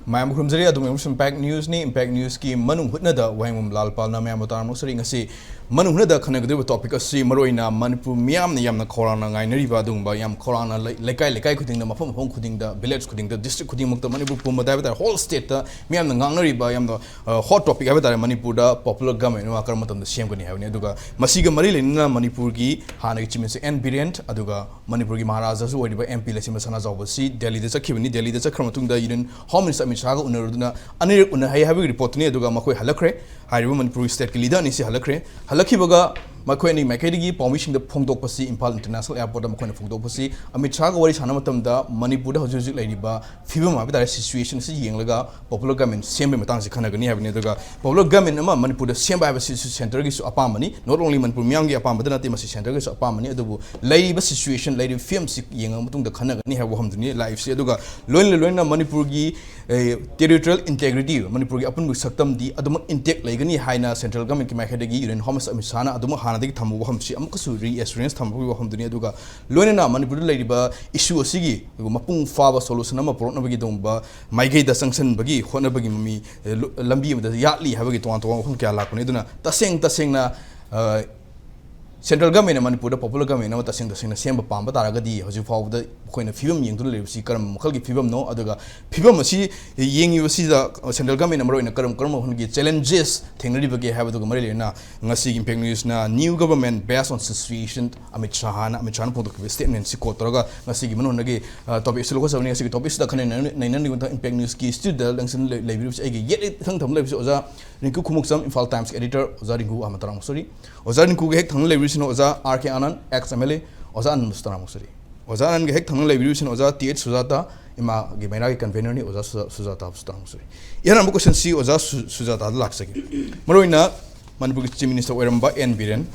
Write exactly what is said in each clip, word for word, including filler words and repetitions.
ꯃꯌꯥꯝ ꯈꯨꯔꯨꯝꯖꯔꯤ꯫ ꯑꯗꯨꯝ ꯌꯦꯡꯕꯁꯨ Impact Newsꯅꯤ꯫ Impact Newsꯀꯤ ꯃꯅꯨꯡ ꯍꯨꯠꯅꯗ ꯋꯥꯍꯦꯡꯕꯝ ꯂꯥꯜꯄꯥꯜꯅ ꯃꯌꯥꯝꯕꯨ ꯇꯔꯥꯝꯅ ꯑꯣꯛꯆꯔꯤ꯫ ꯉꯁꯤ ꯃꯅꯨꯡ ꯍꯨꯠꯅꯗ ꯈꯟꯅꯒꯗꯧꯔꯤꯕ topic ꯑꯁꯤ ꯃꯔꯨꯑꯣꯏꯅ ꯃꯅꯤꯄꯨꯔ ꯃꯤꯌꯥꯝꯅ ꯌꯥꯝꯅ ꯈꯧꯔꯥꯡꯅ ꯉꯥꯏꯅꯔꯤꯕ ꯑꯗꯨꯒꯨꯝꯕ, ꯌꯥꯝ ꯈꯧꯔꯥꯡꯅ ꯂꯩ-, ꯂꯩꯀꯥꯏ ꯂꯩꯀꯥꯏ ꯈꯨꯗꯤꯡꯗ, ꯃꯐꯝ ꯃꯐꯝ ꯈꯨꯗꯤꯡꯗ, village ꯈꯨꯗꯤꯡꯗ, district ꯈꯨꯗꯤꯡꯃꯛꯇ, ꯃꯅꯤꯄꯨꯔ ꯄꯨꯝꯕꯗ ꯍꯥꯏꯕ ꯇꯥꯔꯦ, whole stateꯇ ꯃꯤꯌꯥꯝꯅ ꯉꯥꯡꯅꯔꯤꯕ ꯌꯥꯝꯅ, ꯑ, hot topic ꯍꯥꯏꯕ ꯇꯥꯔꯦ, ꯃꯅꯤꯄꯨꯔꯗ popular government ꯑꯃ ꯀꯔꯝꯕ ꯃꯇꯝꯗ ꯁꯦꯝꯒꯅꯤ ꯍꯥꯏꯕꯅꯤ꯫ ꯑꯗꯨꯒ ꯃꯁꯤꯒ ꯃꯔꯤ ꯂꯩꯅꯅ ꯃꯅꯤꯄꯨꯔꯒꯤ ꯍꯥꯟꯅꯒꯤ Chief Minister ꯑꯦꯟ ꯕꯤꯔꯦꯟ, ꯑꯗꯨꯒ ꯃꯅꯤꯄꯨꯔꯒꯤ ꯃꯍꯥꯔꯥꯖꯥꯁꯨ ꯑꯣꯏꯔꯤꯕ ꯑꯦꯝ ꯄꯤ ꯂꯩꯁꯦꯝꯕ ꯁꯅꯥꯖꯥꯎꯕ ꯑꯁꯤ ꯗꯦꯜꯂꯤꯗ ꯆꯠꯈꯤꯕꯅꯤ꯫ ꯗꯦꯜꯂꯤꯗ ꯆꯠꯈ꯭ꯔ ꯃꯇꯨꯡꯗ Union Home Minister ꯑꯃꯤꯠ ꯁꯥꯍꯒ ꯎꯅꯔꯨꯗꯨꯅ ꯑꯅꯤꯔꯛ ꯎꯅꯍꯩ ꯍꯥꯏꯕꯒꯤ reportꯇꯨꯅꯤ꯫ ꯑꯗꯨꯒ ꯃꯈꯣꯏ ꯍꯜꯂꯛꯈ꯭ꯔꯦ꯫ ꯍꯥꯏꯔꯤꯕ ꯃꯅꯤꯄꯨꯔꯒꯤ stateꯀꯤ leader ꯑꯅꯤꯁꯤ ꯍꯜꯂꯛꯈ꯭ꯔꯦ꯫ ꯍꯜꯂꯛꯈꯤꯕꯒ ꯃꯈꯣꯏ ꯑꯅꯤ ꯃꯥꯏꯀꯩꯗꯒꯤ ꯄꯥꯎꯃꯤꯁꯤꯡꯗ ꯐꯣꯡꯗꯣꯛꯄꯁꯤ ꯏꯝꯐꯥꯜ International Airportꯇ ꯃꯈꯣꯏꯅ ꯐꯣꯡꯗꯣꯛꯄꯁꯤ ꯑꯃꯤꯠ ꯁꯥꯍꯒ ꯋꯥꯔꯤ ꯁꯥꯟꯅꯕ ꯃꯇꯝꯗ ꯃꯅꯤꯄꯨꯔꯗ ꯍꯧꯖꯤꯛ ꯍꯧꯖꯤꯛ ꯂꯩꯔꯤꯕ ꯐꯤꯕꯝ ꯍꯥꯏꯕ ꯇꯥꯔꯦ, situation ꯑꯁꯤ ꯌꯦꯡꯂꯒ popular government ꯁꯦꯝꯕꯒꯤ ꯃꯇꯥꯡꯁꯤ ꯈꯟꯅꯒꯅꯤ ꯍꯥꯏꯕꯅꯤ꯫ ꯑꯗꯨꯒ popular government ꯑꯃ ꯃꯅꯤꯄꯨꯔꯗ ꯁꯦꯝꯕ ꯍꯥꯏꯕꯁꯤꯁꯨ centreꯒꯤꯁꯨ ꯑꯄꯥꯝꯕꯅꯤ, not only ꯃꯅꯤꯄꯨꯔ ꯃꯤꯌꯥꯝꯒꯤ ꯑꯄꯥꯝꯕꯗ ꯅꯠꯇꯦ, ꯃꯁꯤ centreꯒꯤꯁꯨ ꯑꯄꯥꯝꯕꯅꯤ꯫ ꯑꯗꯨꯕꯨ ꯂꯩꯔꯤꯕ situation, ꯂꯩꯔꯤꯕ ꯐꯤꯕꯝꯁꯤ ꯌꯦꯡꯉ ꯃꯇꯨꯡꯗ ꯈꯟꯅꯒꯅꯤ ꯍꯥꯏꯕ ꯋꯥꯐꯝꯗꯨꯅꯤ ꯂꯥꯛꯏꯕꯁꯤ꯫ ꯑꯗꯨꯒ ꯂꯣꯏꯅ ꯂꯣꯏꯅꯅ ꯃꯅꯤꯄꯨꯔꯒꯤ, ꯑꯦ, territorial integrity, ꯃꯅꯤꯄꯨꯔꯒꯤ ꯑꯄꯨꯟꯕ ꯁꯛꯇꯝꯗꯤ ꯑꯗꯨꯃꯛ intact ꯂꯩꯒꯅꯤ ꯍꯥꯏꯅ central governmentꯀꯤ ꯃꯥꯏꯀꯩꯗꯒꯤ Union Home Minister ꯑꯃꯤꯠ ꯁꯥꯍꯅ ꯑꯗꯨꯃꯛ ꯍꯥꯟꯅꯗꯒꯤ ꯊꯝꯕ ꯋꯥꯐꯝꯁꯤ ꯑꯃꯨꯛꯀꯁꯨ reassurance ꯊꯝꯕꯒꯤ ꯋꯥꯐꯝꯗꯨꯅꯤ꯫ ꯑꯗꯨꯒ ꯂꯣꯏꯅꯅ ꯃꯅꯤꯄꯨꯔꯗ ꯂꯩꯔꯤꯕ issue ꯑꯁꯤꯒꯤ ꯃꯄꯨꯡ ꯐꯥꯕ solution ꯑꯃ ꯄꯨꯔꯛꯅꯕꯒꯤꯗꯃꯛ ꯃꯥꯏꯀꯩꯗ ꯆꯪꯁꯤꯟꯕꯒꯤ ꯍꯣꯠꯅꯕꯒꯤ ꯃꯃꯤ, ꯑꯦ, ꯂꯨ-, ꯂꯝꯕꯤ ꯑꯃꯗ ꯌꯥꯠꯂꯤ ꯍꯥꯏꯕꯒꯤ ꯇꯣꯉꯥꯟ ꯇꯣꯉꯥꯟꯕ ꯋꯥꯐꯝ ꯀꯌꯥ ꯂꯥꯛꯄꯅꯤ꯫ ꯑꯗꯨꯅ ꯇꯁꯦꯡ ꯇꯁꯦꯡꯅ, ꯑ, central governmentꯅ ꯃꯅꯤꯄꯨꯔꯗ popular government ꯑꯃ ꯇꯁꯦꯡ ꯇꯁꯦꯡꯅ ꯁꯦꯝꯕ ꯄꯥꯝꯕ ꯇꯥꯔꯒꯗꯤ ꯍꯧꯖꯤꯛ ꯐꯥꯎꯕꯗ ꯑꯩꯈꯣꯏꯅ ꯐꯤꯕꯝ ꯌꯦꯡꯗꯨꯅ ꯂꯩꯔꯤꯕꯁꯤ ꯀꯔꯝꯕ ꯃꯈꯜꯒꯤ ꯐꯤꯕꯝꯅꯣ, ꯑꯗꯨꯒ ꯐꯤꯕꯝ ꯑꯁꯤ ꯌꯦꯡꯉꯤꯕꯁꯤꯗ central governmentꯅ ꯃꯔꯨꯑꯣꯏꯅ ꯀꯔꯝ ꯀꯔꯝꯕ ꯃꯈꯜꯒꯤ challenges ꯊꯦꯡꯅꯔꯤꯕꯒꯦ ꯍꯥꯏꯕꯗꯨꯒ ꯃꯔꯤ ꯂꯩꯅꯅ ꯉꯁꯤꯒꯤ Impact Newsꯅ new government based on situation Amit ꯁꯥꯍꯅ, Amit ꯁꯥꯍꯅ ꯐꯣꯡꯗꯣꯛꯈꯤꯕ statementꯁꯤ quote ꯇꯧꯔꯒ ꯉꯁꯤꯒꯤ ꯃꯅꯨꯡꯗꯒꯤ, ꯑ, topicꯁꯤ ꯂꯧꯈꯠꯆꯕꯅꯤ꯫ ꯉꯁꯤꯒꯤ topicꯁꯤꯗ ꯈꯟꯅ ꯅꯩꯅ-, ꯅꯩꯅꯅꯤꯡꯕ ꯃꯇꯥꯡ Impact Newsꯀꯤ studioꯗ ꯂꯦꯡꯁꯤꯟ ꯂꯩ-, ꯂꯩꯕꯤꯔꯤꯕꯁꯤ ꯑꯩꯒꯤ ꯌꯦꯠ ꯏꯊꯪ ꯊꯪꯕ ꯂꯩꯕꯁꯤ ꯑꯣꯖꯥ ꯔꯤꯡꯀꯨ ꯈꯨꯃꯨꯛꯆꯝ, ꯏꯝꯐꯥꯜ Timesꯀꯤ editor, ꯑꯣꯖꯥ ꯔꯤꯡꯀꯨ ꯑꯃ ꯇꯔꯥꯃꯨꯛ ꯁꯣꯔꯤ꯫ ꯑꯣꯖꯥ ꯔꯤꯡꯀꯨꯒ ꯍꯦꯛ ꯊꯪꯅ ꯂꯩꯕꯤꯔꯤꯁꯤꯅ ꯑꯣꯖꯥ R K Anand, ex M L A, ꯑꯣꯖꯥ ꯑꯥꯅꯟꯗꯁꯨ ꯇꯔꯥꯃꯨꯛ ꯁꯣꯔꯤ꯫ ꯑꯣꯖꯥ ꯑꯥꯅꯟꯗꯒ ꯍꯦꯛ ꯊꯪꯅ ꯂꯩꯕꯤꯔꯤꯕꯁꯤꯅ ꯑꯣꯖꯥ ꯇꯤ ꯑꯩꯆ ꯁꯨꯖꯥꯇꯥ, ꯏꯃꯥꯒꯤ ꯃꯩꯔꯥꯒꯤ convenerꯅꯤ, ꯑꯣꯖꯥ ꯁꯨꯖꯥ-, ꯁꯨꯖꯥꯇꯥꯕꯨꯁꯨ ꯇꯔꯥꯃꯨꯛ ꯁꯣꯔꯤ꯫ ꯏꯍꯥꯟ ꯍꯥꯟꯕ questionꯁꯤ ꯑꯣꯖꯥ ꯁꯨ-, ꯁꯨꯖꯥꯇꯥꯗ ꯂꯥꯛꯆꯒꯦ꯫ ꯃꯔꯨꯑꯣꯏꯅ ꯃꯅꯤꯄꯨꯔꯒꯤ Chief Minister ꯑꯣꯏꯔꯝꯕ ꯑꯦꯟ ꯕꯤꯔꯦꯟ,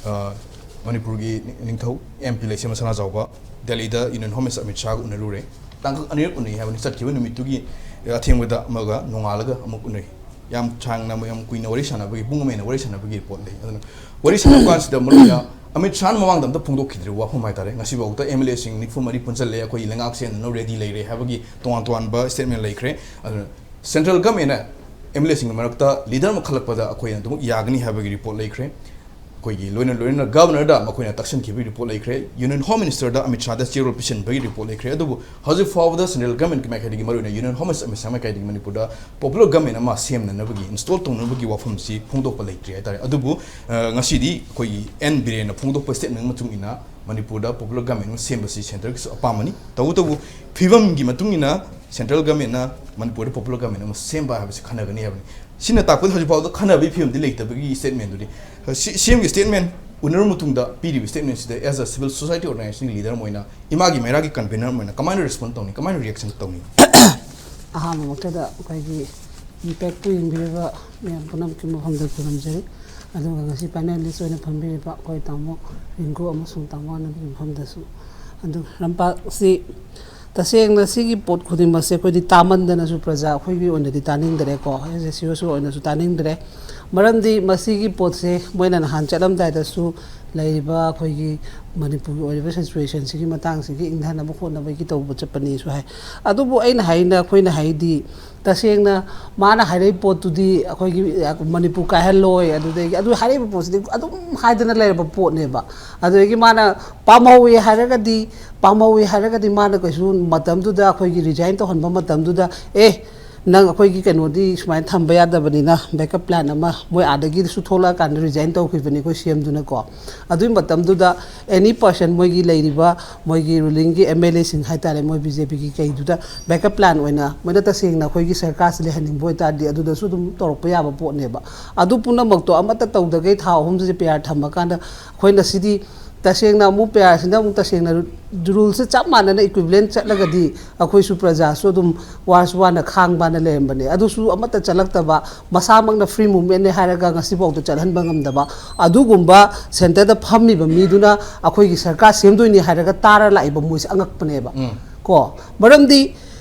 ꯑ, ꯃꯅꯤꯄꯨꯔꯒꯤ ꯅꯤꯡꯊꯧ ꯑꯦꯝ ꯄꯤ ꯂꯩꯁꯦꯝꯕ ꯁꯅꯥꯖꯥꯎꯕ ꯗꯦꯜꯂꯤꯗ Union Home Minister ꯑꯃꯤꯠ ꯁꯥꯍꯒ ꯎꯅꯔꯨꯔꯦ꯫ ꯇꯥꯡꯀꯛ ꯑꯅꯤꯔꯛ ꯎꯅꯩ ꯍꯥꯏꯕꯅꯤ꯫ ꯆꯠꯈꯤꯕ ꯅꯨꯃꯤꯠꯇꯨꯒꯤ ꯑꯊꯦꯡꯕꯗ ꯑꯃꯒ ꯅꯣꯡꯉꯥꯜꯂꯒ ꯑꯃꯨꯛ ꯎꯅꯩ꯫ ꯌꯥꯝ ꯁꯥꯡꯅ, ꯌꯥꯝ ꯀꯨꯏꯅ ꯋꯥꯔꯤ ꯁꯥꯟꯅꯕꯒꯤ, ꯄꯨꯡ ꯑꯃ ꯍꯦꯟꯅ ꯋꯥꯔꯤ ꯁꯥꯟꯅꯕꯒꯤ report ꯂꯩ꯫ ꯑꯗꯨꯅ ꯋꯥꯔꯤ ꯁꯥꯟꯅꯕ ꯀꯥꯟꯁꯤꯗ ꯃꯔꯨꯑꯣꯏꯅ ꯑꯃꯤꯠ ꯁꯥꯍꯅ ꯃꯃꯥꯡꯗ ꯑꯝꯇ ꯐꯣꯡꯗꯣꯛꯈꯤꯗ꯭ꯔꯤꯕ ꯋꯥꯐꯝ ꯍꯥꯏꯇꯥꯔꯦ꯫ ꯉꯁꯤꯐꯥꯎꯗ ꯑꯦꯝ ꯑꯦꯜ ꯑꯦꯁꯤꯡ ꯅꯤꯐꯨ ꯃꯔꯤ ꯄꯨꯟꯁꯤꯜꯂꯦ, ꯑꯩꯈꯣꯏ ꯂꯩꯉꯥꯛ ꯁꯦꯝꯅꯅꯕ ꯔꯦꯗꯤ ꯂꯩꯔꯦ ꯍꯥꯏꯕꯒꯤ ꯇꯣꯉꯥꯟ ꯇꯣꯉꯥꯟꯕ ꯁ꯭ꯇꯦꯠꯃꯦꯟ ꯂꯩꯈ꯭ꯔꯦ꯫ ꯑꯗꯨꯅ ꯁꯦꯟꯇ꯭ꯔꯦꯜ ꯒꯃꯦꯟꯅ ꯑꯦꯝ ꯑꯦꯜ ꯑꯦꯁꯤꯡꯒꯤ ꯃꯔꯛꯇ ꯂꯤꯗꯔ ꯑꯃ ꯈꯜꯂꯛꯄꯗ ꯑꯩꯈꯣꯏꯅ ꯑꯗꯨꯃꯛ ꯌꯥꯒꯅꯤ ꯍꯥꯏꯕꯒꯤ ꯔꯤꯄꯣꯔꯠ ꯂꯩꯈ꯭ꯔꯦ꯫ ꯑꯩꯈꯣꯏꯒꯤ ꯂꯣꯏꯅ ꯂꯣꯏꯅꯅ ꯒꯕꯔꯅꯔꯗ ꯃꯈꯣꯏꯅ ꯇꯛꯁꯤꯟꯈꯤꯕꯒꯤ ꯔꯤꯄꯣꯔꯠ ꯂꯩꯈ꯭ꯔꯦ꯫ ꯌꯨꯅꯤꯌꯟ ꯍꯣꯝ ꯃꯤꯅꯤꯁꯇꯔꯗ ꯑꯃꯤꯠ ꯁꯥꯍꯗ ꯆꯦꯔꯣꯜ ꯄꯤꯁꯤꯟꯕꯒꯤ ꯔꯤꯄꯣꯔꯠ ꯂꯩꯈ꯭ꯔꯦ꯫ ꯑꯗꯨꯕꯨ ꯍꯧꯖꯤꯛ ꯐꯥꯎꯕꯗ ꯁꯦꯟꯇ꯭ꯔꯦꯜ ꯒꯃꯦꯟꯒꯤ ꯃꯥꯏꯀꯩꯗꯒꯤ, ꯃꯔꯨꯑꯣꯏꯅ ꯌꯨꯅꯤꯌꯟ ꯍꯣꯝ ꯃꯤꯅꯤꯁꯇꯔ ꯑꯃꯤꯠ ꯁꯥꯍꯒꯤ ꯃꯥꯏꯀꯩꯗꯒꯤ ꯃꯅꯤꯄꯨꯔꯗ ꯄꯣꯄꯨꯂꯔ ꯒꯃꯦꯟ ꯑꯃ ꯁꯦꯝꯅꯅꯕꯒꯤ, ꯏꯟꯁꯇꯣꯜ ꯇꯧꯅꯕꯒꯤ ꯋꯥꯐꯝꯁꯤ ꯐꯣꯡꯗꯣꯛꯄ ꯂꯩꯇ꯭ꯔꯤ ꯍꯥꯏꯇꯥꯔꯦ꯫ ꯑꯗꯨꯕꯨ ꯑ, ꯉꯁꯤꯗꯤ ꯑꯩꯈꯣꯏꯒꯤ ꯑꯦꯟ ꯕꯤꯔꯦꯟꯅ ꯐꯣꯡꯗꯣꯛꯄ ꯁ꯭ꯇꯦꯠꯃꯦꯟ ꯃꯇꯨꯡ ꯏꯟꯅ ꯃꯅꯤꯄꯨꯔꯗ ꯄꯣꯄꯨꯂꯔ ꯒꯃꯦꯟ ꯑꯃ ꯁꯦꯝꯕꯁꯤ ꯁꯦꯟꯇ꯭ꯔꯒꯤꯁꯨ ꯑꯄꯥꯝꯕꯅꯤ꯫ ꯇꯧꯕꯇꯕꯨ ꯐꯤꯕꯝꯒꯤ ꯃꯇꯨꯡ ꯏꯟꯅ ꯁꯦꯟꯇ꯭ꯔꯦꯜ ꯒꯃꯦꯟꯅ ꯃꯅꯤꯄꯨꯔꯗ ꯄꯣꯄꯨꯂꯔ ꯒꯃꯦꯟ ꯑꯃ ꯁꯦꯝꯕ ꯍꯥꯏꯕꯁꯤ ꯈꯟꯅꯒꯅꯤ ꯍꯥꯏꯕꯅꯤ꯫ ꯁꯤꯅ ꯇꯥꯛꯄꯗꯤ ꯍꯧꯖꯤꯛ ꯐꯥꯎꯗ ꯈꯟꯅꯕꯒꯤ ꯐꯤꯕꯝꯗꯤ ꯂꯩꯇꯕꯒꯤ ꯁ꯭ꯇꯦꯠꯃꯦꯟꯗꯨꯅꯤ꯫ ꯁꯤ, ꯁꯤ ꯑꯦꯝꯒꯤ ꯁ꯭ꯇꯦꯠꯃꯦꯟ ꯎꯅꯔꯕ ꯃꯇꯨꯡꯗ ꯄꯤꯔꯤꯕ ꯁ꯭ꯇꯦꯠꯃꯦꯟꯁꯤꯗ as a civil society organization leader ꯑꯃ ꯑꯣꯏꯅ, ꯏꯃꯥꯒꯤ ꯃꯩꯔꯥꯒꯤ ꯀꯟꯚꯦꯅꯔ ꯑꯃ ꯑꯣꯏꯅ ꯀꯃꯥꯏꯅ ꯔꯦꯁꯄꯣꯟ ꯇꯧꯅꯤ, ꯀꯃꯥꯏꯅ ꯔꯤꯌꯦꯛꯁꯟ ꯇꯧꯅꯤ? ꯑꯍꯥꯟꯕꯃꯛꯇꯗ ꯑꯩꯈꯣꯏꯒꯤ ꯏꯝꯄꯦꯛꯄꯨ ꯌꯦꯡꯕꯤꯔꯤꯕ ꯃꯌꯥꯝ ꯄꯨꯝꯅꯃꯛꯀꯤ ꯃꯐꯝꯗ ꯈꯨꯔꯨꯝꯖꯔꯤ꯫ ꯑꯗꯨꯒ ꯉꯁꯤ ꯄꯦꯅꯦꯂꯤꯁ ꯑꯣꯏꯅ ꯐꯝꯕꯤꯔꯤꯕ ꯑꯩꯈꯣꯏ ꯇꯥꯃꯣ ꯔꯤꯡꯀꯨ ꯑꯃꯁꯨꯡ ꯇꯥꯃꯣ ꯑꯅꯟꯒꯤ ꯃꯐꯝꯗꯁꯨ꯫ ꯑꯗꯨ ꯂꯝꯄꯥꯛꯁꯤ ꯇꯁꯦꯡꯅ ꯁꯤꯒꯤ ꯄꯣꯠ ꯈꯨꯗꯤꯡꯃꯛꯁꯦ ꯑꯩꯈꯣꯏꯗꯤ ꯇꯥꯃꯟꯗꯅꯁꯨ ꯄ꯭ꯔꯖꯥ ꯑꯩꯈꯣꯏꯒꯤ ꯑꯣꯏꯅꯗꯤ ꯇꯥꯅꯤꯡꯗꯔꯦꯀꯣ, ꯑꯦꯁ ꯑꯦꯁ ꯁꯤ ꯑꯣꯏꯁꯨ ꯑꯣꯏꯅꯁꯨ ꯇꯥꯅꯤꯡꯗ꯭ꯔꯦ꯫ ꯃꯔꯝꯗꯤ ꯃꯁꯤꯒꯤ ꯄꯣꯠꯁꯦ ꯃꯣꯏꯅ ꯅꯍꯥꯟ ꯆꯠꯂꯝꯗꯥꯏꯗꯁꯨ ꯂꯩꯔꯤꯕ ꯑꯩꯈꯣꯏꯒꯤ ꯃꯅꯤꯄꯨꯔꯒꯤ ꯑꯣꯏꯔꯤꯕ ꯁꯤꯆꯨꯋꯦꯁꯟꯁꯤꯒꯤ ꯃꯇꯥꯡꯁꯤꯒꯤ ꯏꯪꯊꯅꯕ ꯍꯣꯠꯅꯕꯒꯤ ꯇꯧꯕ ꯆꯠꯄꯅꯦꯁꯨ ꯍꯥꯏ꯫ ꯑꯗꯨꯕꯨ ꯑꯩꯅ ꯍꯥꯏꯅ, ꯑꯩꯈꯣꯏꯅ ꯍꯥꯏꯗꯤ ꯇꯁꯦꯡꯅ ꯃꯥꯅ ꯍꯥꯏꯔꯛꯏ ꯄꯣꯠꯇꯨꯗꯤ ꯑꯩꯈꯣꯏꯒꯤ ꯃꯅꯤꯄꯨꯔ ꯀꯥꯏꯍꯜꯂꯣꯏ, ꯑꯗꯨꯗꯒꯤ ꯑꯗꯨ ꯍꯥꯏꯔꯛꯏꯕ ꯄꯣꯠꯁꯤꯗꯤ ꯑꯗꯨꯝ ꯍꯥꯏꯗꯅ ꯂꯩꯔꯕ ꯄꯣꯠꯅꯦꯕ꯫ ꯑꯗꯨꯗꯒꯤ ꯃꯥꯅ ꯄꯥꯝꯍꯧꯋꯤ ꯍꯥꯏꯔꯒꯗꯤ, ꯄꯥꯝꯍꯧꯋꯤ ꯍꯥꯏꯔꯒꯗꯤ ꯃꯥꯅ ꯀꯩꯁꯨ ꯃꯇꯝꯗꯨꯗ ꯑꯩꯈꯣꯏꯒꯤ ꯔꯤꯖꯥꯏꯟ ꯇꯧꯍꯟꯕ ꯃꯇꯝꯗꯨꯗ, "ꯑꯦ, ꯅꯪ ꯑꯩꯈꯣꯏꯒꯤ ꯀꯩꯅꯣꯗꯤ ꯁꯨꯃꯥꯏꯅ ꯊꯝꯕ ꯌꯥꯗꯕꯅꯤꯅ ꯕꯦꯛꯀꯞ ꯄ꯭ꯂꯥꯟ ꯑꯃ ꯃꯣꯏ ꯑꯥꯗꯒꯤꯁꯨ ꯊꯣꯛꯂꯛꯑꯀꯥꯟꯗ ꯔꯤꯖꯥꯏꯟ ꯇꯧꯈꯤꯕꯅꯤ ꯑꯩꯈꯣꯏ ꯁꯤ ꯑꯦꯝꯗꯨꯅꯀꯣ"꯫ ꯑꯗꯨꯒꯤ ꯃꯇꯝꯗꯨꯗ ꯑꯦꯅꯤ ꯄꯔꯁꯟ, ꯃꯣꯏꯒꯤ ꯂꯩꯔꯤꯕ ꯃꯣꯏꯒꯤ ꯔꯨꯂꯤꯡꯒꯤ ꯑꯦꯝ ꯑꯦꯜ ꯑꯦꯁꯤꯡ ꯍꯥꯏꯇꯥꯔꯦ, ꯃꯣꯏ ꯕꯤ ꯖꯦ ꯄꯤꯒꯤ ꯀꯩꯗꯨꯗ ꯕꯦꯛꯀꯞ ꯄ꯭ꯂꯥꯟ ꯑꯣꯏꯅ ꯃꯣꯏꯅ ꯇꯁꯦꯡꯅ ꯑꯩꯈꯣꯏꯒꯤ ꯁꯔꯀꯥꯔꯁꯤ ꯂꯩꯍꯟꯅꯤꯡꯕ ꯑꯣꯏꯇꯥꯔꯗꯤ ꯑꯗꯨꯗꯁꯨ ꯑꯗꯨꯝ ꯇꯧꯔꯛꯄ ꯌꯥꯕ ꯄꯣꯠꯅꯦꯕ꯫ ꯑꯗꯨ ꯄꯨꯝꯅꯃꯛꯇꯣ ꯑꯃꯠꯇ ꯇꯧꯗꯈꯩ ꯊꯥ ꯑꯍꯨꯝꯁꯦ ꯄꯤ ꯑꯥꯔ ꯊꯝꯃꯀꯥꯟꯗ ꯑꯩꯈꯣꯏꯅ ꯁꯤꯗꯤ ꯇꯁꯦꯡꯅ ꯑꯃꯨꯛ ꯄꯤ ꯑꯥꯔꯁꯤꯅ ꯑꯃꯨꯛ ꯇꯁꯦꯡꯅ ꯔꯨꯜꯁꯦ ꯆꯞ ꯃꯥꯟꯅꯅ ꯏꯀ꯭ꯋꯤꯚꯂꯦꯟ ꯆꯠꯂꯒꯗꯤ ꯑꯩꯈꯣꯏꯁꯨ ꯄ꯭ꯔꯖꯥꯁꯨ ꯑꯗꯨꯝ ꯋꯥꯔꯁꯨ ꯋꯥꯅ ꯈꯥꯡꯕꯅ ꯂꯩꯔꯝꯕꯅꯦ꯫ ꯑꯗꯨꯁꯨ ꯑꯃꯠꯇ ꯆꯠꯂꯛꯇꯕ, ꯃꯁꯥꯃꯛꯅ ꯐ꯭ꯔꯤ ꯃꯨꯚꯃꯦꯟꯅꯦ ꯍꯥꯏꯔꯒ ꯉꯁꯤꯐꯥꯎꯗ ꯆꯠꯍꯟꯕ ꯉꯝꯗꯕ, ꯑꯗꯨꯒꯨꯝꯕ ꯁꯦꯟꯇꯔꯗ ꯐꯝꯃꯤꯕ ꯃꯤꯗꯨꯅ ꯑꯩꯈꯣꯏꯒꯤ ꯁꯔꯀꯥꯔ ꯁꯦꯝꯗꯣꯏꯅꯤ ꯍꯥꯏꯔꯒ ꯇꯥꯔ ꯂꯥꯛꯏꯕ ꯃꯣꯏꯁꯦ ꯑꯉꯛꯄꯅꯦꯕ꯫ ꯎꯝ꯫ ꯀꯣ, ꯃꯔꯝꯗꯤ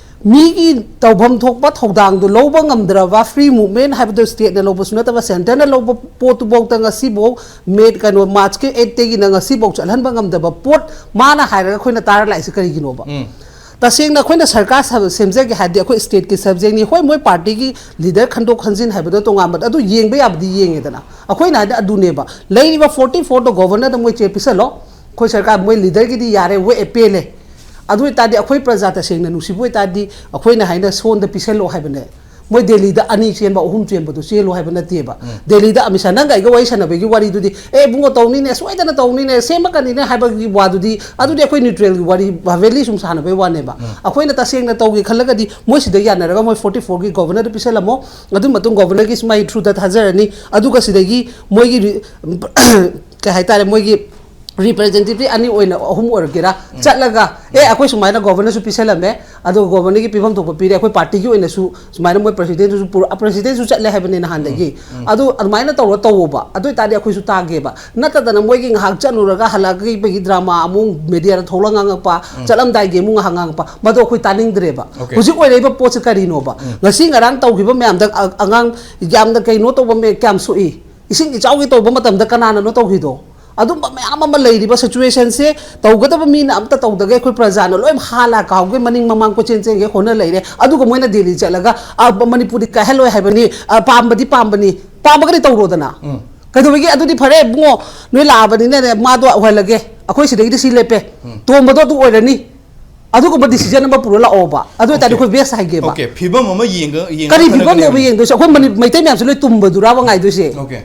ꯃꯤꯒꯤ ꯇꯧꯐꯝ ꯊꯣꯛꯄ ꯊꯧꯗꯥꯡꯗꯨ ꯂꯧꯕ ꯉꯝꯗ꯭ꯔꯕ, free movement ꯍꯥꯏꯕꯗꯣ stateꯅ ꯂꯧꯕꯁꯨ ꯅꯠꯇꯕ, centreꯅ ꯂꯧꯕ ꯄꯣꯠꯇꯨꯐꯥꯎꯗ ꯉꯁꯤꯐꯥꯎ ꯃꯦ ꯀꯩꯅꯣ Marchꯀꯤ eightꯇꯒꯤꯅ ꯉꯁꯤꯐꯥꯎ ꯆꯠꯍꯟꯕ ꯉꯝꯗꯕ ꯄꯣꯠ ꯃꯥꯅ ꯍꯥꯏꯔꯒ ꯑꯩꯈꯣꯏꯅ ꯇꯥꯔ ꯂꯥꯛꯏꯁꯦ ꯀꯔꯤꯒꯤꯅꯣꯕ? ꯎꯝ꯫ ꯇꯁꯦꯡꯅ ꯑꯩꯈꯣꯏꯅ ꯁꯔꯀꯥꯔ ꯁꯦꯝꯖꯒꯦ ꯍꯥꯏꯔꯗꯤ ꯑꯩꯈꯣꯏ stateꯀꯤ subjectꯅꯤ꯫ ꯍꯣꯏ, ꯃꯣꯏ partyꯒꯤ leader ꯈꯟꯗꯣꯛ ꯈꯟꯖꯤꯟ ꯍꯥꯏꯕꯗꯣ ꯇꯣꯉꯥꯟꯕ, ꯑꯗꯨ ꯌꯦꯡꯕ ꯌꯥꯕꯗꯤ ꯌꯦꯡꯉꯦꯗꯅ꯫ ꯑꯩꯈꯣꯏꯅ ꯍꯥꯏꯗꯤ ꯑꯗꯨꯅꯦꯕ, ꯂꯩꯔꯤꯕ forty fourꯗꯣ governorꯗ ꯃꯣꯏ ꯆꯦ ꯄꯤꯁꯜꯂꯣ꯫ ꯑꯩꯈꯣꯏ ꯁꯔꯀꯥꯔ, ꯃꯣꯏ leaderꯒꯤꯗꯤ ꯌꯥꯔꯦ, ꯋꯦ ꯑꯦ ꯄꯦꯜꯂꯦ꯫ ꯑꯗꯨ ꯑꯣꯏꯇꯥꯔꯗꯤ ꯑꯩꯈꯣꯏ ꯄ꯭ꯔꯖꯥ ꯇꯁꯦꯡꯅ ꯅꯨꯡꯁꯤꯕ ꯑꯣꯏꯇꯥꯔꯗꯤ ꯑꯩꯈꯣꯏꯅ ꯍꯥꯏꯅ ꯁꯣꯟꯗ ꯄꯤꯁꯜꯂꯣ ꯍꯥꯏꯕꯅꯦ꯫ ꯃꯣꯏ ꯗꯦꯜꯂꯤꯗ ꯑꯅꯤ ꯆꯦꯟꯕ, ꯑꯍꯨꯝ ꯆꯦꯟꯕꯗꯣ ꯆꯦꯜꯂꯣ ꯍꯥꯏꯕ ꯅꯠꯇꯦꯕ꯫ ꯎꯝ꯫ ꯗꯦꯜꯂꯤꯗ ꯑꯃꯤꯠ ꯁꯥꯍ ꯅꯪꯒ ꯑꯩꯒ ꯋꯥꯔꯤ ꯁꯥꯟꯅꯕꯒꯤ ꯋꯥꯔꯤꯗꯨꯗꯤ, "ꯑꯦ ꯏꯕꯨꯡꯉꯣ, ꯇꯧꯅꯤꯅꯦ, ꯁꯣꯏꯗꯅ ꯇꯧꯅꯤꯅꯦ, ꯁꯦꯝꯃꯛꯀꯅꯤꯅꯦ" ꯍꯥꯏꯕꯒꯤ ꯋꯥꯗꯨꯗꯤ, ꯑꯗꯨꯗꯤ ꯑꯩꯈꯣꯏ neutralꯒꯤ ꯋꯥꯔꯤ, ꯍꯥꯕꯦꯂꯤ ꯁꯨꯝ ꯁꯥꯟꯅꯕꯒꯤ ꯋꯥꯅꯦꯕ꯫ ꯎꯝ꯫ ꯑꯩꯈꯣꯏꯅ ꯇꯁꯦꯡꯅ ꯇꯧꯒꯦ ꯈꯜꯂꯒꯗꯤ ꯃꯣꯏ ꯁꯤꯗ ꯌꯥꯅꯔꯒ ꯃꯣꯏ forty fourꯒꯤ governorꯗ ꯄꯤꯁꯜꯂꯝꯃꯣ꯫ ꯑꯗꯨ ꯃꯇꯨꯡ governorꯒꯤ ꯃꯥꯒꯤ throughꯗ ꯊꯥꯖꯔꯅꯤ꯫ ꯑꯗꯨꯒ ꯁꯤꯗꯒꯤ ꯃꯣꯏꯒꯤ ꯔꯤ-, ꯀꯩ ꯍꯥꯏꯇꯥꯔꯦ, ꯃꯣꯏꯒꯤ representative ꯑꯅꯤ ꯑꯣꯏꯅ, ꯑꯍꯨꯝ ꯑꯣꯏꯔꯒꯦꯔꯥ, ꯎꯝ꯫ ꯆꯠꯂꯒ, "ꯑꯦ, ꯎꯝ꯫ ꯑꯩꯈꯣꯏ ꯁꯨꯃꯥꯏꯅ governorꯁꯨ ꯄꯤꯁꯜꯂꯝꯃꯦ, ꯑꯗꯨꯒ governorꯒꯤ ꯄꯤꯐꯝ ꯊꯣꯛꯄ ꯄꯤꯔꯦ, ꯑꯩꯈꯣꯏ partyꯒꯤ ꯑꯣꯏꯅꯁꯨ ꯁꯨꯃꯥꯏꯅ ꯃꯣꯏ presidentꯁꯨ ꯄꯨꯔ-, presidentꯁꯨ ꯆꯠꯂꯦ ꯍꯥꯏꯕꯅꯦ ꯅꯍꯥꯟꯗꯒꯤ"꯫ ꯎꯝ꯫ ꯎꯝ꯫ ꯑꯗꯨ ꯑꯗꯨꯃꯥꯏꯅ ꯇꯧꯔ ꯇꯧꯋꯣꯕ꯫ ꯑꯗꯨ ꯑꯣꯏꯇꯥꯔꯗꯤ ꯑꯩꯈꯣꯏꯁꯨ ꯇꯥꯒꯦꯕ꯫ ꯅꯠꯇꯗꯅ ꯃꯣꯏꯒꯤ ꯉꯥꯏꯍꯥꯛ ꯆꯠꯂꯨꯔꯒ ꯍꯜꯂꯛꯄꯒꯤ drama ꯑꯃꯨꯛ mediaꯗ ꯊꯣꯛꯂꯛ ꯉꯥꯡꯉꯛꯄ, ꯎꯝ꯫ ꯆꯠꯂꯝꯗꯥꯏꯒꯤ ꯑꯃꯨꯛ ꯉꯥꯏꯍꯥꯛ ꯉꯥꯡꯉꯛꯄ, ꯃꯗꯨ ꯑꯩꯈꯣꯏ ꯇꯥꯅꯤꯡꯗ꯭ꯔꯦꯕ꯫ Okay꯫ ꯍꯧꯖꯤꯛ ꯑꯣꯏꯔꯛꯏꯕ ꯄꯣꯠꯁꯦ ꯀꯔꯤꯅꯣꯕ? ꯎꯝ꯫ ꯉꯁꯤ ꯉꯔꯥꯡ ꯇꯧꯈꯤꯕ ꯃꯌꯥꯝꯗ ꯑ-, ꯑꯉꯥꯡ ꯌꯥꯝꯅ ꯀꯩꯅꯣ ꯇꯧꯕ ꯃꯌꯥꯝ ꯀꯌꯥꯝ ꯁꯣꯛꯏ? ꯏꯁꯤꯡ ꯏꯆꯥꯎꯒꯤ ꯇꯧꯕ ꯃꯇꯝꯗ ꯀꯅꯥꯅꯅꯣ ꯇꯧꯈꯤꯗꯣ? ꯑꯗꯨꯝꯕ ꯃꯌꯥꯝ ꯑꯃ ꯂꯩꯔꯤꯕ situationꯁꯦ ꯇꯧꯒꯗꯕ ꯃꯤꯅ ꯑꯝꯇ ꯇꯧꯗꯒꯩ ꯑꯩꯈꯣꯏ ꯄ꯭ꯔꯖꯥꯅ ꯂꯣꯏ ꯍꯥ ꯂꯥ ꯀꯥꯎꯒꯩ ꯃꯅꯤꯡ ꯃꯃꯥꯡ ꯀꯣꯏꯆꯦꯟ ꯆꯦꯟꯒꯩ ꯍꯣꯠꯅ ꯂꯩꯔꯦ꯫ ꯑꯗꯨꯒ ꯃꯣꯏꯅ ꯗꯦꯜꯂꯤ ꯆꯠꯂꯒ, "ꯑ, ꯃꯅꯤꯄꯨꯔꯗꯤ ꯀꯥꯏꯍꯜꯂꯣꯏ ꯍꯥꯏꯕꯅꯤ, ꯑ, ꯄꯥꯝꯕꯗꯤ ꯄꯥꯝꯕꯅꯤ", ꯄꯥꯝꯃꯒꯗꯤ ꯇꯧꯔꯣꯗꯅ꯫ ꯎꯝ꯫ ꯀꯩꯗꯧꯕꯒꯤ? ꯑꯗꯨꯗꯤ ꯐꯔꯦ ꯏꯕꯨꯡꯉꯣ, ꯅꯣꯏ ꯂꯥꯛꯑꯕꯅꯤꯅꯅꯦ, ꯃꯥꯗꯣ ꯑꯣꯏꯍꯜꯂꯒꯦ, ꯑꯩꯈꯣꯏ ꯁꯤꯗꯒꯤꯗꯤ ꯁꯤ ꯂꯦꯞꯄꯦ, ꯎꯝ꯫ ꯇꯣꯝꯕꯗꯣ ꯑꯗꯨ ꯑꯣꯏꯔꯅꯤ, ꯑꯗꯨꯒꯨꯝꯕ decision ꯑꯃ ꯄꯨꯔ ꯂꯥꯛꯑꯣꯕ꯫ ꯑꯗꯨ ꯑꯣꯏꯇꯥꯔꯗꯤ Okay꯫ ꯑꯩꯈꯣꯏ best ꯍꯥꯏꯒꯦꯕ꯫ Okay, ꯐꯤꯕꯝ ꯑꯃ ꯌꯦꯡꯉ-, ꯌꯦꯡꯉ ꯀꯔꯤ ꯈꯜꯂꯒꯅꯦ꯫ ꯐꯤꯕꯝꯅꯣꯕ ꯌꯦꯡꯗꯣꯏꯁꯦ? ꯑꯩꯈꯣꯏ ꯃꯅꯤ-, ꯃꯩꯇꯩ ꯃꯌꯥꯝꯁꯦ ꯂꯣꯏ ꯇꯨꯝꯕꯗꯨꯔꯥꯕ ꯉꯥꯏꯗꯣꯏꯁꯦ? Okay꯫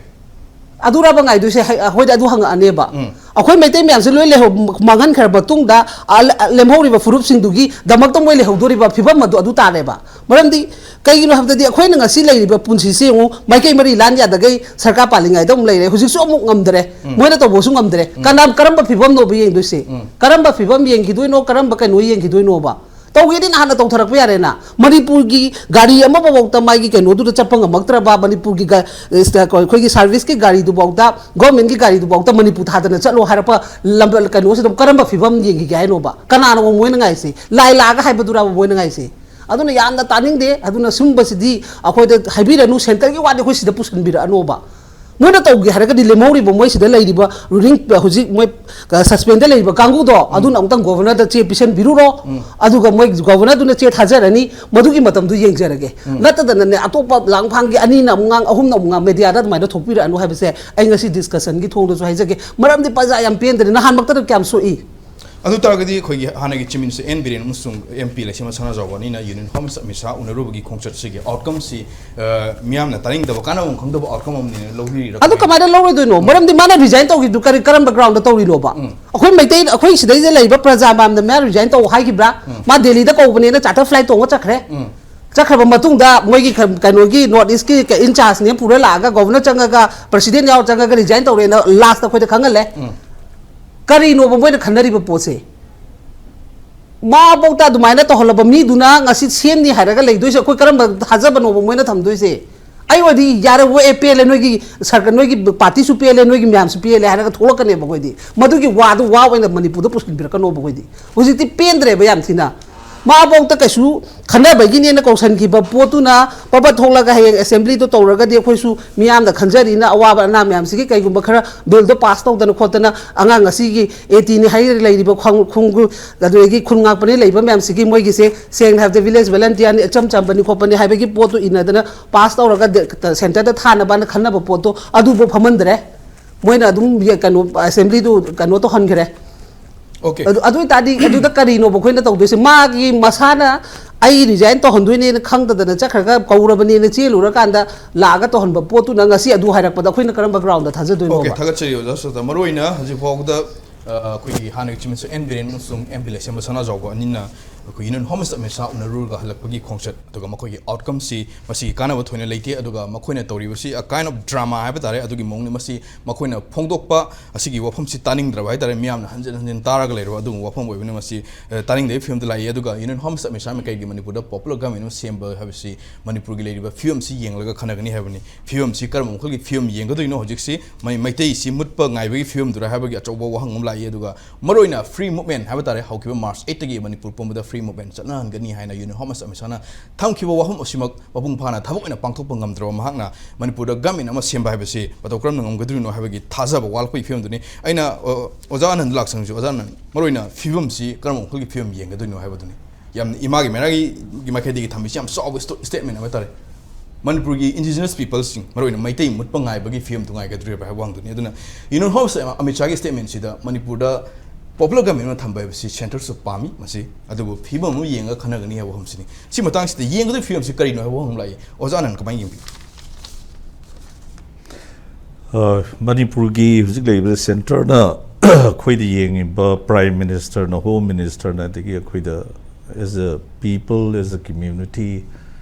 ꯑꯗꯨꯔꯥꯕ ꯉꯥꯏꯗꯣꯏꯁꯦ? ꯍꯥꯏ-, ꯑꯩꯈꯣꯏꯗ ꯑꯗꯨ ꯍꯪꯉꯛꯑꯅꯦꯕ꯫ ꯎꯝ꯫ ꯑꯩꯈꯣꯏ ꯃꯩꯇꯩ ꯃꯌꯥꯝꯁꯦ ꯂꯣꯏ ꯂꯩꯍꯧ-, ꯃꯥꯡꯍꯟꯈ꯭ꯔ ꯃꯇꯨꯡꯗ, ꯑ, ꯂꯦꯝꯍꯧꯔꯤꯕ ꯐꯨꯔꯨꯞꯁꯤꯡꯗꯨꯒꯤꯗꯃꯛꯇ ꯃꯣꯏ ꯂꯩꯍꯧꯗꯣꯔꯤꯕ ꯐꯤꯕꯝ ꯑꯗꯨ, ꯑꯗꯨ ꯇꯥꯔꯦꯕ꯫ ꯃꯔꯝꯗꯤ ꯀꯩꯒꯤꯅꯣ ꯍꯥꯏꯕꯗꯗꯤ ꯑꯩꯈꯣꯏꯅ ꯉꯁꯤ ꯂꯩꯔꯤꯕ ꯄꯨꯟꯁꯤꯁꯦ ꯌꯦꯡꯉꯨ, ꯃꯥꯏꯀꯩ ꯃꯔꯤ ꯂꯥꯟ ꯌꯥꯗꯈꯩ ꯁꯔꯀꯥꯔ ꯄꯥꯜꯂꯤꯉꯩꯗ ꯑꯃꯨꯛ ꯂꯩꯔꯦ, ꯍꯧꯖꯤꯛꯁꯨ ꯑꯃꯨꯛ ꯉꯝꯗ꯭ꯔꯦ, ꯎꯝ꯫ ꯃꯣꯏꯅ ꯇꯧꯕꯁꯨ ꯉꯝꯗ꯭ꯔꯦ꯫ ꯎꯝ꯫ ꯀꯅꯥ, ꯀꯔꯝꯕ ꯐꯤꯕꯝꯅꯣꯕ ꯌꯦꯡꯗꯣꯏꯁꯦ? ꯎꯝ꯫ ꯀꯔꯝꯕ ꯐꯤꯕꯝ ꯌꯦꯡꯈꯤꯗꯣꯏꯅꯣ, ꯀꯔꯝꯕ ꯀꯩꯅꯣ ꯌꯦꯡꯈꯤꯗꯣꯏꯅꯣꯕ? ꯇꯧꯒꯦꯗꯤ ꯅꯍꯥꯟꯅ ꯇꯧꯊꯔꯛꯄ ꯌꯥꯔꯦꯅ꯫ ꯃꯅꯤꯄꯨꯔꯒꯤ ꯒꯥꯔꯤ ꯑꯃꯐꯥꯎꯗ ꯃꯥꯒꯤ ꯀꯩꯅꯣꯗꯨꯗ ꯆꯠꯄ ꯉꯝꯃꯛꯇ꯭ꯔꯕ, ꯃꯅꯤꯄꯨꯔꯒꯤ ꯒ-, ꯑꯩꯈꯣꯏꯒꯤ serviceꯀꯤ ꯒꯥꯔꯤꯗꯨꯐꯥꯎꯗ, governmentꯀꯤ ꯒꯥꯔꯤꯗꯨꯐꯥꯎꯗ ꯃꯅꯤꯄꯨꯔ ꯊꯥꯗꯅ ꯆꯠꯂꯣ ꯍꯥꯏꯔꯛꯄ ꯂꯝꯕ-, ꯀꯩꯅꯣꯁꯤꯗ ꯀꯔꯝꯕ ꯐꯤꯕꯝ ꯌꯦꯡꯈꯤꯒꯦ ꯍꯥꯏꯅꯣꯕ? ꯀꯅꯥꯅꯣ ꯃꯣꯏꯅ ꯉꯥꯏꯁꯦ? ꯂꯥꯏ ꯂꯥꯛꯑꯒ ꯍꯥꯏꯕꯗꯨꯔꯥꯕ ꯃꯣꯏꯅ ꯉꯥꯏꯁꯦ? ꯑꯗꯨꯅ ꯌꯥꯝꯅ ꯇꯥꯅꯤꯡꯗꯦ꯫ ꯑꯗꯨꯅ ꯁꯨꯝꯕꯁꯤꯗꯤ ꯑꯩꯈꯣꯏꯗ ꯍꯥꯏꯕꯤꯔꯅꯨ, ꯁꯦꯟꯇꯔꯒꯤ ꯋꯥꯗꯤ ꯑꯩꯈꯣꯏ ꯁꯤꯗ ꯄꯨꯁꯤꯟꯕꯤꯔꯛꯑꯅꯣꯕ꯫ ꯃꯣꯏꯅ ꯇꯧꯒꯦ ꯍꯥꯏꯔꯒꯗꯤ ꯂꯦꯝꯍꯧꯔꯤꯕ ꯃꯣꯏ ꯁꯤꯗ ꯂꯩꯔꯤꯕ ꯔꯨꯂꯤꯡ, ꯍꯧꯖꯤꯛ ꯃꯣꯏ ꯁꯁꯄꯦꯟꯗ ꯂꯩꯔꯤꯕ ꯀꯥꯡꯕꯨꯗꯣ, ꯑꯗꯨꯅ ꯑꯃꯨꯛꯇꯪ ꯒꯣꯕꯔꯅꯔꯗ ꯆꯦ ꯄꯤꯁꯟꯕꯤꯔꯨꯔꯣ꯫ ꯑꯗꯨꯒ ꯃꯣꯏ ꯒꯣꯕꯔꯅꯔꯗꯨꯅ ꯆꯦ ꯊꯥꯖꯔꯅꯤ, ꯃꯗꯨꯒꯤ ꯃꯇꯝꯗꯨ ꯌꯦꯡꯖꯔꯒꯦ꯫ ꯅꯠꯇꯗꯅꯅꯦ, ꯑꯇꯣꯞꯄ ꯂꯥꯡꯐꯥꯡꯒꯤ ꯑꯅꯤꯅ ꯑꯃꯨꯛ ꯉꯥꯡ, ꯑꯍꯨꯝꯅ ꯑꯃꯨꯛ ꯉꯥꯡ, ꯃꯦꯗꯤꯌꯥꯗ ꯑꯗꯨꯃꯥꯏꯅ ꯊꯣꯛꯄꯤꯔꯛꯑꯅꯨ ꯍꯥꯏꯕꯁꯦ ꯑꯩ ꯉꯁꯤ ꯗꯤꯁꯀꯁꯟꯒꯤ ꯊꯣꯡꯗꯁꯨ ꯍꯥꯏꯖꯒꯦ꯫ ꯃꯔꯝꯗꯤ ꯄ꯭ꯔꯖꯥ ꯌꯥꯝ ꯄꯦꯟꯗ꯭ꯔꯦ꯫ ꯅꯍꯥꯟꯃꯛꯇꯗ ꯀꯌꯥꯝ ꯁꯣꯛꯏ? ꯑꯗꯨ ꯇꯥꯔꯒꯗꯤ ꯑꯩꯈꯣꯏꯒꯤ ꯍꯥꯟꯅꯒꯤ ꯆꯤꯞ ꯃꯤꯅꯤꯁꯇꯔ ꯑꯦꯟ ꯕꯤꯔꯦꯟ ꯑꯃꯁꯨꯡ ꯑꯦꯝ ꯄꯤ ꯂꯩꯁꯦꯝꯕ ꯁꯅꯥꯖꯥꯎꯕ ꯑꯅꯤꯅ union home minister Amit Shah ꯎꯅꯔꯨꯕꯒꯤ ꯈꯣꯡꯆꯠꯁꯤꯒꯤ ꯑꯥꯎꯠꯀꯝꯁꯤ, ꯑ, ꯃꯤꯌꯥꯝꯅ ꯇꯥꯅꯤꯡꯗꯕ, ꯀꯥꯟꯅꯕ ꯈꯪꯗꯕ ꯑꯥꯎꯠꯀꯝ ꯑꯃꯅꯦꯅ ꯂꯧꯕꯤꯔꯤꯔꯥ? ꯑꯗꯨ ꯀꯃꯥꯏꯅ ꯂꯧꯔꯣꯏꯗꯣꯏꯅꯣ? ꯃꯔꯝꯗꯤ ꯃꯥꯅ ꯔꯤꯖꯥꯏꯟ ꯇꯧꯈꯤꯕꯗꯨ ꯀꯔꯤ, ꯀꯔꯝꯕ ꯒ꯭ꯔꯥꯎꯟꯗ ꯇꯧꯔꯤꯅꯣꯕ? ꯑꯩꯈꯣꯏ ꯃꯩꯇꯩ, ꯑꯩꯈꯣꯏ ꯁꯤꯗꯩꯗ ꯂꯩꯔꯤꯕ ꯄ꯭ꯔꯖꯥ ꯃꯌꯥꯝꯅ ꯃꯥ ꯔꯤꯖꯥꯏꯟ ꯇꯧ ꯍꯥꯏꯈꯤꯕ꯭ꯔꯥ? ꯃꯥ ꯗꯦꯜꯂꯤꯗ ꯀꯧꯕꯅꯦꯅ ꯆꯥꯔꯇꯔ ꯐ꯭ꯂꯥꯏꯠ ꯇꯣꯡꯉ ꯆꯠꯈ꯭ꯔꯦ꯫ ꯆꯠꯈ꯭ꯔꯕ ꯃꯇꯨꯡꯗ ꯃꯣꯏꯒꯤ ꯀ-, ꯀꯩꯅꯣꯒꯤ ꯅꯣꯔꯠ ꯏꯁꯀꯤ ꯏꯟꯆꯥꯔꯖꯅꯦ ꯄꯨꯔ ꯂꯥꯛꯑꯒ, ꯒꯣꯕꯔꯅꯔ ꯆꯪꯉꯒ, ꯄ꯭ꯔꯁꯤꯗꯦꯟ ꯌꯥꯎꯔ ꯆꯪꯉꯒ ꯔꯤꯖꯥꯏꯟ ꯇꯧꯔꯦꯅ ꯂꯥꯁꯇ ꯑꯩꯈꯣꯏꯗ ꯈꯪꯍꯜꯂꯦ꯫ ꯀꯔꯤꯅꯣꯕ ꯃꯣꯏꯅ ꯈꯟꯅꯔꯤꯕ ꯄꯣꯠꯁꯦ? ꯃꯥꯕꯧꯇ ꯑꯗꯨꯃꯥꯏꯅ ꯇꯧꯍꯜꯂꯕ ꯃꯤꯗꯨꯅ ꯉꯁꯤ ꯁꯦꯝꯅꯤ ꯍꯥꯏꯔꯒ ꯂꯩꯗꯣꯏꯁꯦ, ꯑꯩꯈꯣꯏ ꯀꯔꯝꯕ ꯊꯥꯖꯕꯅꯣꯕ ꯃꯣꯏꯅ ꯊꯝꯗꯣꯏꯁꯦ? ꯑꯩ ꯑꯣꯏꯗꯤ ꯌꯥꯔꯦ, ꯑꯣ, ꯑꯦ, ꯄꯦꯜꯂꯦ, ꯅꯣꯏꯒꯤ ꯁꯔꯀꯥꯔ, ꯅꯣꯏꯒꯤ ꯄꯥꯔꯇꯤꯁꯨ ꯄꯦꯜꯂꯦ, ꯅꯣꯏꯒꯤ ꯃꯌꯥꯝꯁꯨ ꯄꯦꯜꯂꯦ ꯍꯥꯏꯔꯒ ꯊꯣꯛꯂꯛꯀꯅꯦꯕ ꯑꯩꯈꯣꯏꯗꯤ꯫ ꯃꯗꯨꯒꯤ ꯋꯥꯗꯨ ꯋꯥ ꯑꯣꯏꯅ ꯃꯅꯤꯄꯨꯔꯗ ꯄꯨꯁꯤꯟꯕꯤꯔꯛꯀꯅꯣꯕ ꯑꯩꯈꯣꯏꯗꯤ꯫ ꯍꯧꯖꯤꯛꯇꯤ ꯄꯦꯟꯗ꯭ꯔꯦꯕ ꯌꯥꯝ ꯊꯤꯅ꯫ ꯃꯥꯕꯧꯇ ꯀꯩꯁꯨ ꯈꯟꯅꯕꯒꯤꯅꯦꯅ ꯀꯧꯁꯟꯈꯤꯕ ꯄꯣꯠꯇꯨꯅ ꯄꯕꯠ ꯊꯣꯛꯂꯒ ꯍꯌꯦꯡ ꯑꯦꯁꯦꯝꯕ꯭ꯂꯤꯗꯣ ꯇꯧꯔꯒꯗꯤ ꯑꯩꯈꯣꯏꯁꯨ ꯃꯤꯌꯥꯝꯅ ꯈꯟꯖꯔꯤꯅ ꯑꯋꯥꯕ ꯑꯅꯥ ꯃꯌꯥꯝꯁꯤꯒꯤ ꯀꯩꯒꯨꯝꯕ ꯈꯔ ꯕꯤꯜꯗꯣ ꯄꯥꯁ ꯇꯧꯗꯅ ꯈꯣꯠꯇꯅ ꯑꯉꯥꯡ ꯑꯁꯤꯒꯤ ꯑꯦ ꯇꯤꯅꯤ ꯍꯥꯏꯔ ꯂꯩꯔꯤꯕ ꯈꯣꯡ-, ꯈꯣꯡꯒꯨ-, ꯑꯗꯨꯗꯒꯤ ꯈꯨꯟ ꯉꯥꯛꯄꯅꯤ ꯂꯩꯕ ꯃꯌꯥꯝꯁꯤꯒꯤ ꯃꯣꯏꯒꯤꯁꯦ ꯁꯦꯡꯅ ꯍꯥꯏꯕꯗ ꯚꯤꯂꯦꯖ ꯚꯣꯂꯟꯇꯤꯌꯥꯔꯅꯤ, ꯏꯆꯝ ꯆꯝꯕꯅꯤ ꯈꯣꯠꯄꯅꯤ ꯍꯥꯏꯕꯒꯤ ꯄꯣꯠꯇꯨ ꯏꯟꯅꯗꯅ ꯄꯥꯁ ꯇꯧꯔꯒ ꯗꯦ-, ꯁꯦꯟꯇꯔꯗ ꯊꯥꯅꯕꯅ ꯈꯟꯅꯕ ꯄꯣꯠꯇꯣ ꯑꯗꯨꯕꯨ ꯐꯝꯍꯟꯗ꯭ꯔꯦ꯫ ꯃꯣꯏꯅ ꯑꯗꯨꯝ ꯌꯦ-, ꯀꯩꯅꯣ, ꯑꯦꯁꯦꯝꯕ꯭ꯂꯤꯗꯨ ꯀꯩꯅꯣ ꯇꯧꯍꯟꯈ꯭ꯔꯦ꯫ ꯑꯣꯀꯦ꯫ ꯑꯗꯨ, ꯑꯗꯨ ꯑꯣꯏꯇꯥꯔꯗꯤ ꯑꯗꯨꯗ ꯀꯔꯤꯅꯣꯕ ꯑꯩꯈꯣꯏꯅ ꯇꯧꯗꯣꯏꯁꯦ? ꯃꯥꯒꯤ ꯃꯁꯥꯅ ꯑꯩ ꯔꯤꯖꯥꯏꯟ ꯇꯧꯍꯟꯗꯣꯏꯅꯦꯅ ꯈꯪꯗꯗꯅ ꯆꯠꯈ꯭ꯔꯒ ꯀꯧꯔꯕꯅꯦꯅ ꯆꯦꯜꯂꯨꯔꯀꯥꯟꯗ ꯂꯥꯛꯑꯒ ꯇꯧꯍꯟꯕ ꯄꯣꯠꯇꯨꯅ ꯉꯁꯤ ꯑꯗꯨ ꯍꯥꯏꯔꯛꯄꯗ ꯑꯩꯈꯣꯏꯅ ꯀꯔꯝꯕ ꯒ꯭ꯔꯥꯎꯟꯗ ꯊꯥꯖꯗꯣꯏꯅꯣꯕ? ꯑꯣꯀꯦ, ꯊꯥꯒꯠꯆꯔꯤ ꯑꯣꯖꯥ ꯁꯣꯁꯇ꯫ ꯃꯔꯨꯑꯣꯏꯅ ꯍꯧꯖꯤꯛ ꯐꯥꯎꯕꯗ, ꯑ, ꯑꯩꯈꯣꯏꯒꯤ ꯍꯥꯟꯅꯒꯤ ꯆꯤꯞ ꯃꯤꯅꯤꯁꯇꯔ ꯑꯦꯟ ꯕꯤꯔꯦꯟ ꯑꯃꯁꯨꯡ ꯑꯦꯝ ꯄꯤ ꯂꯩꯁꯦꯝꯕ ꯁꯅꯥꯖꯥꯎꯕ ꯑꯅꯤꯅ ꯑꯩꯈꯣꯏ union home minister Amit Shah ꯎꯅꯔꯨꯔꯒ ꯍꯜꯂꯛꯄꯒꯤ ꯈꯣꯡꯆꯠ, ꯑꯗꯨꯒ ꯃꯈꯣꯏꯒꯤ ꯑꯥꯎꯠꯀꯝꯁꯤ ꯃꯁꯤꯒꯤ ꯀꯥꯟꯅꯕ ꯊꯣꯏꯅ ꯂꯩꯇꯦ꯫ ꯑꯗꯨꯒ ꯃꯈꯣꯏꯅ ꯇꯧꯔꯤꯕꯁꯤ a kind of drama ꯍꯥꯏꯕ ꯇꯥꯔꯦ, ꯑꯗꯨꯒꯤ ꯃꯑꯣꯡꯅꯤ꯫ ꯃꯁꯤ ꯃꯈꯣꯏꯅ ꯐꯣꯡꯗꯣꯛꯄ ꯑꯁꯤꯒꯤ ꯋꯥꯐꯝꯁꯤ ꯇꯥꯅꯤꯡꯗ꯭ꯔꯕ ꯍꯥꯏ ꯇꯥꯔꯦ꯫ ꯃꯤꯌꯥꯝꯅ ꯍꯟꯖꯤꯟ ꯍꯟꯖꯤꯟ ꯇꯥꯔꯒ ꯂꯩꯔꯕ ꯑꯗꯨꯒꯨꯝꯕ ꯋꯥꯐꯝ ꯑꯣꯏꯕꯅ ꯃꯁꯤ, ꯑ, ꯇꯥꯅꯤꯡꯗꯕꯒꯤ ꯐꯤꯕꯝꯗ ꯂꯥꯛꯏ꯫ ꯑꯗꯨꯒ ꯌꯨꯅꯤꯌꯟ ꯍꯣꯝ ꯃꯤꯅꯤꯁꯇꯔ ꯑꯃꯤꯠ ꯁꯥꯍꯅ ꯀꯩꯒꯤ ꯃꯅꯤꯄꯨꯔꯗ ꯄꯣꯄꯨꯂꯔ ꯒꯚꯔꯟꯃꯦꯟꯠ ꯑꯃ ꯁꯦꯝꯕ ꯍꯥꯏꯕꯁꯤ ꯃꯅꯤꯄꯨꯔꯒꯤ ꯂꯩꯔꯤꯕ ꯐꯤꯕꯝꯁꯤ ꯌꯦꯡꯂꯒ ꯈꯟꯅꯒꯅꯤ ꯍꯥꯏꯕꯅꯤ꯫ ꯐꯤꯕꯝꯁꯤ ꯀꯔꯝꯕ ꯃꯈꯜꯒꯤ ꯐꯤꯕꯝ ꯌꯦꯡꯒꯗꯣꯏꯅꯣ ꯍꯧꯖꯤꯛꯁꯤ? ꯃꯩ-, ꯃꯩꯇꯩꯁꯤ ꯃꯨꯠꯄ ꯉꯥꯏꯕꯒꯤ ꯐꯤꯕꯝꯗꯨꯔ ꯍꯥꯏꯕꯒꯤ ꯑꯆꯧꯕ ꯋꯥꯍꯪ ꯑꯃ ꯂꯥꯛꯏ꯫ ꯑꯗꯨꯒ ꯃꯔꯨꯑꯣꯏꯅ ꯐ꯭ꯔꯤ ꯃꯨꯚꯃꯦꯟꯠ ꯍꯥꯏꯕ ꯇꯥꯔꯦ, ꯍꯧꯈꯤꯕ ꯃꯥꯔꯆ ꯑꯩꯠꯇꯒꯤ ꯃꯅꯤꯄꯨꯔ ꯄꯨꯝꯕꯗ ꯐ꯭ꯔꯤ movement ꯆꯠꯅꯍꯟꯒꯅꯤ ꯍꯥꯏꯅ ꯌꯨꯅꯤꯌꯟ ꯍꯣꯝ ꯃꯤꯅꯤꯁꯇꯔ ꯑꯃꯤꯠ ꯁꯥꯍꯅ ꯊꯝꯈꯤꯕ ꯋꯥꯐꯝ ꯑꯁꯤꯃꯛ ꯃꯄꯨꯡ ꯐꯥꯅ ꯊꯕꯛ ꯑꯣꯏꯅ ꯄꯥꯡꯊꯣꯛꯄ ꯉꯝꯗ꯭ꯔꯕ ꯃꯍꯥꯛꯅ ꯃꯅꯤꯄꯨꯔꯗ ꯒꯃꯦꯟ ꯑꯃ ꯁꯦꯝꯕ ꯍꯥꯏꯕꯁꯤ ꯃꯇꯧ ꯀꯔꯝꯅ ꯉꯝꯒꯗꯣꯔꯤꯅꯣ ꯍꯥꯏꯕꯒꯤ ꯊꯥꯖꯕ ꯋꯥꯠꯂꯛꯄꯒꯤ ꯐꯤꯕꯝꯗꯨꯅꯤ꯫ ꯑꯩꯅ, ꯑ, ꯑꯣꯖꯥ ꯑꯅꯟꯗ ꯂꯥꯛꯆꯔꯁꯨ, ꯑꯣꯖꯥ ꯑꯅꯟꯗ, ꯃꯔꯨꯑꯣꯏꯅ ꯐꯤꯕꯝꯁꯤ ꯀꯔꯝꯕ ꯋꯥꯈꯜꯒꯤ ꯐꯤꯕꯝ ꯌꯦꯡꯒꯗꯣꯏꯅꯣ ꯍꯥꯏꯕꯗꯨꯅꯤ꯫ ꯌꯥꯝꯅ ꯏꯃꯥꯒꯤ ꯃꯦꯔꯥꯒꯤ ꯃꯥꯏꯀꯩꯗꯒꯤ ꯊꯝꯕꯁꯤ ꯌꯥꯝ ꯆꯥꯎꯕ ꯁ꯭ꯇꯣ-, statement ꯑꯃ ꯍꯥꯏꯇꯥꯔꯦ꯫ ꯃꯅꯤꯄꯨꯔꯒꯤ indigenous peopleꯁꯤꯡ, ꯃꯔꯨꯑꯣꯏꯅ ꯃꯩꯇꯩ ꯃꯨꯠꯄ ꯉꯥꯏꯕꯒꯤ ꯐꯤꯕꯝꯗꯨ ꯉꯥꯏꯒꯗ꯭ꯔꯤꯕ꯭ꯔꯥ ꯍꯥꯏꯕ ꯋꯥꯍꯪꯗꯨꯅꯤ꯫ ꯑꯗꯨꯅ ꯌꯨꯅꯤꯌꯟ ꯍꯣꯝ ꯃꯤꯅꯤꯁꯇꯔ ꯑꯃꯤꯠ ꯁꯥꯍꯒꯤ statementꯁꯤꯗ ꯃꯅꯤꯄꯨꯔꯗ popular government ꯑꯃ ꯊꯝꯕ ꯍꯥꯏꯕꯁꯤ centreꯁꯨ ꯄꯥꯝꯃꯤ ꯃꯁꯤ, ꯑꯗꯨꯕꯨ ꯐꯤꯕꯝ ꯑꯃ ꯌꯦꯡꯉꯒ ꯈꯟꯅꯒꯅꯤ ꯍꯥꯏꯕ ꯋꯥꯐꯝꯁꯤꯅꯤ꯫ ꯁꯤ ꯃꯇꯥꯡꯁꯤꯗ ꯌꯦꯡꯒꯗꯣꯏ ꯐꯤꯕꯝꯁꯤ ꯀꯔꯤꯅꯣ ꯍꯥꯏꯕ ꯋꯥꯍꯪ ꯑꯃ ꯂꯥꯛꯏ꯫ ꯑꯣꯖꯥ ꯑꯅꯟꯗ ꯀꯃꯥꯏꯅ ꯌꯦꯡꯕꯤ? ꯑ, ꯃꯅꯤꯄꯨꯔꯒꯤ ꯍꯧꯖꯤꯛ ꯂꯩꯔꯤꯕ centreꯅ ꯑꯩꯈꯣꯏꯗ ꯌꯦꯡꯉꯤꯕ prime ministerꯅ, home ministerꯅ, ꯑꯗꯒꯤ ꯑꯩꯈꯣꯏꯗ as a people, as a community,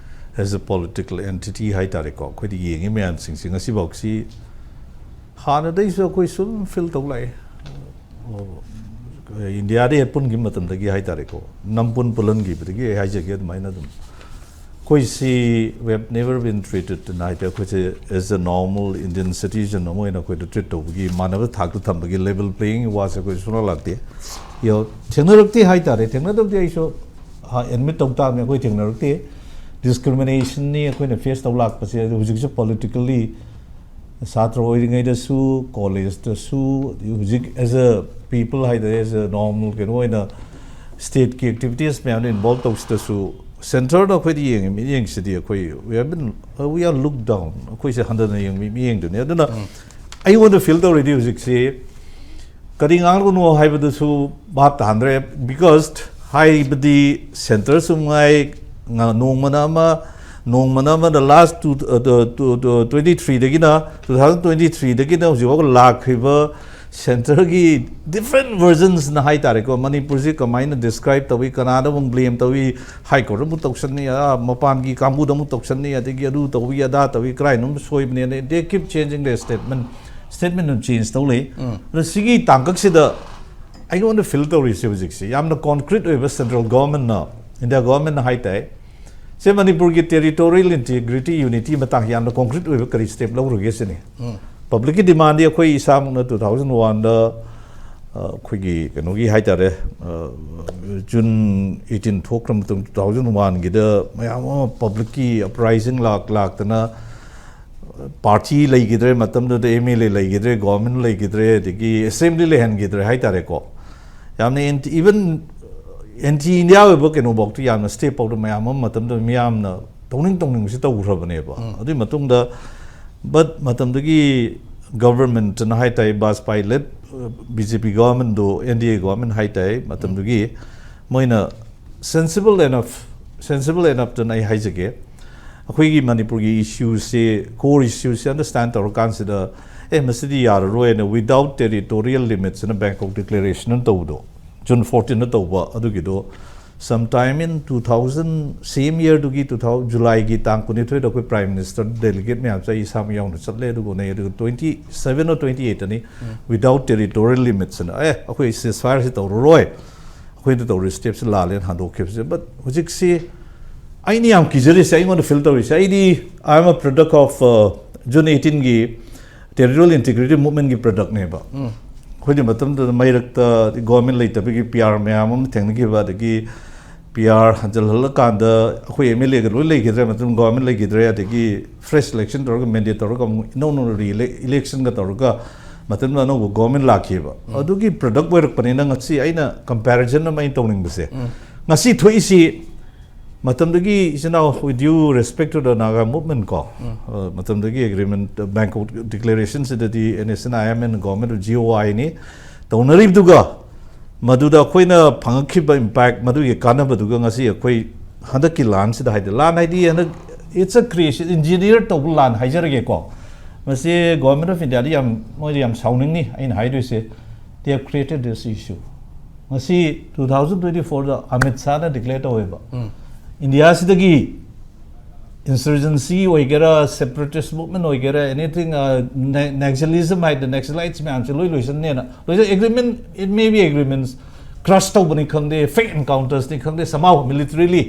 as a political entity ꯍꯥꯏ ꯇꯥꯔꯦꯀꯣ, ꯑꯩꯈꯣꯏꯗ ꯌꯦꯡꯉꯤ ꯃꯌꯥꯝꯁꯤꯡꯁꯦ ꯉꯁꯤꯐꯥꯎꯁꯤ ꯍꯥꯟꯅꯗꯩꯁꯨ ꯑꯩꯈꯣꯏ ꯁꯨꯝ feel ꯇꯧ ꯂꯥꯛꯑꯦ꯫ ꯑꯣ, ꯏꯟꯗꯤꯌꯥꯗ ꯍꯦꯛ ꯄꯨꯟꯈꯤꯕ ꯃꯇꯝꯗꯒꯤ ꯍꯥꯏ ꯇꯥꯔꯦꯀꯣ, ꯅꯝꯄꯨꯟ ꯄꯨꯜꯍꯟꯈꯤꯕꯗꯒꯤ ꯑꯩ ꯍꯥꯏꯖꯒꯦ ꯑꯗꯨꯃꯥꯏꯅ ꯑꯗꯨꯝ꯫ ꯑꯩꯈꯣꯏꯁꯤ we have never been treated ꯍꯥꯏꯗꯤ ꯑꯩꯈꯣꯏꯁꯦ as a normal Indian citizen ꯑꯃ ꯑꯣꯏꯅ ꯑꯩꯈꯣꯏꯗ treat ꯇꯧꯕꯒꯤ, ꯃꯥꯟꯅꯕ ꯊꯥꯛꯇ ꯊꯝꯕꯒꯤ level playing ꯋꯥꯁꯦ ꯑꯩꯈꯣꯏ ꯁꯨꯡꯂꯥꯛ ꯂꯥꯛꯇꯦ꯫ ꯌꯣ, ꯊꯦꯡꯅꯔꯛꯇꯦ ꯍꯥꯏ ꯇꯥꯔꯦ꯫ ꯊꯦꯡꯅꯗꯕꯗꯤ ꯑꯩꯁꯨ, ꯑ, admit ꯇꯧ ꯇꯥꯕꯅꯤ, ꯑꯩꯈꯣꯏ ꯊꯦꯡꯅꯔꯛꯇꯦ꯫ Discriminationꯅꯤ ꯑꯩꯈꯣꯏꯅ face ꯇꯧ ꯂꯥꯛꯄꯁꯦ꯫ ꯑꯗꯨ ꯍꯧꯖꯤꯛꯁꯨ politically ꯁꯥꯇ꯭ꯔ ꯑꯣꯏꯔꯤꯉꯩꯗꯁꯨ, collegeꯇꯁꯨ, ꯍꯧꯖꯤꯛ as a people ꯍꯥꯏ ꯇꯥꯔꯦ, as a normal ꯀꯩꯅꯣ ꯑꯣꯏꯅ stateꯀꯤ activities ꯃꯌꯥꯝꯗ involve ꯇꯧꯁꯤꯗꯁꯨ centreꯅ ꯑꯩꯈꯣꯏꯗ ꯌꯦꯡꯉꯤ ꯃꯤꯠꯌꯦꯡꯁꯤꯗꯤ ꯑꯩꯈꯣꯏ we have been, we are looked down, ꯑꯩꯈꯣꯏꯁꯦ ꯍꯟꯊꯅ ꯌꯦꯡꯕ ꯃꯤꯠꯌꯦꯡꯗꯨꯅꯤ꯫ ꯑꯗꯨꯅ ꯑꯩꯉꯣꯟꯗ feel ꯇꯧꯔꯤꯗꯤ ꯍꯧꯖꯤꯛꯁꯤ ꯀꯔꯤ ꯉꯥꯡꯕꯅꯣ ꯍꯥꯏꯕꯗꯨꯁꯨ ꯚꯥꯞ ꯇꯥꯍꯟꯗ꯭ꯔꯦ꯫ Because ꯍꯥꯏꯕꯗꯤ centreꯁꯨ ꯉꯥꯏ, ꯉ-, ꯅꯣꯡꯃꯅ ꯑꯃ, ꯅꯣꯡꯃꯅ ꯑꯃ, the last two, uh, the, two, the twenty threeꯗꯒꯤꯅ, two thousand twenty threeꯗꯒꯤꯅ ꯍꯧꯖꯤꯛꯐꯥꯎ ꯂꯥꯛꯈ꯭ꯔꯤꯕ centreꯒꯤ different versionsꯅ ꯍꯥꯏ ꯇꯥꯔꯦꯀꯣ, ꯃꯅꯤꯄꯨꯔꯁꯤ ꯀꯃꯥꯏꯅ describe ꯇꯧꯏ, ꯀꯅꯥꯗ ꯑꯃꯨꯛ blame ꯇꯧꯏ, High Court ꯑꯃꯨꯛ ꯇꯧꯁꯟꯅꯤ, ꯑꯥ, ꯃꯄꯥꯟꯒꯤ ꯀꯥꯡꯕꯨꯗ ꯑꯃꯨꯛ ꯇꯧꯁꯟꯅꯤ, ꯑꯗꯒꯤ ꯑꯗꯨ ꯇꯧꯏ, ꯑꯗꯥ ꯇꯧꯏ, ꯀꯔꯥꯏꯅꯣꯝ ꯁꯣꯏꯕꯅꯦꯅ they keep changing their statement, statement ꯑꯗꯨꯝ change ꯇꯧ ꯂꯩ꯫ ꯑꯗꯣ ꯁꯤꯒꯤ ꯇꯥꯡꯀꯛꯁꯤꯗ ꯑꯩꯉꯣꯟꯗ feel ꯇꯧꯔꯤꯁꯦ ꯍꯧꯖꯤꯛꯁꯦ ꯌꯥꯝꯅ concrete ꯑꯣꯏꯕ central governmentꯅ, India governmentꯅ ꯍꯥꯏ ꯇꯥꯏ, ꯁꯦ ꯃꯅꯤꯄꯨꯔꯒꯤ territorial integrity, unity ꯃꯇꯥꯡ ꯌꯥꯝꯅ concrete ꯑꯣꯏꯕ ꯀꯔꯤ step ꯂꯧꯔꯒꯦ ꯁꯤꯅꯤ꯫ Publicꯀꯤ demandꯗꯤ ꯑꯩꯈꯣꯏ ꯏꯁꯥꯃꯛꯅ two thousand oneꯗ ꯑꯩꯈꯣꯏꯒꯤ ꯀꯩꯅꯣꯒꯤ ꯍꯥꯏꯇꯥꯔꯦ, ꯖꯨꯟ ꯑꯩꯠꯇꯤꯟ ꯊꯣꯛꯈ꯭ꯔ ꯃꯇꯨꯡ ꯇꯨ ꯊꯥꯎꯖꯟ ꯋꯥꯟꯒꯤꯗ ꯃꯌꯥꯝ ꯑꯃ ꯄꯕ꯭ꯂꯤꯛꯀꯤ ꯑꯞꯔꯥꯏꯖꯤꯡ ꯂꯥꯛ ꯂꯥꯛꯇꯅ, ꯄꯥꯔꯇꯤ ꯂꯩꯈꯤꯗ꯭ꯔꯦ ꯃꯇꯝꯗꯨꯗ, ꯑꯦꯝ ꯑꯦꯜ ꯑꯦ ꯂꯩꯈꯤꯗ꯭ꯔꯦ, ꯒꯣꯔꯃꯦꯟ ꯂꯩꯈꯤꯗ꯭ꯔꯦ, ꯑꯗꯒꯤ ꯑꯦꯁꯦꯝꯕ꯭ꯂꯤ ꯂꯩꯍꯟꯈꯤꯗ꯭ꯔꯦ ꯍꯥꯏꯇꯥꯔꯦꯀꯣ꯫ ꯌꯥꯝꯅ ꯑꯦꯟꯇꯤ, ꯏꯚꯟ ꯑꯦꯟꯇꯤ ꯏꯟꯗꯤꯌꯥ ꯑꯣꯏꯕ ꯀꯩꯅꯣꯐꯥꯎꯗ ꯌꯥꯝꯅ ꯁ꯭ꯇꯦꯞ ꯐꯥꯎꯗ ꯃꯌꯥꯝ ꯑꯃ ꯃꯇꯝꯗ ꯃꯤꯌꯥꯝꯅ ꯇꯧꯅꯤꯡ ꯇꯧꯅꯤꯡꯕꯁꯤ ꯇꯧꯈ꯭ꯔꯕꯅꯦꯕ꯫ ꯑꯗꯨꯒꯤ ꯃꯇꯨꯡꯗ, ꯕꯠ ꯃꯇꯝꯗꯨꯒꯤ ꯒꯚꯔꯟꯃꯦꯟꯠꯅ ꯍꯥꯏꯇꯥꯔꯦ, ꯕꯥꯖꯄꯥꯏ ꯂꯦꯠ ꯕꯤ ꯖꯦ ꯄꯤ ꯒꯚꯔꯟꯃꯦꯟꯠꯗꯣ, ꯑꯦꯟ ꯗꯤ ꯑꯦ ꯒꯚꯔꯟꯃꯦꯟꯠ ꯍꯥꯏꯇꯥꯔꯦ, ꯃꯇꯝꯗꯨꯒꯤ ꯃꯣꯏꯅ ꯁꯦꯟꯁꯤꯕꯜ ꯑꯦꯅꯐ, ꯁꯦꯟꯁꯤꯕꯜ ꯑꯦꯅꯐꯇꯅ ꯑꯩ ꯍꯥꯏꯖꯒꯦ, ꯑꯩꯈꯣꯏꯒꯤ ꯃꯅꯤꯄꯨꯔꯒꯤ ꯏꯁꯨꯁꯦ, ꯀꯣꯔ ꯏꯁꯨꯁꯦ ꯑꯟꯗꯔꯁ꯭ꯇꯦꯟ ꯇꯧꯔꯀꯥꯟꯁꯤꯗ, ꯑꯦ, ꯃꯁꯤꯗꯤ ꯌꯥꯔꯔꯣꯏꯅ, without territorial limits ꯑꯅ ꯕꯦꯡꯀꯣꯛ ꯗꯤꯀ꯭ꯂꯦꯔꯦꯁꯟ ꯑꯅ ꯇꯧꯕꯗꯣ, ꯖꯨꯟ ꯐꯣꯔꯇꯤꯟꯗ ꯇꯧꯕ, ꯑꯗꯨꯒꯤꯗꯣ sometime in two thousand, same yearꯗꯨꯒꯤ two thousand, ꯖꯨꯂꯥꯏꯒꯤ ꯇꯥꯡ ꯀꯨꯟꯅꯤꯊꯣꯏꯗ ꯑꯩꯈꯣꯏ ꯄ꯭ꯔꯥꯏꯝ ꯃꯤꯅꯤꯁꯇꯔ ꯗꯦꯂꯤꯒꯦꯠ ꯃꯌꯥꯝꯁꯦ ꯑꯩ ꯏꯁꯥꯃꯛ ꯌꯥꯎꯅ ꯆꯠꯂꯦ꯫ ꯑꯗꯨꯒ ꯎꯅꯩ꯫ ꯑꯗꯨꯒ ꯇ꯭ꯋꯦꯟꯇꯤ ꯁꯚꯦꯟ ꯑꯣ ꯇ꯭ꯋꯦꯟꯇꯤ ꯑꯩꯠꯇꯅꯤ without territorial limits ꯑꯅ, ꯑꯦ, ꯑꯩꯈꯣꯏ ꯁꯤꯁ ꯐꯥꯌꯔꯁꯤ ꯇꯧꯔꯔꯣꯏ, ꯑꯩꯈꯣꯏꯅ ꯇꯧꯔꯤ ꯁ꯭ꯇꯦꯞꯁꯤ ꯂꯥꯜꯂꯦꯅ ꯍꯟꯗꯣꯛꯈꯤꯕꯁꯦ꯫ ꯕꯠ ꯍꯧꯖꯤꯛꯁꯤ ꯑꯩꯅ ꯌꯥꯝ ꯀꯤꯖꯔꯤꯁꯦ, ꯑꯩꯉꯣꯟꯗ ꯐꯤꯜ ꯇꯧꯔꯤꯁꯦ, ꯑꯩꯗꯤ I am a product of June ꯑꯩꯠꯇꯤꯟꯒꯤ ꯇꯦꯔꯤꯇꯣꯔꯤꯌꯦꯜ ꯏꯟꯇꯤꯒ꯭ꯔꯤꯇꯤ ꯃꯨꯚꯃꯦꯟꯠꯀꯤ ꯄ꯭ꯔꯗꯛꯅꯦꯕ꯫ ꯑꯩꯈꯣꯏꯗꯤ ꯃꯇꯝꯗꯨꯗ ꯃꯩꯔꯛꯇ ꯒꯣꯔꯃꯦꯟ ꯂꯩꯇꯕꯒꯤ ꯄꯤ ꯑꯥꯔ ꯃꯌꯥꯝ ꯑꯃ ꯊꯦꯡꯅꯈꯤꯕ, ꯑꯗꯒꯤ ꯄꯤ ꯑꯥꯔ ꯍꯟꯖꯜꯍꯜꯂꯀꯥꯟꯗ ꯑꯩꯈꯣꯏ ꯑꯦꯝ ꯑꯦꯜ ꯑꯦꯒ ꯂꯣꯏ ꯂꯩꯈꯤꯗ꯭ꯔꯦ, ꯃꯇꯝ ꯒꯣꯔꯃꯦꯟ ꯂꯩꯈꯤꯗ꯭ꯔꯦ, ꯑꯗꯒꯤ ꯐ꯭ꯔꯦꯁ ꯏꯂꯦꯛꯁꯟ ꯇꯧꯔꯒ ꯃꯦꯟꯗꯦꯠ ꯇꯧꯔꯒ ꯑꯃꯨꯛ ꯏꯅꯧ ꯅꯧꯅ ꯔꯤ ꯏꯂꯦꯛꯁꯟꯒ ꯇꯧꯔꯒ ꯃꯇꯝꯗꯨꯗ ꯑꯅꯧꯕ ꯒꯣꯔꯃꯦꯟ ꯂꯥꯛꯈꯤꯕ꯫ ꯑꯗꯨꯒꯤ ꯄ꯭ꯔꯗꯛ ꯑꯣꯏꯔꯛꯄꯅꯤꯅ ꯉꯁꯤ ꯑꯩꯅ ꯀꯝꯄꯦꯔꯤꯖꯟ ꯑꯃ ꯑꯩꯅ ꯇꯧꯅꯤꯡꯕꯁꯦ, ꯉꯁꯤ ꯊꯣꯛꯏꯁꯤ ꯃꯇꯝꯗꯨꯒꯤ, ꯏꯆꯤꯟ ꯏꯅꯥꯎ, with due respect to the Naga movement ꯀꯣ, ꯑ, ꯃꯇꯝꯗꯨꯒꯤ ꯑꯦꯒ꯭ꯔꯤꯃꯦꯟꯠ, ꯕꯦꯡꯀꯣꯛ ꯗꯤꯀ꯭ꯂꯦꯔꯦꯁꯟꯁꯤꯗꯗꯤ N S N I M and government of G O ꯑꯥꯏꯅꯤ ꯇꯧꯅꯔꯤꯕꯗꯨꯒ, ꯃꯗꯨꯗ ꯑꯩꯈꯣꯏꯅ ꯐꯪꯉꯛꯈꯤꯕ ꯏꯝꯄꯦꯛ, ꯃꯗꯨꯒꯤ ꯀꯥꯟꯅꯕꯗꯨꯒ ꯉꯁꯤ ꯑꯩꯈꯣꯏ ꯍꯟꯗꯛꯀꯤ ꯂꯥꯟꯁꯤꯗ, ꯍꯥꯏꯗꯤ ꯂꯥꯟ ꯍꯥꯏꯗꯤ ꯍꯟꯗꯛ it's a creation, engineer ꯇꯧꯕ ꯂꯥꯟ ꯍꯥꯏꯖꯔꯒꯦꯀꯣ꯫ ꯃꯁꯤ ꯒꯣꯔꯃꯦꯟ ꯑꯣꯐ ꯏꯟꯗꯤꯌꯥꯗꯤ ꯌꯥꯝ, ꯃꯣꯏꯗꯤ ꯌꯥꯝ ꯁꯥꯎꯅꯤꯡꯅꯤ ꯑꯩꯅ ꯍꯥꯏꯗꯣꯏꯁꯦ, they have created this issue꯫ ꯉꯁꯤ two thousand twenty fourꯗ ꯑꯃꯤꯠ ꯁꯥꯍꯅ ꯗꯤꯀ꯭ꯂꯦꯌꯔ ꯇꯧꯋꯦꯕ, ꯏꯟꯗꯤꯌꯥꯁꯤꯗꯒꯤ ꯏꯟꯁꯔꯖꯦꯟꯁꯤ ꯑꯣꯏꯒꯦꯔꯥ, ꯁꯦꯄꯔꯦꯇꯤꯁ ꯃꯨꯚꯃꯦꯟꯠ ꯑꯣꯏꯒꯦꯔꯥ, ꯑꯦꯅꯤꯊꯤꯡ, ꯅꯦꯛꯁꯂꯤꯖꯝ ꯍꯥꯏꯗꯅ ꯅꯦꯛꯁꯂꯥꯏꯠꯁ ꯃꯌꯥꯝꯁꯦ ꯂꯣꯏ ꯂꯣꯏꯁꯟꯅꯦꯅ ꯂꯣꯏꯁꯟ, agreement, it may be agreements, cross ꯇꯧꯕꯅꯤ ꯈꯪꯗꯦ, ꯐꯦꯛ ꯑꯦꯟꯀꯥꯎꯟꯇꯔꯁꯅꯤ ꯈꯪꯗꯦ, somehow militarily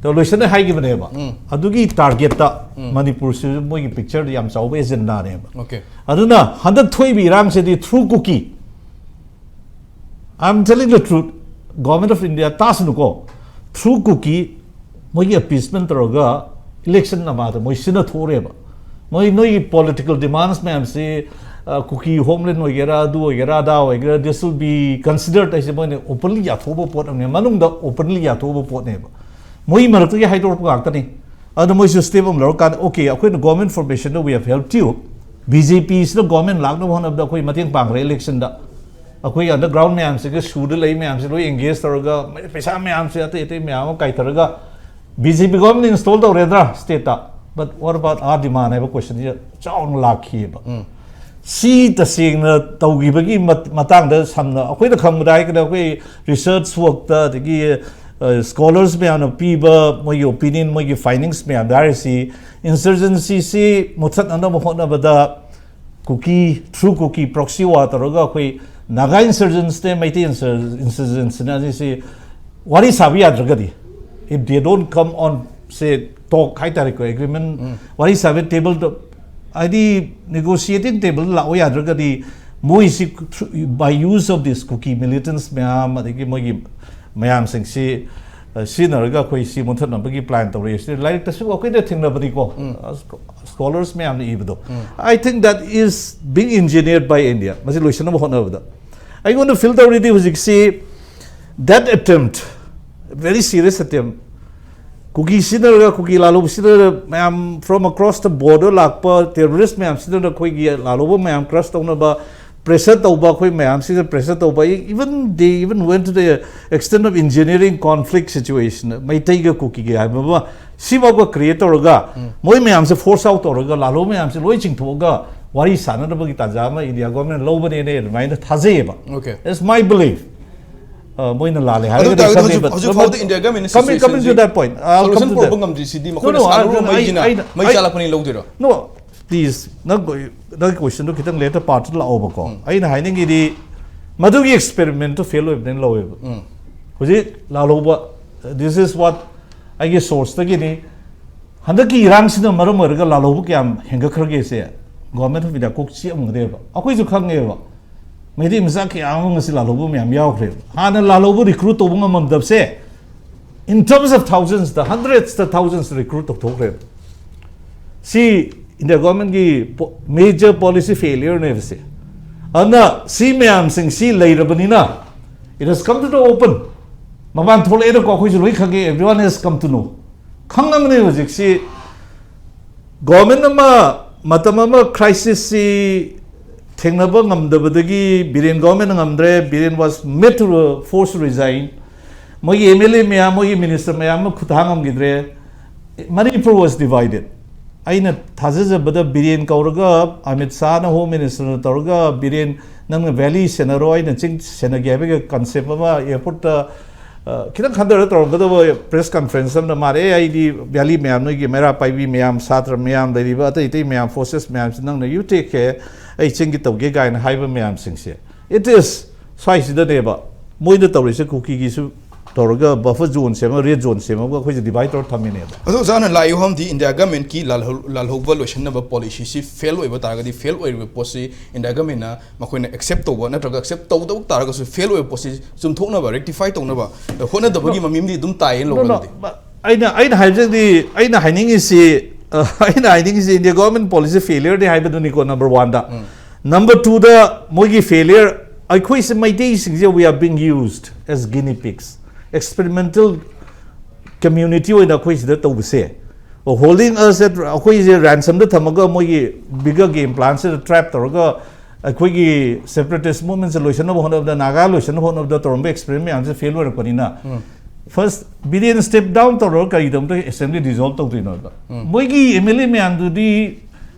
ꯇꯧꯔ ꯂꯣꯏꯁꯟꯅꯦ ꯍꯥꯏꯈꯤꯕꯅꯦꯕ꯫ ꯑꯗꯨꯒꯤ ꯇꯥꯔꯒꯦꯠꯇ ꯃꯅꯤꯄꯨꯔꯁꯤꯁꯨ ꯃꯣꯏꯒꯤ ꯄꯤꯛꯆꯔꯗ ꯌꯥꯝ ꯆꯥꯎꯕ ꯑꯦꯖꯦꯟꯗꯥꯅꯦꯕ꯫ ꯑꯣꯀꯦ꯫ ꯑꯗꯨꯅ ꯍꯟꯗꯛ ꯊꯣꯛꯏꯕ ꯏꯔꯥꯡꯁꯤꯗꯤ through Kuki I'm telling the truth, Government of India ꯇꯥꯁꯅꯨꯀꯣ, through Kuki ꯃꯣꯏꯒꯤ appeasement ꯇꯧꯔꯒ election ꯑꯃꯗ ꯃꯣꯏ ꯁꯤꯟꯅ ꯊꯣꯛꯎꯔꯦꯕ꯫ ꯃꯣꯏ ꯅꯣꯏꯒꯤ political demands ꯃꯌꯥꯝꯁꯤ, ꯑ, Kuki homeland ꯑꯣꯏꯒꯦꯔꯥ, ꯑꯗꯨ ꯑꯣꯏꯒꯦꯔꯥ, ꯑꯗꯥ ꯑꯣꯏꯒꯦꯔꯥ, this will be considered ꯍꯥꯏꯁꯦ ꯃꯣꯏꯅ openly ꯌꯥꯊꯣꯛꯑꯕ ꯄꯣꯠ ꯑꯃꯅꯦ, ꯃꯅꯨꯡꯗ openly ꯌꯥꯊꯣꯛꯑꯕ ꯄꯣꯠꯅꯦꯕ꯫ ꯃꯣꯏ ꯃꯔꯛꯇꯒꯤ ꯍꯥꯏꯗꯣꯔꯛꯄ ꯉꯥꯛꯇꯅꯤ꯫ ꯑꯗꯨꯅ ꯃꯣꯏꯁꯨ step ꯑꯃ ꯂꯧꯔꯀꯥꯟꯗ, "Okay, ꯑꯩꯈꯣꯏꯅ government formationꯗ we have helped you, BJPꯁꯤꯅ government ꯂꯥꯛꯅꯕ ꯍꯣꯠꯅꯕꯗ ꯑꯩꯈꯣꯏ ꯃꯇꯦꯡ ꯄꯥꯡꯈ꯭ꯔꯦ electionꯗ, ꯑꯩꯈꯣꯏ underground ꯃꯌꯥꯝꯁꯤꯒ ꯁꯨꯗ ꯂꯩ ꯃꯌꯥꯝꯁꯤ ꯂꯣꯏ engage ꯇꯧꯔꯒ, ꯄꯩꯁꯥ ꯃꯌꯥꯝꯁꯦ ꯑꯇꯩ ꯑꯇꯩ ꯃꯌꯥꯝ ꯑꯃ ꯀꯥꯏꯊꯔꯒ BJP government install ꯇꯧꯔꯦꯗ꯭ꯔꯥ stateꯇ, but what about our demand?" ꯍꯥꯏꯕ questionꯁꯦ ꯆꯥꯎꯅ ꯂꯥꯛꯈꯤꯑꯕ꯫ ꯁꯤ ꯇꯁꯦꯡꯅ ꯇꯧꯈꯤꯕꯒꯤ ꯃꯠ-, ꯃꯇꯥꯡꯗ ꯁꯝꯅ ꯑꯩꯈꯣꯏꯅ ꯈꯪꯕꯗ ꯍꯥꯏꯔꯒꯅ, ꯑꯩꯈꯣꯏ research workꯇ, ꯑꯗꯒꯤ, ꯑ, scholars ꯃꯌꯥꯝꯅ ꯄꯤꯕ ꯃꯣꯏꯒꯤ opinion, ꯃꯣꯏꯒꯤ findings ꯃꯌꯥꯝꯗ ꯍꯥꯏꯔꯤꯁꯤ, insurgencyꯁꯤ ꯃꯨꯊꯠꯅꯅꯕ ꯍꯣꯠꯅꯕꯗ Kuki, through Kuki proxy war ꯇꯧꯔꯒ ꯑꯩꯈꯣꯏ Naga insurgentsꯅꯦ, ꯃꯩꯇꯩ insur-, insurgentsꯅꯦ ꯑꯅꯤꯁꯤ ꯋꯥꯔꯤ ꯁꯥꯕ ꯌꯥꯗ꯭ꯔꯒꯗꯤ, if they don't come on, say, talk ꯍꯥꯏꯇꯥꯔꯦꯀꯣ, agreement, ꯋꯥꯔꯤ ꯁꯥꯕ tableꯗ, ꯍꯥꯏꯗꯤ negotiating table ꯂꯥꯛꯑꯣ ꯌꯥꯗ꯭ꯔꯒꯗꯤ, ꯃꯣꯏꯁꯤ through, by use of this Kuki militants ꯃꯌꯥꯝ, ꯑꯗꯒꯤ ꯃꯣꯏꯒꯤ ꯃꯌꯥꯝꯁꯤꯡꯁꯤ, ꯑ, ꯁꯤꯖꯤꯟꯅꯔꯒ ꯑꯩꯈꯣꯏ ꯁꯤ ꯃꯨꯟꯊꯠꯅꯕꯒꯤ plan ꯇꯧꯔꯛꯏ꯫ ꯁꯤ ꯂꯥꯏꯔꯤꯛꯇꯁꯨ ꯑꯩꯈꯣꯏꯅ ꯊꯦꯡꯅꯕꯅꯤꯀꯣ, ꯑ, scholars ꯃꯌꯥꯝꯅ ꯏꯕꯗꯣ꯫ I think that is being engineered by India, ꯃꯁꯤ ꯂꯣꯏꯁꯤꯟꯅꯕ ꯍꯣꯠꯅꯕꯗ꯫ ꯑꯩꯉꯣꯟꯗ feel ꯇꯧꯔꯤꯗꯤ ꯍꯧꯖꯤꯛꯁꯤ, that attempt, very serious attempt, ꯀꯨꯀꯤ ꯁꯤꯖꯤꯟꯅꯔꯒ, ꯀꯨꯀꯤ ꯂꯥꯂꯣꯡ ꯁꯤꯖꯤꯟꯅꯔꯒ ꯃꯌꯥꯝ from across the border ꯂꯥꯛꯄ terrorist ꯃꯌꯥꯝꯁꯤꯗꯅ ꯑꯩꯈꯣꯏꯒꯤ ꯂꯥꯂꯣꯡꯕ ꯃꯌꯥꯝ crush ꯇꯧꯅꯕ pressure ꯇꯧꯕ, ꯑꯩꯈꯣꯏ ꯃꯌꯥꯝꯁꯤꯗ pressure ꯇꯧꯕ, even they even went to the extent of engineering conflict situation, ꯃꯩꯇꯩꯒ ꯀꯨꯀꯤꯒ ꯍꯥꯏꯕ ꯑꯃ, ꯁꯤꯐꯥꯎꯕ create ꯇꯧꯔꯒ, ꯃꯣꯏ ꯃꯌꯥꯝꯁꯦ force out ꯇꯧꯔꯒ, ꯂꯥꯂꯣꯡ ꯃꯌꯥꯝꯁꯦ ꯂꯣꯏ ꯆꯤꯡꯊꯣꯛꯑꯒ ꯋꯥꯔꯤ ꯁꯥꯟꯅꯅꯕꯒꯤ ꯇꯥꯟꯖꯥ ꯑꯃ India government ꯂꯧꯕꯅꯦꯅ ꯑꯗꯨꯃꯥꯏꯅ ꯊꯥꯖꯩꯌꯦꯕ꯫ Okay. That's my belief. ꯑ, ꯃꯣꯏꯅ ꯂꯥꯜꯂꯦ ꯑꯗꯨ ꯍꯥꯏꯔꯒꯗꯤ ꯇꯥꯔꯒꯗꯤ ꯈꯪꯗꯦ, ꯍꯧꯖꯤꯛ but ꯍꯧꯖꯤꯛ ꯐꯥꯎꯗ India government coming, coming to that point, I'll come solution to ꯄꯨꯔꯛꯄ that. ꯉꯝꯗ꯭ꯔꯤꯁꯤꯗꯤ No, ꯃꯈꯣꯏꯅ no, I, ꯁꯥꯟꯅꯔꯨꯕ I, ꯃꯩꯁꯤꯅ I, ꯃꯩ I, ꯆꯥꯜꯂꯛꯄꯅꯤ ꯂꯧꯗꯣꯏꯔꯣ? No, please, ꯅꯪ, ꯅꯪꯒꯤ questionꯗꯣ ꯈꯤꯇꯪ later partꯇ ꯂꯥꯛꯑꯣꯕꯀꯣ꯫ ꯑꯩꯅ ꯍꯥꯏꯅꯤꯡꯉꯤꯗꯤ, ꯃꯗꯨꯒꯤ experimentꯇꯣ fail ꯑꯣꯏꯕꯅꯤꯅ ꯂꯧꯋꯦꯕ꯫ ꯍꯧꯖꯤꯛ ꯂꯥꯜꯍꯧꯕ, this is what ꯑꯩꯒꯤ sourceꯇꯒꯤꯅꯤ꯫ ꯍꯟꯗꯛꯀꯤ ꯏꯔꯥꯡꯁꯤꯅ ꯃꯔꯝ ꯑꯣꯏꯔꯒ ꯂꯥꯜꯍꯧꯕ ꯀꯌꯥꯝ ꯍꯦꯟꯒꯠꯈ꯭ꯔꯒꯦꯁꯦ Government of India ꯀꯣꯛ ꯆꯤꯛꯑꯝꯒꯅꯦꯕ꯫ ꯑꯩꯈꯣꯏꯁꯨ ꯈꯪꯉꯦꯕ꯫ ꯃꯩꯇꯩ ꯃꯆꯥ ꯀꯌꯥ ꯑꯃ ꯉꯁꯤ ꯂꯥꯜꯍꯧꯕ ꯃꯌꯥꯝ ꯌꯥꯎꯈ꯭ꯔꯦꯕ꯫ ꯍꯥꯟꯅ ꯂꯥꯜꯍꯧꯕ recruit ꯇꯧꯕ ꯉꯝꯃꯝꯗꯕꯁꯦ, in terms of thousands ꯇ, hundreds ꯇ thousands recruit ꯇꯧꯊꯣꯛꯈ꯭ꯔꯦꯕ꯫ ꯁꯤ India government ꯀꯤ major policy failure ꯅꯦꯕ ꯁꯤ꯫ ꯑꯗꯨꯅ ꯁꯤ ꯃꯌꯥꯝꯁꯤꯡ ꯁꯤ ꯂꯩꯔꯕꯅꯤꯅ, it has come to the open꯫ ꯃꯄꯥꯟ ꯊꯣꯛꯂꯛꯑꯦꯅꯀꯣ, ꯑꯩꯈꯣꯏꯁꯨ ꯂꯣꯏ ꯈꯪꯉꯦ, everyone has come to know꯫ ꯈꯪꯉꯕꯅꯦ ꯍꯧꯖꯤꯛꯁꯤ꯫ Government ꯑꯃ ꯃꯇꯝ ꯑꯃ crisis ꯁꯤ ꯊꯦꯡꯅꯕ ꯉꯝꯗꯕꯗꯒꯤ ꯕꯤꯔꯦꯟ government ꯅ ꯉꯝꯗ꯭ꯔꯦ, Biren was made to force resign꯫ ꯃꯣꯏꯒꯤ M L A ꯃꯌꯥꯝ, ꯃꯣꯏꯒꯤ minister ꯃꯌꯥꯝ ꯑꯃ ꯈꯨꯠ ꯊꯥ ꯉꯝꯈꯤꯗ꯭ꯔꯦ꯫ Manipur was divided꯫ ꯑꯩꯅ ꯊꯥꯖꯖꯕꯗ ꯕꯤꯔꯦꯟ ꯀꯧꯔꯒ ꯑꯃꯤꯠ ꯁꯥꯍꯅ Home Minister ꯅ ꯇꯧꯔꯒ, "ꯕꯤꯔꯦꯟ, ꯅꯪꯅ valley ꯁꯦꯟꯅꯔꯣ, ꯑꯩꯅ ꯆꯤꯡ ꯁꯦꯟꯅꯒꯦ" ꯍꯥꯏꯕꯒꯤ concept ꯑꯃ airport ꯇ, ꯑ, ꯈꯤꯇꯪ ꯈꯟꯊꯔ ꯇꯧꯔꯝꯒꯗꯕ press conference ꯑꯃꯅ ꯃꯥꯅ, "ꯑꯦ, ꯑꯩꯗꯤ valley ꯃꯌꯥꯝ, ꯅꯣꯏꯒꯤ ꯃꯩꯔꯥ ꯄꯥꯏꯕꯤ ꯃꯌꯥꯝ, ꯁꯥꯇ꯭ꯔ ꯃꯌꯥꯝ, ꯂꯩꯔꯤꯕ ꯑꯇꯩ ꯑꯇꯩ ꯃꯌꯥꯝ, forces ꯃꯌꯥꯝꯁꯤ ꯅꯪꯅ you take care, ꯑꯩ ꯆꯤꯡꯒꯤ ꯇꯧꯒꯦ" ꯀꯥꯏꯅ ꯍꯥꯏꯕ ꯃꯌꯥꯝꯁꯤꯡꯁꯦ, it is ꯁ꯭ꯋꯥꯏꯁꯤꯗꯅꯦꯕ ꯃꯣꯏꯅ ꯇꯧꯔꯤꯁꯦ꯫ ꯀꯨꯀꯤꯒꯤꯁꯨ ꯇꯧꯔꯒ buffer zone ꯁꯦꯝꯃꯒ, red zone ꯁꯦꯝꯃꯒ ꯑꯩꯈꯣꯏꯁꯦ divide ꯇꯧꯔ ꯊꯝꯃꯤꯅꯦꯕ꯫ ꯑꯗꯣ ꯑꯣꯖꯥꯅ ꯂꯥꯛꯏ ꯍꯣꯝꯗꯤ India government ꯀꯤ ꯂꯥꯜꯍꯧ-, ꯂꯥꯜꯍꯧꯕ ꯂꯣꯏꯁꯤꯟꯅꯕ policy ꯁꯤ fail ꯑꯣꯏꯕ ꯇꯥꯔꯒꯗꯤ, fail ꯑꯣꯏꯔꯤꯕ ꯄꯣꯠꯁꯤ India government ꯅ ꯃꯈꯣꯏꯅ accept ꯇꯧꯕ ꯅꯠꯇ꯭ꯔꯒ accept ꯇꯧꯗꯕ ꯇꯥꯔꯒꯁꯨ, fail ꯑꯣꯏꯕ ꯄꯣꯠꯁꯤ ꯆꯨꯝꯊꯣꯛꯅꯕ, rectify ꯇꯧꯅꯕ ꯍꯣꯠꯅꯗꯕꯒꯤ ꯃꯃꯤꯝꯗꯤ ꯑꯗꯨꯝ ꯇꯥꯏꯌꯦꯅ ꯂꯧꯕꯗꯤ꯫ ꯑꯩꯅ, ꯑꯩꯅ ꯍꯥꯏꯖꯗꯤ, ꯑꯩꯅ ꯍꯥꯏꯅꯤꯡꯉꯤꯁꯤ, ꯑ, ꯑꯩꯅ ꯍꯥꯏꯅꯤꯡꯉꯤꯁꯤ India government policy failure ꯅꯤ ꯍꯥꯏꯕꯗꯨꯅꯤꯀꯣ, number one ꯗ꯫ Number two ꯗ ꯃꯣꯏꯒꯤ failure, ꯑꯩꯈꯣꯏꯁꯦ ꯃꯩꯇꯩꯁꯤꯡꯁꯦ, we are being used as guinea pigs, experimental community ꯑꯣꯏꯅ ꯑꯩꯈꯣꯏ ꯁꯤꯗ ꯇꯧꯕꯁꯦ, holding us at, ꯑꯩꯈꯣꯏꯁꯦ ransom ꯗ ꯊꯝꯃꯒ ꯃꯣꯏꯒꯤ bigger game plan ꯁꯤꯗ trap ꯇꯧꯔꯒ ꯑꯩꯈꯣꯏꯒꯤ separatist movement ꯁꯦ ꯂꯣꯏꯁꯤꯟꯅꯕ ꯍꯣꯠꯅꯕꯗ, ꯅꯥꯒꯥ ꯂꯣꯏꯁꯤꯟꯅꯕ ꯍꯣꯠꯅꯕꯗ ꯇꯧꯔꯝꯕ experiment ꯃꯌꯥꯝꯁꯦ fail ꯑꯣꯏꯔꯛꯄꯅꯤꯅ, first Biren step down ꯇꯧꯔꯒ ꯀꯔꯤꯒꯤꯗꯃꯛꯇ assembly dissolve ꯇꯧꯗꯣꯏꯅꯣꯕ? ꯃꯣꯏꯒꯤ M L A ꯃꯌꯥꯝꯗꯨꯗꯤ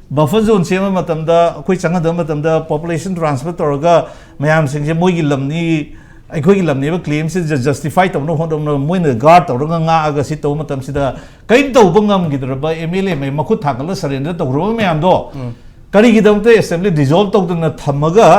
buffer zone ꯁꯦꯝꯕ ꯃꯇꯝꯗ, ꯑꯩꯈꯣꯏ ꯆꯪꯍꯟꯗꯕ ꯃꯇꯝꯗ, population transfer ꯇꯧꯔꯒ ꯃꯌꯥꯝꯁꯤꯡꯁꯦ ꯃꯣꯏꯒꯤ ꯂꯝꯅꯤ, ꯑꯩꯈꯣꯏꯒꯤ ꯂꯝꯅꯦꯕ claim ꯁꯤ justify ꯇꯧꯅꯕ ꯍꯣꯠꯅꯕ, ꯃꯣꯏꯅ guard ꯇꯧꯔꯒ ꯉꯥꯛꯑꯒ ꯁꯤ ꯇꯧꯕ ꯃꯇꯝꯁꯤꯗ, ꯀꯔꯤꯝ ꯇꯧꯕ ꯉꯝꯈꯤꯗ꯭ꯔꯕ M L A ꯃꯩ ꯃꯈꯨꯠ ꯊꯥꯡꯒꯠꯂ surrender ꯇꯧꯈ꯭ꯔꯕ ꯃꯌꯥꯝꯗꯣ, ꯀꯔꯤꯒꯤꯗꯃꯛꯇ assembly dissolve ꯇꯧꯗꯅ ꯊꯝꯃꯒ,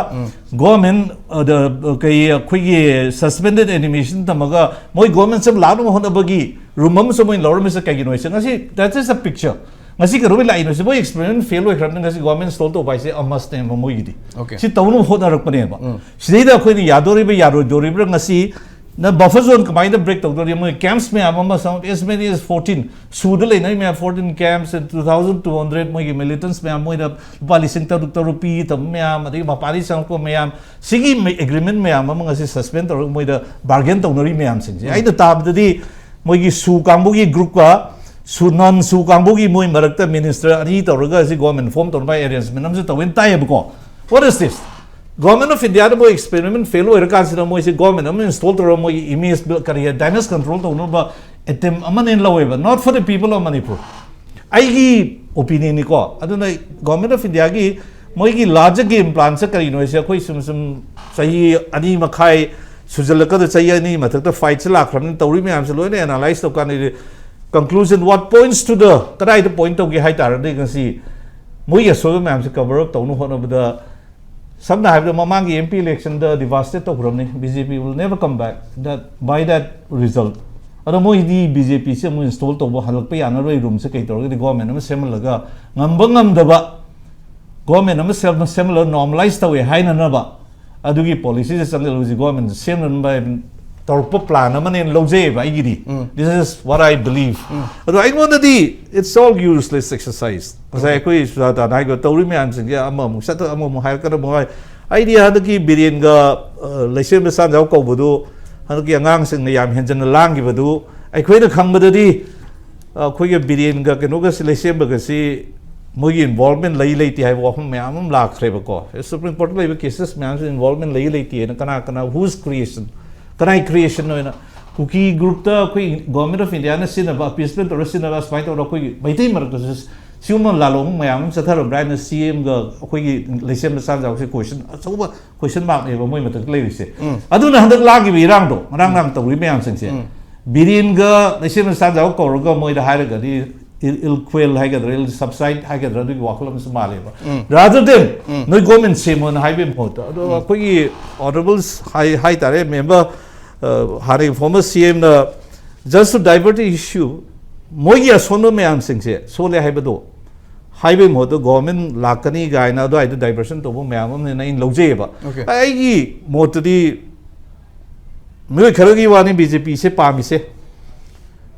government, ꯑꯗ, ꯀꯩ, ꯑꯩꯈꯣꯏꯒꯤ suspended animation ꯊꯝꯃꯒ, ꯃꯣꯏ government ꯁꯦ ꯂꯥꯛꯅꯕ ꯍꯣꯠꯅꯕꯒꯤ room ꯑꯃꯁꯨ ꯃꯣꯏꯅ ꯂꯧꯔꯝꯃꯤꯁꯦ ꯀꯩꯒꯤꯅꯣ ꯍꯥꯏꯁꯦ? ꯉꯁꯤ, that is a picture꯫ ꯉꯁꯤ ꯀꯩꯗꯧꯕꯩ ꯂꯥꯛꯏꯅꯣ? ꯁꯤ ꯃꯣꯏ experiment fail ꯑꯣꯏꯈ꯭ꯔꯕꯅꯤꯅ ꯉꯁꯤ government install ꯇꯧꯕ ꯍꯥꯏꯁꯦ a must ꯅꯦꯕ ꯃꯣꯏꯒꯤꯗꯤ꯫ Okay. ꯁꯤ ꯇꯧꯅꯕ ꯍꯣꯠꯅꯔꯛꯄꯅꯦꯕ꯫ ꯎꯝ. ꯁꯤꯗꯩꯗ ꯑꯩꯈꯣꯏꯅ ꯌꯥꯗꯣꯔꯤꯕ꯭ꯔꯥ ꯌꯥꯔꯣꯏꯗꯣꯔꯤꯕ꯭ꯔꯥ, ꯉꯁꯤ ꯅ buffer zone ꯀꯃꯥꯏꯅ break ꯇꯧꯗꯣꯔꯤ? ꯃꯣꯏ camps ꯃꯌꯥꯝ ꯑꯃ, some as many as fourteen, ꯁꯨꯗ ꯂꯩꯅꯔꯤ ꯃꯌꯥꯝ, fourteen camps and two thousand two hundred ꯃꯣꯏꯒꯤ militants ꯃꯌꯥꯝ, ꯃꯣꯏꯗ ꯂꯨꯄꯥ ꯂꯤꯁꯤꯡ ꯇꯔꯨꯛ ꯇꯔꯨꯛ ꯄꯤ ꯇꯧꯕ ꯃꯌꯥꯝ, ꯑꯗꯒꯤ ꯃꯄꯥꯟꯗꯒꯤ ꯆꯪꯉꯛꯄ ꯃꯌꯥꯝ, ꯁꯤꯒꯤ agreement ꯃꯌꯥꯝ ꯑꯃ ꯉꯁꯤ suspend ꯇꯧꯔꯒ ꯃꯣꯏꯗ bargain ꯇꯧꯅꯔꯤ ꯃꯌꯥꯝꯁꯤꯡꯁꯦ꯫ ꯑꯩꯅ ꯇꯥꯕꯗꯗꯤ ꯃꯣꯏꯒꯤ ꯁꯨ ꯀꯥꯡꯕꯨꯒꯤ groupꯀ ꯁꯨ, non ꯁꯨ ꯀꯥꯡꯕꯨꯒꯤ ꯃꯣꯏ ꯃꯔꯛꯇ minister ꯑꯅꯤ ꯇꯧꯔꯒ ꯁꯤ government form ꯇꯧꯅꯕ arrangement ꯑꯃꯁꯨ ꯇꯧꯋꯦꯅ ꯇꯥꯏꯌꯦꯕꯀꯣ꯫ What is this? Government of India ꯗ ꯃꯣꯏ experiment fail ꯑꯣꯏꯔꯀꯥꯟꯁꯤꯗ ꯃꯣꯏꯁꯤ government ꯑꯃ install ꯇꯧꯔꯒ ꯃꯣꯏꯒꯤ image ꯀꯔꯤ damage control ꯇꯧꯅꯕ attempt ꯑꯃꯅꯦꯅ ꯂꯧꯋꯦꯕ, not for the people of Manipur꯫ ꯑꯩꯒꯤ opinion ꯅꯤꯀꯣ꯫ ꯑꯗꯨꯅ Government of India ꯒꯤ ꯃꯣꯏꯒꯤ larger game plan ꯁꯦ ꯀꯔꯤꯅꯣ ꯍꯥꯏꯁꯦ ꯑꯩꯈꯣꯏ ꯁꯨꯝ ꯁꯨꯝ ꯆꯍꯤ ꯑꯅꯤ ꯃꯈꯥꯏ ꯁꯨꯖꯜꯂꯛꯀꯗ, ꯆꯍꯤ ꯑꯅꯤ ꯃꯊꯛꯇ fight ꯁꯦ ꯂꯥꯛꯈ꯭ꯔꯕꯅꯤꯅ ꯇꯧꯔꯤ ꯃꯌꯥꯝꯁꯦ ꯂꯣꯏꯅ analyze ꯇꯧꯀꯥꯟꯗꯗꯤ conclusion, what points to the, ꯀꯗꯥꯏꯗ point ꯇꯧꯒꯦ ꯍꯥꯏ ꯇꯥꯔꯗꯤ ꯉꯁꯤ ꯃꯣꯏꯒꯤ ꯑꯁꯣꯏꯕ ꯃꯌꯥꯝꯁꯦ cover up ꯇꯧꯅꯕ ꯍꯣꯠꯅꯕꯗ ꯁꯝꯅ ꯍꯥꯏꯔꯕꯗ ꯃꯃꯥꯡꯒꯤ M P election the devastated ꯇꯧꯈ꯭ꯔꯕꯅꯤ꯫ B J P will never come back that, by that result꯫ ꯑꯗꯣ ꯃꯣꯏꯗꯤ B J P ꯁꯦ ꯑꯃꯨꯛ install ꯇꯧꯕ ꯍꯜꯂꯛꯄ ꯌꯥꯅꯔꯣꯏ꯫ Room ꯁꯦ ꯀꯩ ꯇꯧꯔꯒꯗꯤ government ꯑꯃ ꯁꯦꯝꯍꯜꯂꯒ ꯉꯝꯕ ꯉꯝꯗꯕ government ꯑꯃ ꯁꯦꯝ-, ꯁꯦꯝꯍꯜꯂꯒ normalize ꯇꯧꯋꯦ ꯍꯥꯏꯅꯅꯕ ꯑꯗꯨꯒꯤ policy ꯁꯦ ꯆꯪꯁꯤꯜꯂꯒ ꯍꯧꯖꯤꯛ government ꯁꯦꯝꯅꯅꯕ ꯇꯧꯔꯛꯄ plan ꯑꯃꯅꯦꯅ ꯂꯧꯖꯩꯌꯦꯕ ꯑꯩꯒꯤꯗꯤ꯫ This is what I believe꯫ ꯑꯗꯣ ꯑꯩꯉꯣꯟꯗꯗꯤ it's all useless exercise꯫ ꯉꯁꯥꯏ ꯑꯩꯈꯣꯏ ꯁꯨꯖꯥꯇꯥꯅ ꯍꯥꯏꯈꯤꯕ ꯇꯧꯔꯤ ꯃꯌꯥꯝꯁꯤꯡꯁꯦ ꯑꯃꯃꯨꯛ ꯆꯠꯊ ꯑꯃꯃꯨꯛ ꯍꯥꯏꯔꯛꯀꯅ ꯑꯃꯨꯛ ꯍꯥꯏ꯫ ꯑꯩꯗꯤ ꯍꯟꯗꯛꯀꯤ ꯕꯤꯔꯦꯟꯒ, ꯑ, ꯂꯩꯁꯦꯝꯕ ꯁꯥꯟꯖꯥꯎ ꯀꯧꯕꯗꯨ ꯍꯟꯗꯛꯀꯤ ꯑꯉꯥꯡꯁꯤꯡꯅ ꯌꯥꯝ ꯍꯦꯟꯖꯟꯅ ꯂꯥꯡꯈꯤꯕꯗꯨ ꯑꯩꯈꯣꯏꯅ ꯈꯪꯕꯗꯗꯤ, ꯑ, ꯑꯩꯈꯣꯏꯒ ꯕꯤꯔꯦꯟꯒ ꯀꯩꯅꯣꯒꯁꯤ ꯂꯩꯁꯦꯝꯕꯒꯁꯤ ꯃꯣꯏꯒꯤ involvement ꯂꯩ ꯂꯩꯇꯦ ꯍꯥꯏꯕ ꯋꯥꯐꯝ ꯃꯌꯥꯝ ꯑꯃ ꯂꯥꯛꯈ꯭ꯔꯦꯕꯀꯣ꯫ Supreme Court ꯇ ꯂꯩꯕ cases ꯃꯌꯥꯝꯁꯤ involvement ꯂꯩ ꯂꯩꯇꯦꯅ ꯀꯅꯥ ꯀꯅꯥ, whose creation, ꯀꯅꯥꯏ creation ꯑꯣꯏꯅ ꯀꯨꯀꯤ group ꯇ ꯑꯩꯈꯣꯏ Government of India ꯅ ꯁꯤꯖꯤꯟꯅꯕ, appeasement ꯇꯧꯔꯒ ꯁꯤꯖꯤꯟꯅꯕ, ꯁꯨꯃꯥꯏꯅ ꯇꯧꯔꯒ ꯑꯩꯈꯣꯏꯒꯤ ꯃꯩꯇꯩ ꯃꯔꯛꯇꯁꯨ ꯁꯤꯒꯨꯝꯕ ꯂꯥꯂꯣꯡ ꯃꯌꯥꯝ ꯑꯃ ꯆꯠꯊꯔꯝꯕ꯭ꯔꯥ ꯍꯥꯏꯅ C M ꯒ ꯑꯩꯈꯣꯏꯒꯤ ꯂꯩꯁꯦꯝꯕ ꯁꯥꯟꯖꯥꯎꯁꯦ question, ꯑꯆꯧꯕ question mark ꯅꯦꯕ ꯃꯣꯏ ꯃꯊꯛꯇ ꯂꯩꯔꯤꯁꯦ꯫ ꯑꯗꯨꯅ ꯍꯟꯗꯛ ꯂꯥꯡꯈꯤꯕ ꯏꯔꯥꯡꯗꯣ, ꯉꯔꯥꯡ ꯅꯍꯥꯟ ꯇꯧꯔꯤ ꯃꯌꯥꯝꯁꯤꯡꯁꯦ, ꯕꯤꯔꯦꯟꯒ ꯂꯩꯁꯦꯝꯕ ꯁꯥꯟꯖꯥꯎ ꯀꯧꯔꯒ ꯃꯣꯏꯗ ꯍꯥꯏꯔꯒꯗꯤ ill, ill will ꯍꯥꯏꯒꯗ꯭ꯔꯥ, ill subside ꯍꯥꯏꯒꯗ꯭ꯔꯥ, ꯑꯗꯨꯒꯤ ꯋꯥꯈꯜ ꯑꯃꯁꯨ ꯃꯥꯜꯂꯦꯕ꯫ Rather than ꯅꯣꯏ government ꯁꯦꯝꯃꯣꯅ ꯍꯥꯏꯕꯒꯤ ꯃꯍꯨꯠꯇ꯫ ꯑꯗꯣ ꯑꯩꯈꯣꯏꯒꯤ honourables ꯍꯥꯏ, ꯍꯥꯏꯇꯥꯔꯦ, member, ꯑ, ꯍꯥꯟꯅꯒꯤ former C M ꯅ just to divert the issue, ꯃꯣꯏꯒꯤ ꯑꯁꯣꯟꯕ ꯃꯌꯥꯝꯁꯤꯡꯁꯦ ꯁꯣꯜꯂꯦ ꯍꯥꯏꯕꯗꯣ ꯍꯥꯏꯕꯒꯤ ꯃꯍꯨꯠꯇ ꯒꯣꯔꯃꯦꯟ ꯂꯥꯛꯀꯅꯤ ꯀꯥꯏꯅ ꯑꯗꯨꯋꯥꯏꯗ ꯗꯥꯏꯚꯔꯁꯟ ꯇꯧꯕ ꯃꯌꯥꯝ ꯑꯃꯅꯤꯅ ꯑꯩꯅ ꯂꯧꯖꯩꯑꯕ꯫ Okay. ꯑꯩꯒꯤ ꯃꯣꯠꯇꯗꯤ ꯃꯤꯑꯣꯏ ꯈꯔꯒꯤ ꯋꯥꯅꯤ ꯕꯤ ꯖꯦ ꯄꯤꯁꯦ ꯄꯥꯝꯃꯤꯁꯦ꯫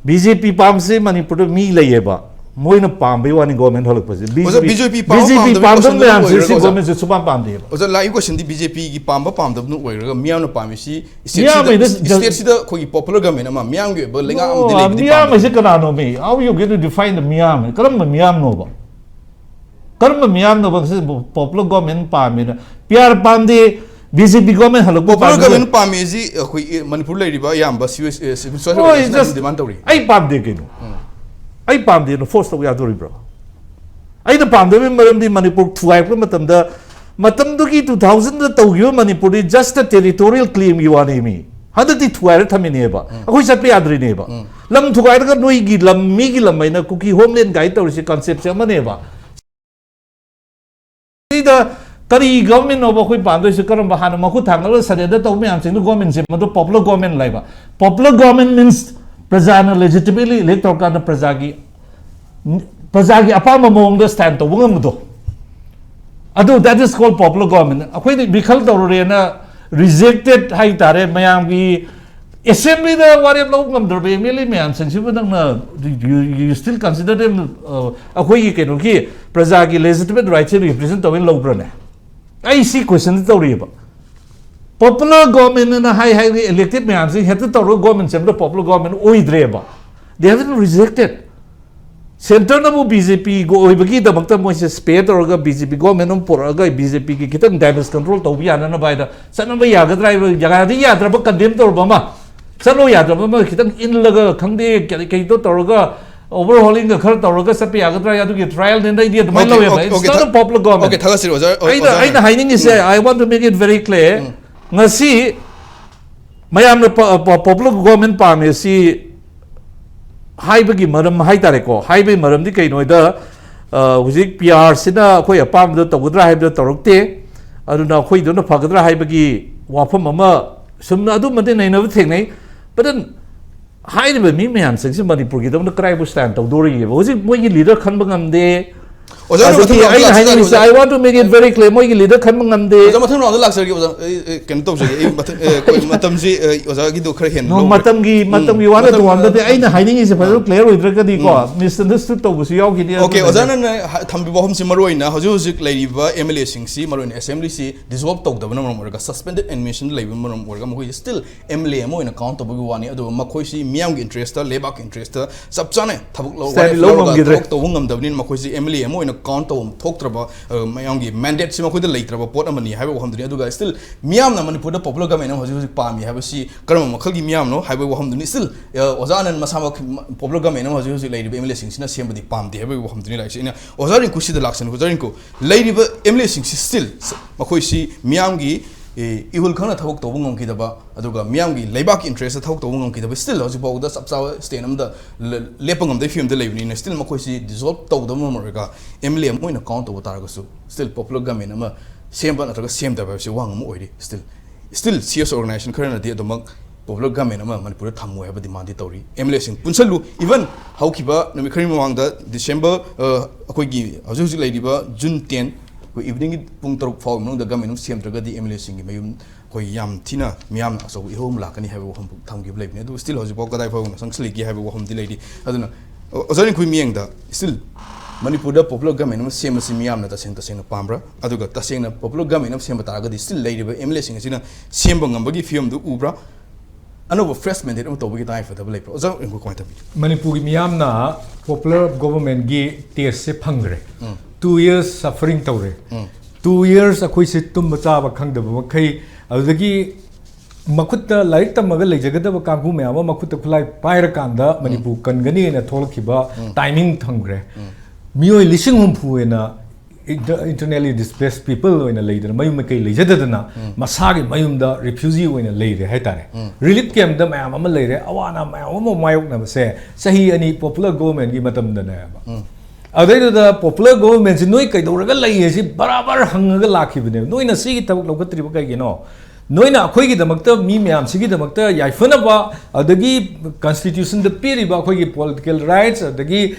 ꯕꯤ ꯖꯦ ꯄꯤ ꯄꯥꯝꯕꯁꯦ ꯃꯅꯤꯄꯨꯔꯗ ꯃꯤ ꯂꯩꯌꯦꯕ, ꯃꯣꯏꯅ ꯄꯥꯝꯕꯒꯤ ꯋꯥꯅꯤ ꯒꯣꯔꯃꯦꯟ ꯍꯜꯂꯛꯄꯁꯦ꯫ ꯑꯣꯖꯥ, ꯕꯤ ꯖꯦ ꯄꯤ ꯄꯥꯝꯕ ꯕꯤ ꯖꯦ ꯄꯤ ꯄꯥꯝꯗꯕꯒꯤ ꯄꯥꯝꯗꯕ question ꯑꯗꯨꯝ ꯃꯌꯥꯝꯁꯦ ꯑꯣꯏꯔꯒ ꯁꯤ ꯑꯣꯖꯥ꯫ ꯒꯣꯔꯃꯦꯟꯁꯦ ꯁꯨꯄꯥꯝ ꯄꯥꯝꯗꯦꯕ꯫ ꯑꯣꯖꯥ, ꯂꯥꯛꯏ question ꯗꯤ ꯕꯤ ꯖꯦ ꯄꯤꯒꯤ ꯄꯥꯝꯕ ꯄꯥꯝꯗꯕꯅ ꯑꯣꯏꯔꯒ ꯃꯤꯌꯥꯝꯅ ꯄꯥꯝꯃꯤꯁꯤ ꯃꯤꯌꯥꯝ state ꯁꯤꯗ, ꯑꯣꯏꯅ state ꯁꯤꯗ ꯑꯩꯈꯣꯏꯒꯤ popular government ꯑꯃ ꯃꯤꯌꯥꯝꯒꯤ ꯑꯣꯏꯕ ꯂꯩꯉꯥꯛ ꯑꯃꯗꯤ ꯑꯣ, ꯂꯩꯕꯗꯤ ꯃꯤꯌꯥꯝ ꯄꯥꯝꯃꯤ꯫ ꯍꯥꯏꯁꯦ ꯀꯅꯥꯅꯣꯃꯤ? How you going to define the ꯃꯤꯌꯥꯝ? ꯀꯔꯝꯕ ꯃꯤꯌꯥꯝꯅꯣꯕ? ꯀꯔꯝꯕ ꯃꯤꯌꯥꯝꯅꯣꯕ ꯁꯤ popular government ꯄꯥꯝꯃꯤꯅ? ꯄꯤ ꯑꯥꯔ ꯄꯥꯝꯗꯦ, ꯕꯤ ꯖꯦ ꯄꯤ ꯒꯣꯔꯃꯦꯟ ꯍꯜꯂꯛꯄ Popular ꯄꯥꯝꯗꯦ꯫ ꯒꯣꯔꯃꯦꯟ ꯄꯥꯝꯃꯤꯁꯤ ꯑꯩꯈꯣꯏ ꯃꯅꯤꯄꯨꯔ ꯂꯩꯔꯤꯕ ꯑꯌꯥꯝꯕ ꯁꯤ ꯁꯤꯚꯤꯜ ꯁꯣꯁꯥꯏꯇꯤ ꯍꯣꯏ, ꯑꯣꯔꯒꯅꯥꯏꯖꯦꯁꯟ just ꯑꯗꯨꯝ ꯗꯤꯃꯥꯟ ꯇꯧꯔꯤ꯫ ꯑꯩ ꯄꯥꯝꯗꯦ ꯀꯩꯅꯣ? ꯑꯩ ꯄꯥꯝꯗꯦꯅ ꯐꯣꯔꯁ ꯇꯧꯕ ꯌꯥꯗꯣꯔꯤꯕ꯭ꯔꯣ? ꯑꯩꯅ ꯄꯥꯝꯗꯕꯒꯤ ꯃꯔꯝꯗꯤ ꯃꯅꯤꯄꯨꯔ ꯊꯨꯒꯥꯏꯔꯛꯄ ꯃꯇꯝꯗ, ꯃꯇꯝꯗꯨꯒꯤ ꯇꯨ ꯊꯥꯎꯖꯟꯗ ꯇꯧꯈꯤꯕ ꯃꯅꯤꯄꯨꯔꯗꯤ just a territorial claim ꯒꯤ ꯋꯥꯅꯦꯃꯤ꯫ ꯍꯟꯗꯛꯇꯤ ꯊꯨꯒꯥꯏꯔ ꯊꯝꯃꯤꯅꯦꯕ, ꯑꯩꯈꯣꯏ ꯆꯠꯄ ꯌꯥꯗ꯭ꯔꯤꯅꯦꯕ꯫ ꯂꯝ ꯊꯨꯒꯥꯏꯔꯒ ꯅꯣꯏꯒꯤ ꯂꯝ, ꯃꯤꯒꯤ ꯂꯝ ꯍꯥꯏꯅ ꯀꯨꯀꯤ ꯍꯣꯝꯂꯦꯟ ꯀꯥꯏ ꯇꯧꯔꯤꯁꯦ ꯀꯟꯁꯦꯞꯁꯦ ꯑꯃꯅꯦꯕ꯫ ꯁꯤꯗ ꯀꯔꯤ ꯒꯣꯔꯃꯦꯟꯅꯣꯕ ꯑꯩꯈꯣꯏ ꯄꯥꯝꯗꯣꯏꯁꯦ? ꯀꯔꯝꯕ? ꯍꯥꯟꯅ ꯃꯈꯨꯠ ꯊꯥꯡꯒꯠꯂꯒ ꯁꯔꯦꯟꯗꯔ ꯇꯧꯕ ꯃꯌꯥꯝꯁꯤꯡꯗꯣ ꯒꯣꯔꯃꯦꯟꯁꯦ ꯃꯗꯨ popular government ꯂꯩꯕ꯫ Popular government means ꯄ꯭ꯔꯖꯥꯅ legitimately elect ꯇꯧꯔꯀꯥꯟꯗ ꯄ꯭ꯔꯖꯥꯒꯤ, ꯄ꯭ꯔꯖꯥꯒꯤ ꯑꯄꯥꯝꯕ ꯃꯑꯣꯡꯗ stand ꯇꯧꯕ ꯉꯝꯕꯗꯣ꯫ ꯑꯗꯨ, that is called popular government꯫ ꯑꯩꯈꯣꯏꯗꯤ ꯕꯤꯈꯜ ꯇꯧꯔꯨꯔꯦꯅ rejected ꯍꯥꯏꯇꯥꯔꯦ, ꯃꯌꯥꯝꯒꯤ ꯑꯦꯁꯦꯝꯕ꯭ꯂꯤꯗ ꯋꯥꯔꯦꯞ ꯂꯧꯕ ꯉꯝꯗ꯭ꯔꯕ ꯑꯦꯝ ꯑꯦꯜ ꯑꯦ ꯃꯌꯥꯝꯁꯤꯡꯁꯤꯕꯨ ꯅꯪꯅ, you, you still consider them, uh, ꯑꯩꯈꯣꯏꯒꯤ ꯀꯩꯅꯣꯒꯤ ꯄ꯭ꯔꯖꯥꯒꯤ legitimate right ꯁꯦ represent ꯇꯧꯋꯦꯅ ꯂꯧꯕ꯭ꯔꯅꯦ? ꯑꯩ ꯁꯤ question ꯇꯧꯔꯤꯑꯕ꯫ Popular government ꯑꯅ ꯍꯥꯏ ꯍꯥꯏꯔꯒ elected ꯃꯌꯥꯝꯁꯤ ꯍꯦꯛꯇ ꯇꯧꯔꯒ government ꯁꯦꯝꯕꯗ popular government ꯑꯣꯏꯗ꯭ꯔꯦꯕ꯫ They have been rejected꯫ Centre ꯅꯕꯨ ꯕꯤ ꯖꯦ ꯄꯤ ꯑꯣꯏꯕꯒꯤꯗꯃꯛꯇ ꯃꯣꯏꯁꯦ spare ꯇꯧꯔꯒ ꯕꯤ ꯖꯦ ꯄꯤ ꯒꯣꯔꯃꯦꯟ ꯑꯃ ꯄꯨꯔꯛꯑꯒ ꯕꯤ ꯖꯦ ꯄꯤꯒꯤ ꯈꯤꯇꯪ damage control ꯇꯧꯕ ꯌꯥꯅꯅꯕ ꯍꯥꯏꯗ ꯆꯠꯅꯕ ꯌꯥꯒꯗ꯭ꯔꯥ ꯍꯥꯏꯕ ꯖꯒꯥꯗ ꯌꯥꯗ꯭ꯔꯕ condemn ꯇꯧꯔꯕ ꯑꯃ, ꯆꯠꯂꯣ ꯌꯥꯗ꯭ꯔꯕ ꯑꯃ ꯈꯤꯇꯪ ꯏꯜꯂꯒ ꯈꯪꯗꯦ, ꯀꯔꯤ ꯀꯩꯗꯣ ꯇꯧꯔꯒ overhauling ꯒ ꯈꯔ ꯇꯧꯔꯒ ꯆꯠꯄ ꯌꯥꯒꯗ꯭ꯔꯥ? ꯑꯗꯨꯒꯤ trial ꯅꯤꯅ ꯑꯩꯗꯤ ꯑꯗꯨꯃꯥꯏꯅ Okay, ꯂꯧꯋꯦꯕ꯫ okay, It's okay, not a ꯊꯥ-, popular government. okay, ꯊꯥꯒꯠꯆꯔꯤ ꯑꯣꯖꯥ, ꯑꯩꯅ, ꯑꯣꯖꯥꯅ꯫ ꯑꯩꯅ ꯍꯥꯏꯅꯤꯡꯉꯤꯁꯦ, I want to make it very clear. ꯉꯁꯤ ꯃꯌꯥꯝꯅ ꯄ-, ꯄ-, popular government ꯄꯥꯝꯃꯦ ꯁꯤ ꯍꯥꯏꯕꯒꯤ ꯃꯔꯝ ꯍꯥꯏꯇꯥꯔꯦꯀꯣ, ꯍꯥꯏꯕꯒꯤ ꯃꯔꯝꯗꯤ ꯀꯩꯅꯣ ꯍꯥꯏꯗ, ꯑ, ꯍꯧꯖꯤꯛ ꯄꯤ ꯑꯥꯔ ꯁꯤꯅ ꯑꯩꯈꯣꯏ ꯑꯄꯥꯝꯕꯗ ꯇꯧꯒꯗ꯭ꯔꯥ ꯍꯥꯏꯕꯗ ꯇꯧꯔꯛꯇꯦ, ꯑꯗꯨꯅ ꯑꯩꯈꯣꯏꯗꯨꯅ ꯐꯒꯗ꯭ꯔꯥ ꯍꯥꯏꯕꯒꯤ ꯋꯥꯐꯝ ꯑꯃ ꯁꯨꯝꯅ ꯑꯗꯨꯝꯕꯗꯤ ꯅꯩꯅꯕ ꯊꯦꯡꯅꯩ꯫ But then ꯍꯥꯏꯔꯤꯕ ꯃꯤ ꯃꯌꯥꯝꯁꯤꯡꯁꯤ ꯃꯅꯤꯄꯨꯔꯒꯤꯗꯃꯛꯇ ꯀꯗꯥꯏꯕꯨ stand ꯇꯧꯗꯣꯔꯤꯒꯦꯕ? ꯍꯧꯖꯤꯛ ꯃꯣꯏꯒꯤ leader ꯈꯟꯕ ꯉꯝꯗꯦ꯫ ꯑꯣꯖꯥ, ꯑꯗꯒꯤ ꯃꯊꯪ round ꯑꯩꯅ ꯂꯥꯛꯁꯤ ꯍꯥꯏꯅꯤꯡꯉꯤꯁꯦ, ꯂꯥꯛꯁꯤ꯫ I want to make it very clear, ꯃꯣꯏꯒꯤ leader ꯈꯟꯕ ꯉꯝꯗꯦ꯫ ꯑꯣꯖꯥ, ꯃꯊꯪ round ꯗ ꯂꯥꯛꯆꯔꯒꯦ ꯑꯣꯖꯥ꯫ ꯑꯩ, ꯑꯩ ꯀꯩꯅꯣ ꯇꯧꯖꯒꯦ꯫ ꯑꯩ ꯃꯊꯪ, ꯑꯦ, ꯑꯩꯈꯣꯏ ꯃꯇꯝꯁꯤ, ꯑꯦ, ꯑꯣꯖꯥꯒꯤꯗꯣ ꯈꯔ ꯍꯦꯟꯅ No, ꯂꯧꯈ꯭ꯔꯦ꯫ ꯃꯇꯝꯒꯤ ꯎꯝ, ꯃꯇꯝꯒꯤ ꯋꯥ ꯅꯠꯇ ꯃꯇꯝ, ꯋꯥ ꯅꯠꯇꯦ, ꯑꯩꯅ ꯍꯥꯏꯅꯤꯡꯉꯤꯁꯦ ꯐꯖꯅ clear ꯑꯣꯏꯗ꯭ꯔꯒꯗꯤꯀꯣ, ꯎꯝ꯫ misunderstood ꯇꯧꯕꯁꯨ ꯌꯥꯎꯈꯤꯅꯤ꯫ Okay, ꯑꯗꯨꯅꯅꯦ꯫ ꯑꯣꯖꯥꯅ ꯍꯥ-, ꯊꯝꯕꯤꯕ ꯋꯥꯐꯝꯁꯤ ꯃꯔꯨꯑꯣꯏꯅ ꯍꯧꯖꯤꯛ ꯍꯧꯖꯤꯛ ꯂꯩꯔꯤꯕ M L A ꯁꯤꯡꯁꯤ, ꯃꯔꯨꯑꯣꯏꯅ assembly ꯁꯤ dissolve ꯇꯧꯗꯕꯅ ꯃꯔꯝ ꯑꯣꯏꯔꯒ, suspended animation ꯂꯩꯕꯅ ꯃꯔꯝ ꯑꯣꯏꯔꯒ, ꯃꯈꯣꯏꯁꯤ still M L A ꯑꯃ ꯑꯣꯏꯅ count ꯇꯧꯕꯒꯤ ꯋꯥꯅꯤ꯫ ꯑꯗꯨꯒ ꯃꯈꯣꯏꯁꯤ ꯃꯤꯌꯥꯝꯒꯤ interest ꯇ, ꯂꯩꯕꯥꯛꯀꯤ interest ꯇ ꯆꯞ ꯆꯥꯅ ꯊꯕꯛ ꯂꯧ-, Stand ꯋꯥꯔꯦꯞ ꯂꯧ ꯂꯧꯔꯒ ꯉꯝꯈꯤꯗ꯭ꯔꯦ꯫ ꯊꯕꯛ ꯇꯧꯕ ꯉꯝꯗꯕꯅꯤꯅ, ꯃꯈꯣꯏꯁꯤ M L A ꯑꯃ ꯑꯣꯏꯅ count ꯇꯧꯕ ꯊꯣꯛꯇ꯭ꯔꯕ, ꯑ, ꯃꯌꯥꯝꯒꯤ mandate ꯁꯤ ꯃꯈꯣꯏꯗ ꯂꯩꯇ꯭ꯔꯕ ꯄꯣꯠ ꯑꯃꯅꯤ ꯍꯥꯏꯕ ꯋꯥꯐꯝꯗꯨꯅꯤ꯫ ꯑꯗꯨꯒ still ꯃꯤꯌꯥꯝꯅ ꯃꯅꯤꯄꯨꯔꯗ popular government ꯑꯃ ꯍꯧꯖꯤꯛ ꯍꯧꯖꯤꯛ ꯄꯥꯝꯃꯤ ꯍꯥꯏꯕꯁꯤ ꯀꯔꯝꯕ ꯃꯈꯜꯒꯤ ꯃꯤꯌꯥꯝꯅꯣ ꯍꯥꯏꯕꯒꯤ ꯋꯥꯐꯝꯗꯨꯅꯤ꯫ Still, ꯑ, ꯑꯣꯖꯥ ꯑꯅꯟ ꯃꯁꯥꯃꯛ popular government ꯑꯃ ꯍꯧꯖꯤꯛ ꯍꯧꯖꯤꯛ ꯂꯩꯔꯤꯕ M L A ꯁꯤꯡꯁꯤꯅ ꯁꯦꯝꯕꯗꯤ ꯄꯥꯝꯗꯦ ꯍꯥꯏꯕꯒꯤ ꯋꯥꯐꯝꯗꯨꯅꯤ ꯂꯥꯛꯏꯁꯦ꯫ ꯑꯩꯅ ꯑꯣꯖꯥ ꯔꯤꯡꯀꯨꯁꯤꯗ ꯂꯥꯛꯆꯅꯤ꯫ ꯑꯣꯖꯥ ꯔꯤꯡꯀꯨ, ꯂꯩꯔꯤꯕ M L A ꯁꯤꯡꯁꯤ still ꯃꯈꯣꯏꯁꯤ ꯃꯤꯌꯥꯝꯒꯤ, ꯑꯦ, ꯏꯍꯨꯜ ꯈꯪꯅ ꯊꯕꯛ ꯇꯧꯕ ꯉꯝꯈꯤꯗꯕ, ꯑꯗꯨꯒ ꯃꯤꯌꯥꯝꯒꯤ ꯂꯩꯕꯥꯛꯀꯤ interest ꯇ ꯊꯕꯛ ꯇꯧꯕ ꯉꯝꯈꯤꯗꯕ, still ꯍꯧꯖꯤꯛ ꯐꯥꯎꯕꯗ ꯆꯞ ꯆꯥꯕ stand ꯑꯃꯗ ꯂ-, ꯂꯦꯞꯄ ꯉꯝꯗꯕ ꯐꯤꯕꯝꯗ ꯂꯩꯕꯅꯤꯅ, still ꯃꯈꯣꯏꯁꯤ dissolve ꯇꯧꯗꯕ ꯃꯔꯝ ꯑꯣꯏꯔꯒ M L A ꯑꯃ ꯑꯣꯏꯅ count ꯇꯧꯕ ꯇꯥꯔꯒꯁꯨ, still popular government ꯑꯃ ꯁꯦꯝꯕ ꯅꯠꯇ꯭ꯔꯒ ꯁꯦꯝꯗꯕ ꯍꯥꯏꯕꯁꯤ ꯋꯥ ꯑꯃ ꯑꯣꯏꯔꯤ꯫ Still, still C S organization ꯈꯔꯅꯗꯤ ꯑꯗꯨꯃꯛ popular government ꯑꯃ ꯃꯅꯤꯄꯨꯔꯗ ꯊꯝꯃꯣꯏ ꯍꯥꯏꯕ demand ꯗꯤ ꯇꯧꯔꯤ꯫ M L A ꯁꯤꯡ ꯄꯨꯟꯁꯜꯂꯨ, even ꯍꯧꯈꯤꯕ ꯅꯨꯃꯤꯠ ꯈꯔꯒꯤ ꯃꯃꯥꯡꯗ December, ꯑ, ꯑꯩꯈꯣꯏꯒꯤ ꯍꯧꯖꯤꯛ ꯍꯧꯖꯤꯛ ꯂꯩꯔꯤꯕ June ten, ꯑꯩꯈꯣꯏ evening ꯒꯤ ꯄꯨꯡ ꯇꯔꯨꯛ ꯐꯥꯎꯒꯤ ꯃꯅꯨꯡꯗ government ꯑꯃ ꯁꯦꯝꯗ꯭ꯔꯒꯗꯤ M L A ꯁꯤꯡꯒꯤ ꯃꯌꯨꯝ ꯑꯩꯈꯣꯏ ꯌꯥꯝ ꯊꯤꯅ ꯃꯤꯌꯥꯝꯅ ꯑꯆꯧꯕ ꯏꯍꯧ ꯑꯃ ꯂꯥꯛꯀꯅꯤ ꯍꯥꯏꯕ ꯋꯥꯐꯝ ꯊꯝꯈꯤꯕ ꯂꯩꯕꯅꯤ꯫ ꯑꯗꯨ still ꯍꯧꯖꯤꯛꯐꯥꯎ ꯀꯗꯥꯏ ꯐꯥꯎꯕ ꯆꯪꯁꯤꯜꯂꯤꯒꯦ ꯍꯥꯏꯕ ꯋꯥꯐꯝꯗꯤ ꯂꯩꯔꯤ꯫ ꯑꯗꯨꯅ, ꯑꯣ-, ꯑꯣꯖꯥ ꯔꯤꯡꯀꯨꯒꯤ ꯃꯤꯠꯌꯦꯡꯗ still ꯃꯅꯤꯄꯨꯔꯗ popular government ꯑꯃ ꯁꯦꯝꯕꯁꯤ ꯃꯤꯌꯥꯝꯅ ꯇꯁꯦꯡ ꯇꯁꯦꯡꯅ ꯄꯥꯝꯕ꯭ꯔꯥ? ꯑꯗꯨꯒ ꯇꯁꯦꯡꯅ popular government ꯑꯃ ꯁꯦꯝꯕ ꯇꯥꯔꯒꯗꯤ still ꯂꯩꯔꯤꯕ M L A ꯁꯤꯡ ꯑꯁꯤꯅ ꯁꯦꯝꯕ ꯉꯝꯕꯒꯤ ꯐꯤꯕꯝꯗꯨ ꯎꯕ꯭ꯔꯥ? ꯑꯅꯧꯕ fresh mandate ꯑꯃ ꯇꯧꯕꯒꯤ ꯇꯉꯥꯏ ꯐꯗꯕ ꯂꯩꯕ꯭ꯔꯥ? ꯑꯣꯖꯥ ꯔꯤꯡꯀꯨ, ꯀꯃꯥꯏꯅ ꯇꯧꯕꯤꯒꯦ? ꯃꯅꯤꯄꯨꯔꯒꯤ ꯃꯤꯌꯥꯝꯅ popular government ꯒꯤ test ꯁꯦ ꯐꯪꯈ꯭ꯔꯦ꯫ Two years suffering ꯇꯧꯔꯦ꯫ Two years ꯑꯩꯈꯣꯏꯁꯦ ꯇꯨꯝꯕ ꯆꯥꯕ ꯈꯪꯗꯕ ꯃꯈꯩ, ꯑꯗꯨꯗꯒꯤ ꯃꯈꯨꯠꯇ ꯂꯥꯏꯔꯤꯛ ꯇꯝꯃꯒ ꯂꯩꯖꯒꯗꯕ ꯀꯥꯡꯕꯨ ꯃꯌꯥꯝ ꯑꯃ ꯃꯈꯨꯠꯇ ꯈꯨꯠꯂꯥꯏ ꯄꯥꯏꯔꯀꯥꯟꯗ ꯃꯅꯤꯄꯨꯔ ꯀꯟꯒꯅꯤ ꯍꯥꯏꯅ ꯊꯣꯛꯂꯛꯈꯤꯕ timing ꯊꯝꯈ꯭ꯔꯦ꯫ ꯃꯤꯑꯣꯏ ꯂꯤꯁꯤꯡ ꯍꯨꯝꯐꯨ ꯍꯦꯟꯅ inter-, internally displaced people ꯑꯣꯏꯅ ꯂꯩꯗꯅ, ꯃꯌꯨꯝ ꯃꯀꯩ ꯂꯩꯖꯗꯗꯅ ꯃꯁꯥꯒꯤ ꯃꯌꯨꯝꯗ refugee ꯑꯣꯏꯅ ꯂꯩꯔꯦ ꯍꯥꯏꯇꯥꯔꯦ꯫ Relief camp ꯇ ꯃꯌꯥꯝ ꯑꯃ ꯂꯩꯔꯦ, ꯑꯋꯥ ꯑꯅꯥ ꯃꯌꯥꯝ ꯑꯃ ꯃꯥꯌꯣꯛꯅꯕꯁꯦ ꯆꯍꯤ ꯑꯅꯤ popular government ꯒꯤ ꯃꯇꯝꯗꯅꯦꯕ꯫ ꯑꯗꯩꯗꯨꯗ popular government ꯁꯤ ꯅꯣꯏ ꯀꯩꯗꯧꯔꯒ ꯂꯩ ꯍꯥꯏꯁꯤ ꯕꯔꯥꯕꯔ ꯍꯪꯉꯒ ꯂꯥꯛꯈꯤꯕꯅꯦꯕ, ꯅꯣꯏꯅ ꯁꯤꯒꯤ ꯊꯕꯛ ꯂꯧꯈꯠꯇ꯭ꯔꯤꯕ ꯀꯩꯒꯤꯅꯣ? ꯅꯣꯏꯅ ꯑꯩꯈꯣꯏꯒꯤꯗꯃꯛꯇ, ꯃꯤ ꯃꯌꯥꯝꯁꯤꯒꯤꯗꯃꯛꯇ ꯌꯥꯏꯐꯅꯕ, ꯑꯗꯒꯤ ꯀꯟꯁꯇꯤꯇ꯭ꯌꯨꯁꯟꯗ ꯄꯤꯔꯤꯕ ꯑꯩꯈꯣꯏꯒꯤ ꯄꯣꯂꯤꯇꯤꯀꯦꯜ ꯔꯥꯏꯠꯁ, ꯑꯗꯒꯤ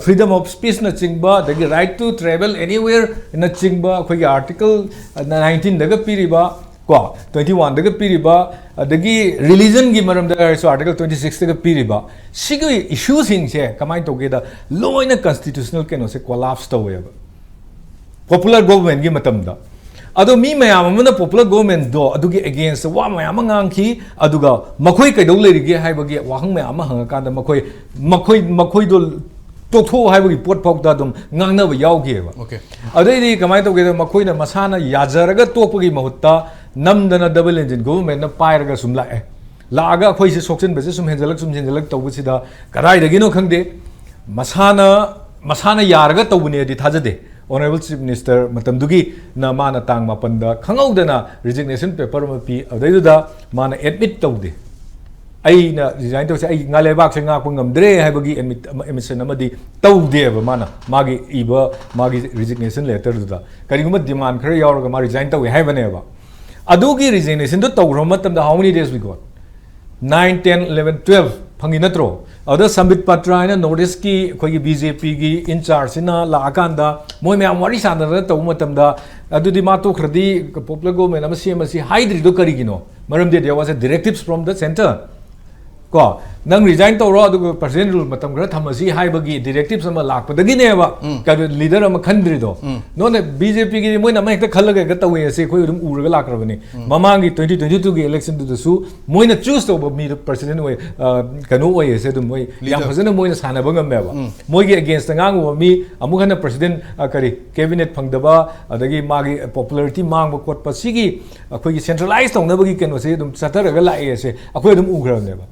ꯐ꯭ꯔꯤꯗꯝ ꯑꯣꯐ ꯁ꯭ꯄꯤꯁꯅꯆꯤꯡꯕ, ꯑꯗꯒꯤ right to travel anywhere ꯅꯆꯤꯡꯕ, ꯑꯩꯈꯣꯏꯒꯤ ꯑꯥꯔꯇꯤꯀꯜ ꯅꯥꯏꯟꯇꯤꯟꯗꯒ ꯄꯤꯔꯤꯕ, ꯀꯣ, ꯇ꯭ꯋꯦꯟꯇꯤ ꯋꯥꯟꯗꯒ ꯄꯤꯔꯤꯕ, ꯑꯗꯒꯤ ꯔꯤꯂꯤꯖꯟꯒꯤ ꯃꯔꯝꯗ ꯍꯥꯏꯔꯁꯨ ꯑꯥꯔꯇꯤꯀꯜ ꯇ꯭ꯋꯦꯟꯇꯤ ꯁꯤꯛꯁꯇꯒ ꯄꯤꯔꯤꯕ, ꯁꯤꯒꯤ ꯏꯁꯨꯁꯤꯡꯁꯦ ꯀꯃꯥꯏꯅ ꯇꯧꯒꯦꯗ, ꯂꯣꯏꯅ ꯀꯟꯁꯇꯤꯇ꯭ꯌꯨꯁꯅꯦꯜ ꯀꯩꯅꯣꯁꯦ ꯀꯣꯂꯥꯞꯁ ꯇꯧꯋꯦꯕ ꯄꯣꯄꯨꯂꯔ ꯒꯣꯚꯔꯟꯃꯦꯟꯒꯤ ꯃꯇꯝꯗ꯫ ꯑꯗꯣ ꯃꯤ ꯃꯌꯥꯝ ꯑꯃꯅ ꯄꯣꯄꯨꯂꯔ ꯒꯣꯚꯔꯟꯃꯦꯟꯗꯣ ꯑꯗꯨꯒꯤ ꯑꯦꯒꯦꯟꯁꯇ ꯋꯥ ꯃꯌꯥꯝ ꯑꯃ ꯉꯥꯡꯈꯤ꯫ ꯑꯗꯨꯒ ꯃꯈꯣꯏ ꯀꯩꯗꯧ ꯂꯩꯔꯤꯒꯦ ꯍꯥꯏꯕꯒꯤ ꯋꯥꯍꯪ ꯃꯌꯥꯝ ꯑꯃ ꯍꯪꯉꯀꯥꯟꯗ ꯃꯈꯣꯏ, ꯃꯈꯣꯏ, ꯃꯈꯣꯏꯗꯣ ꯇꯣꯛꯊꯣꯛꯑꯣ ꯍꯥꯏꯕꯒꯤ ꯄꯣꯠ ꯐꯥꯎꯗ ꯑꯗꯨꯝ ꯉꯥꯡꯅꯕ ꯌꯥꯎꯈꯤꯑꯕ꯫ Okay. ꯑꯗꯩꯗꯤ ꯀꯃꯥꯏꯅ ꯇꯧꯒꯦꯗ, ꯃꯈꯣꯏꯅ ꯃꯁꯥꯅ ꯌꯥꯖꯔꯒ ꯇꯣꯛꯄꯒꯤ ꯃꯍꯨꯠꯇ ꯅꯝꯗꯅ ꯗꯕꯜ ꯏꯟꯖꯤꯟ ꯒꯣꯚꯔꯟꯃꯦꯟꯠꯅ ꯄꯥꯏꯔꯒ ꯁꯨꯝ ꯂꯥꯛꯑꯦ꯫ ꯂꯥꯛꯑꯒ ꯑꯩꯈꯣꯏꯁꯦ ꯁꯣꯛꯆꯤꯟꯕꯁꯦ ꯁꯨꯝ ꯍꯦꯟꯖꯜꯂꯛ, ꯁꯨꯝ ꯍꯦꯟꯖꯜꯂꯛ ꯇꯧꯕꯁꯤꯗ ꯀꯗꯥꯏꯗꯒꯤꯅꯣ ꯈꯪꯗꯦ, ꯃꯁꯥꯅ, ꯃꯁꯥꯅ ꯌꯥꯔꯒ ꯇꯧꯕꯅꯦꯗꯤ ꯊꯥꯖꯗꯦ꯫ Honourable Chief Minister ꯃꯇꯝꯗꯨꯒꯤꯅ ꯃꯥꯅ ꯇꯥꯡ ꯃꯥꯄꯟꯗ ꯈꯪꯍꯧꯗꯅ resignation paper ꯑꯃ ꯄꯤ꯫ ꯑꯗꯨꯗꯩꯗꯨꯗ ꯃꯥꯅ admit ꯇꯧꯗꯦ꯫ ꯑꯩꯅ resign ꯇꯧꯁꯦ, ꯑꯩ ꯉꯥ ꯂꯩꯕꯥꯛꯁꯦ ꯉꯥꯛꯄ ꯉꯝꯗ꯭ꯔꯦ ꯍꯥꯏꯕꯒꯤ admit ꯑꯃ, admission ꯑꯃꯗꯤ ꯇꯧꯗꯦꯕ ꯃꯥꯅ꯫ ꯃꯥꯒꯤ ꯏꯕ ꯃꯥꯒꯤ resignation letterꯗꯨꯗ ꯀꯔꯤꯒꯨꯝꯕ demand ꯈꯔ ꯌꯥꯎꯔꯒ ꯃꯥ resign ꯇꯧꯋꯦ ꯍꯥꯏꯕꯅꯦꯕ꯫ ꯑꯗꯨꯒꯤ resignationꯗꯨ ꯇꯧꯈ꯭ꯔꯕ ꯃꯇꯝꯗ how many days we got? Nine, ten, eleven, twelve ꯐꯪꯉꯤ ꯅꯠꯇ꯭ꯔꯣ? ꯑꯗꯨꯗ ꯁꯝꯕꯤꯠ ꯄꯇ꯭ꯔ ꯍꯥꯏꯅ North Eastꯀꯤ ꯑꯩꯈꯣꯏꯒꯤ BJPꯒꯤ in chargeꯁꯤꯅ ꯂꯥꯛꯑꯀꯥꯟꯗ ꯃꯣꯏ ꯃꯌꯥꯝ ꯋꯥꯔꯤ ꯁꯥꯟꯅꯗꯅ ꯇꯧꯕ ꯃꯇꯝꯗ, ꯑꯗꯨꯗꯤ ꯃꯥ ꯇꯣꯛꯈ꯭ꯔꯗꯤ popular government ꯑꯃ ꯁꯦꯝꯃꯁꯤ ꯍꯥꯏꯗ꯭ꯔꯤꯗꯣ ꯀꯔꯤꯒꯤꯅꯣ? ꯃꯔꯝꯗꯤ there was a directives from the centre꯫ ꯀꯣ, ꯅꯪ resign ꯇꯧꯔꯣ, ꯑꯗꯨꯒ President rule ꯃꯇꯝ ꯈꯔ ꯊꯝꯃꯁꯤ ꯍꯥꯏꯕꯒꯤ directives ꯑꯃ ꯂꯥꯛꯄꯗꯒꯤꯅꯦꯕ, ꯎꯝ꯫ ꯀꯩꯅꯣ, leader ꯑꯃ ꯈꯟꯗ꯭ꯔꯤꯗꯣ꯫ ꯎꯝ꯫ ꯅꯣꯏꯅ BJPꯒꯤꯗꯤ ꯃꯣꯏꯅ ꯑꯃ ꯍꯦꯛꯇ ꯈꯜꯂꯒ ꯍꯦꯛꯇ ꯇꯧꯋꯦ, ꯑꯁꯤ ꯑꯩꯈꯣꯏ ꯑꯗꯨꯝ ꯎꯔꯒ ꯂꯥꯛꯈ꯭ꯔꯕꯅꯤ꯫ ꯃꯃꯥꯡꯒꯤ twenty twenty twoꯒꯤ electionꯗꯨꯗꯁꯨ ꯃꯣꯏꯅ choose ꯇꯧꯕ ꯃꯤꯗꯣ president ꯑꯣꯏ, ꯑ, ꯀꯩꯅꯣ ꯑꯣꯏꯌꯦꯁꯦ ꯑꯗꯨꯝ ꯃꯣꯏ ꯌꯥꯝ Leader. ꯐꯖꯅ ꯃꯣꯏꯅ ꯁꯥꯟꯅꯕ ꯉꯝꯃꯦꯕ꯫ ꯎꯝ꯫ ꯃꯣꯏꯒꯤ againstꯇ ꯉꯥꯡꯉꯨꯕ ꯃꯤ ꯑꯃꯨꯛ ꯍꯟꯅ president, ꯑ, ꯀꯔꯤ, cabinet ꯐꯪꯗꯕ, ꯑꯗꯒꯤ ꯃꯥꯒꯤ popularity ꯃꯥꯡꯕ ꯈꯣꯠꯄ, ꯁꯤꯒꯤ ꯑꯩꯈꯣꯏꯒꯤ centralize ꯇꯧꯅꯕꯒꯤ ꯀꯩꯅꯣꯁꯦ ꯑꯗꯨꯝ ꯆꯠꯊꯔꯒ ꯂꯥꯛꯑꯦꯁꯦ ꯑꯩꯈꯣꯏ ꯑꯗꯨꯝ ꯎꯈ꯭ꯔꯕꯅꯦꯕ꯫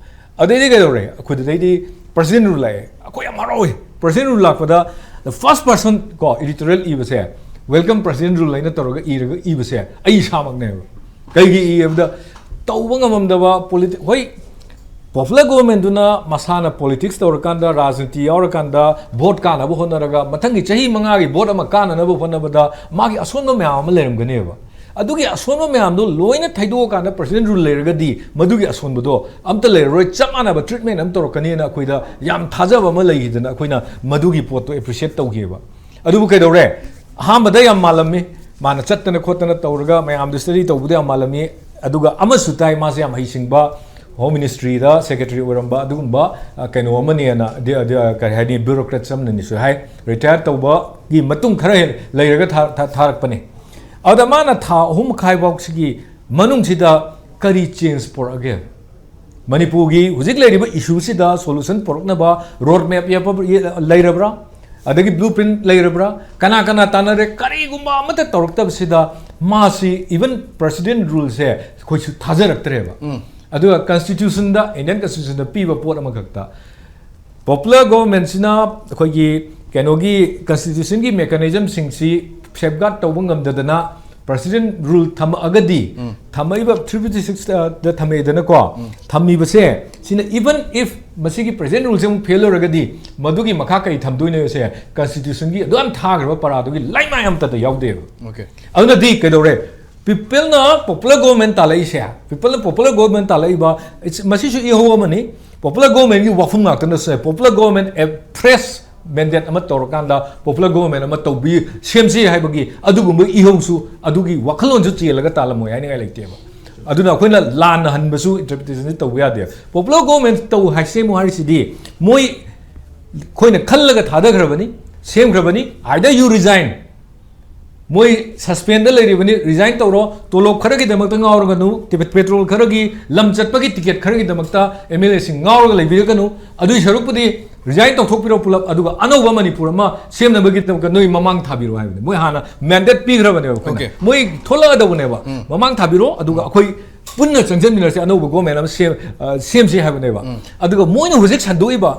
ꯑꯗꯩꯗꯤ ꯀꯩꯗꯧꯔꯦ? ꯑꯩꯈꯣꯏꯗꯨꯗꯩꯗꯤ President rule ꯂꯥꯛꯑꯦ꯫ ꯑꯩꯈꯣꯏ ꯌꯥꯝ ꯍꯔꯥꯎꯋꯦ꯫ President rule ꯂꯥꯛꯄꯗ the first person ꯀꯣ editorial ꯏꯕꯁꯦ, welcome President rule ꯍꯥꯏꯅ ꯇꯧꯔꯒ ꯏꯔꯒ ꯏꯕꯁꯦ ꯑꯩ ꯏꯁꯥꯃꯛꯅꯦꯕ꯫ ꯀꯩꯒꯤ ꯏ ꯍꯥꯏꯕꯗ, ꯇꯧꯕ ꯉꯝꯃꯝꯗꯕ politi-, ꯍꯣꯏ, popular governmentꯗꯨꯅ ꯃꯁꯥꯅ politics ꯇꯧꯔꯀꯥꯟꯗ, ꯔꯥꯖꯅꯤꯇꯤ ꯌꯥꯎꯔꯀꯥꯟꯗ, vote ꯀꯥꯅꯕ ꯍꯣꯠꯅꯔꯒ, ꯃꯊꯪꯒꯤ ꯆꯍꯤ ꯃꯉꯥꯒꯤ vote ꯑꯃ ꯀꯥꯅꯅꯕ ꯍꯣꯠꯅꯕꯗ ꯃꯥꯒꯤ ꯑꯁꯣꯟꯕ ꯃꯌꯥꯝ ꯑꯃ ꯂꯩꯔꯝꯒꯅꯦꯕ꯫ ꯑꯗꯨꯒꯤ ꯑꯁꯣꯟꯕ ꯃꯌꯥꯝꯗꯣ ꯂꯣꯏꯅ ꯊꯩꯗꯣꯛꯑꯀꯥꯟꯗ president rule ꯂꯩꯔꯒꯗꯤ ꯃꯗꯨꯒꯤ ꯑꯁꯣꯟꯕꯗꯣ ꯑꯝꯇ ꯂꯩꯔꯔꯣꯏ, ꯆꯞ ꯃꯥꯟꯅꯕ treatment ꯑꯃ ꯇꯧꯔꯛꯀꯅꯤꯅ ꯑꯩꯈꯣꯏꯗ ꯌꯥꯝ ꯊꯥꯖꯕ ꯑꯃ ꯂꯩꯈꯤꯗꯅ ꯑꯩꯈꯣꯏꯅ ꯃꯗꯨꯒꯤ ꯄꯣꯠꯇꯣ appreciate ꯇꯧꯈꯤꯑꯕ꯫ ꯑꯗꯨꯕꯨ ꯀꯩꯗꯧꯔꯦ? ꯑꯍꯥꯟꯕꯗ ꯌꯥꯝ ꯃꯥꯜꯂꯝꯃꯤ, ꯃꯥꯅ ꯆꯠꯇꯅ ꯈꯣꯠꯇꯅ ꯇꯧꯔꯒ ꯃꯌꯥꯝꯗ study ꯇꯧꯕꯗ ꯌꯥꯝ ꯃꯥꯜꯂꯝꯃꯤ꯫ ꯑꯗꯨꯒ ꯑꯃꯁꯨ ꯇꯥꯏ, ꯃꯥꯁꯦ ꯌꯥꯝ ꯍꯩꯁꯤꯡꯕ, Home Ministryꯗ secretary ꯑꯣꯏꯔꯝꯕ ꯑꯗꯨꯒꯨꯝꯕ, ꯑ, ꯀꯩꯅꯣ ꯑꯃꯅꯦꯅ, ꯑꯗꯤ-, ꯑꯗꯤ-, ꯑ, ꯀꯔꯤ ꯍꯥꯏꯅꯤ, bureaucrats ꯑꯃꯅꯅꯤꯁꯨ ꯍꯥꯏ꯫ Retire ꯇꯧꯕꯒꯤ ꯃꯇꯨꯡ ꯈꯔ ꯍꯦꯟ-, ꯂꯩꯔꯒ ꯊꯥ-, ꯊꯥ-, ꯊꯥꯔꯛꯄꯅꯦ꯫ ꯑꯗ ꯃꯥꯅ ꯊꯥ ꯑꯍꯨꯝ ꯃꯈꯥꯏ ꯐꯥꯎꯁꯤꯒꯤ ꯃꯅꯨꯡꯁꯤꯗ ꯀꯔꯤ change ꯄꯨꯔꯛꯑꯒꯦ? ꯃꯅꯤꯄꯨꯔꯒꯤ ꯍꯧꯖꯤꯛ ꯂꯩꯔꯤꯕ issueꯁꯤꯗ solution ꯄꯨꯔꯛꯅꯕ road map ꯌꯦꯞꯄ-, ꯌꯦ-, ꯂꯩꯔꯕ꯭ꯔꯥ? ꯑꯗꯒꯤ blueprint ꯂꯩꯔꯕ꯭ꯔꯥ? ꯀꯅꯥ ꯀꯅꯥ ꯇꯥꯟꯅꯔꯦ? ꯀꯔꯤꯒꯨꯝꯕ ꯑꯃꯠꯇ ꯇꯧꯔꯛꯇꯕꯁꯤꯗ ꯃꯥꯁꯤ even president ruleꯁꯦ ꯑꯩꯈꯣꯏꯁꯨ ꯊꯥꯖꯔꯛꯇ꯭ꯔꯦꯕ꯫ ꯑꯗꯨꯒ constitutionꯗ, Indian constitutionꯗ ꯄꯤꯕ ꯄꯣꯠ ꯑꯃꯈꯛꯇ, popular governmentꯁꯤꯅ ꯑꯩꯈꯣꯏꯒꯤ ꯀꯩꯅꯣꯒꯤ constitutionꯒꯤ mechanismꯁꯤꯡꯁꯤ safeguard ꯇꯧꯕ ꯉꯝꯗꯗꯅ president rule ꯊꯝꯃꯛꯑꯒꯗꯤ, ꯊꯝꯃꯛꯏꯕ three fifty sixꯗ ꯊꯝꯃꯛꯑꯦꯗꯅꯀꯣ, ꯊꯝꯃꯤꯕꯁꯦ, ꯁꯤꯅ even if ꯃꯁꯤꯒꯤ president ruleꯁꯦ ꯑꯃꯨꯛ fail ꯑꯣꯏꯔꯒꯗꯤ ꯃꯗꯨꯒꯤ ꯃꯈꯥ ꯀꯔꯤ ꯊꯝꯗꯣꯏꯅꯣꯁꯦ constitutionꯒꯤ ꯑꯗꯨ ꯌꯥꯝ ꯊꯥꯈ꯭ꯔꯕ ꯄꯔꯥꯗꯨꯒꯤ ꯂꯥꯏꯃꯥꯏ ꯑꯃꯠꯇꯗ ꯌꯥꯎꯗꯦꯕ꯫ Okay. ꯑꯗꯨꯅꯗꯤ ꯀꯩꯗꯧꯔꯦ? Peopleꯅ popular government ꯇꯥꯜꯂꯛꯏꯁꯦ, peopleeꯅ popular government ꯇꯥꯜꯂꯛꯏꯕ, it's- ꯃꯁꯤꯁꯨ ꯏꯍꯧ ꯑꯃꯅꯤ꯫ Popular governmentꯀꯤ ꯋꯥꯐꯝ ꯉꯥꯛꯇꯅꯁꯨ ꯌꯥꯏ꯫ Popular government a fresh mandate ꯑꯃ ꯇꯧꯔꯀꯥꯟꯗ popular government ꯑꯃ ꯇꯧꯕꯤ, ꯁꯦꯝꯁꯤ ꯍꯥꯏꯕꯒꯤ ꯑꯗꯨꯒꯨꯝꯕ ꯏꯍꯧꯁꯨ, ꯑꯗꯨꯒꯤ ꯋꯥꯈꯜꯂꯣꯟꯁꯨ ꯆꯦꯜꯂꯒ ꯇꯥꯜꯂꯝꯃꯣꯏ ꯍꯥꯏꯅꯤꯡꯉꯥꯏ ꯂꯩꯇꯦꯕ꯫ ꯑꯗꯨꯅ ꯑꯩꯈꯣꯏꯅ ꯂꯥꯟꯅ ꯍꯟꯕꯁꯨ interpretation ꯇꯧꯕ ꯌꯥꯗꯦ꯫ Popular government ꯇꯧ ꯍꯥꯏ, ꯁꯦꯝꯃꯨ ꯍꯥꯏꯔꯤꯁꯤꯗꯤ ꯃꯣꯏ, ꯑꯩꯈꯣꯏꯅ ꯈꯜꯂꯒ ꯊꯥꯗꯈ꯭ꯔꯕꯅꯤ, ꯁꯦꯝꯈ꯭ꯔꯕꯅꯤ꯫ Either you resign, ꯃꯣꯏ suspendꯗ ꯂꯩꯔꯤꯕꯅꯤ, resign ꯇꯧꯔꯣ, ꯇꯣꯂꯣꯞ ꯈꯔꯒꯤꯗꯃꯛꯇ ꯉꯥꯎꯔꯒꯅꯨ, ꯇꯤ-, petrol ꯈꯔꯒꯤ, ꯂꯝ ꯆꯠꯄꯒꯤ ticket ꯈꯔꯒꯤꯗꯃꯛꯇ MLAꯁꯤꯡ ꯉꯥꯎꯔꯒ ꯂꯩꯕꯤꯔꯒꯅꯨ꯫ ꯑꯗꯨꯒꯤ ꯁꯔꯨꯛꯄꯨꯗꯤ resign ꯇꯧꯊꯣꯛꯄꯤꯔꯣ ꯄꯨꯂꯞ, ꯑꯗꯨꯒ ꯑꯅꯧꯕ ꯃꯅꯤꯄꯨꯔ ꯑꯃ ꯁꯦꯝꯅꯕꯒꯤꯗꯃꯛꯇ ꯅꯣꯏ ꯃꯃꯥꯡ ꯊꯥꯕꯤꯔꯣ ꯍꯥꯏꯕꯅꯤ꯫ ꯃꯣꯏ ꯍꯥꯟꯅ mandate ꯄꯤꯈ꯭ꯔꯕꯅꯦꯕ ꯑꯩꯈꯣꯏꯅ꯫ Okay. ꯃꯣꯏ ꯊꯣꯛꯂꯛꯑꯗꯧꯕꯅꯦꯕ, ꯃꯃꯥꯡ ꯊꯥꯕꯤꯔꯣ, ꯑꯗꯨꯒ ꯑꯩꯈꯣꯏ ꯄꯨꯟꯅ ꯆꯪꯁꯤꯟꯃꯤꯟꯅꯁꯤ, ꯑꯅꯧꯕ government ꯑꯃ ꯁꯦꯝ-, ꯑ, ꯁꯦꯝꯁꯤ ꯍꯥꯏꯕꯅꯦꯕ꯫ ꯑꯗꯨꯒ ꯃꯣꯏꯅ ꯍꯧꯖꯤꯛ ꯁꯟꯗꯣꯛꯏꯕ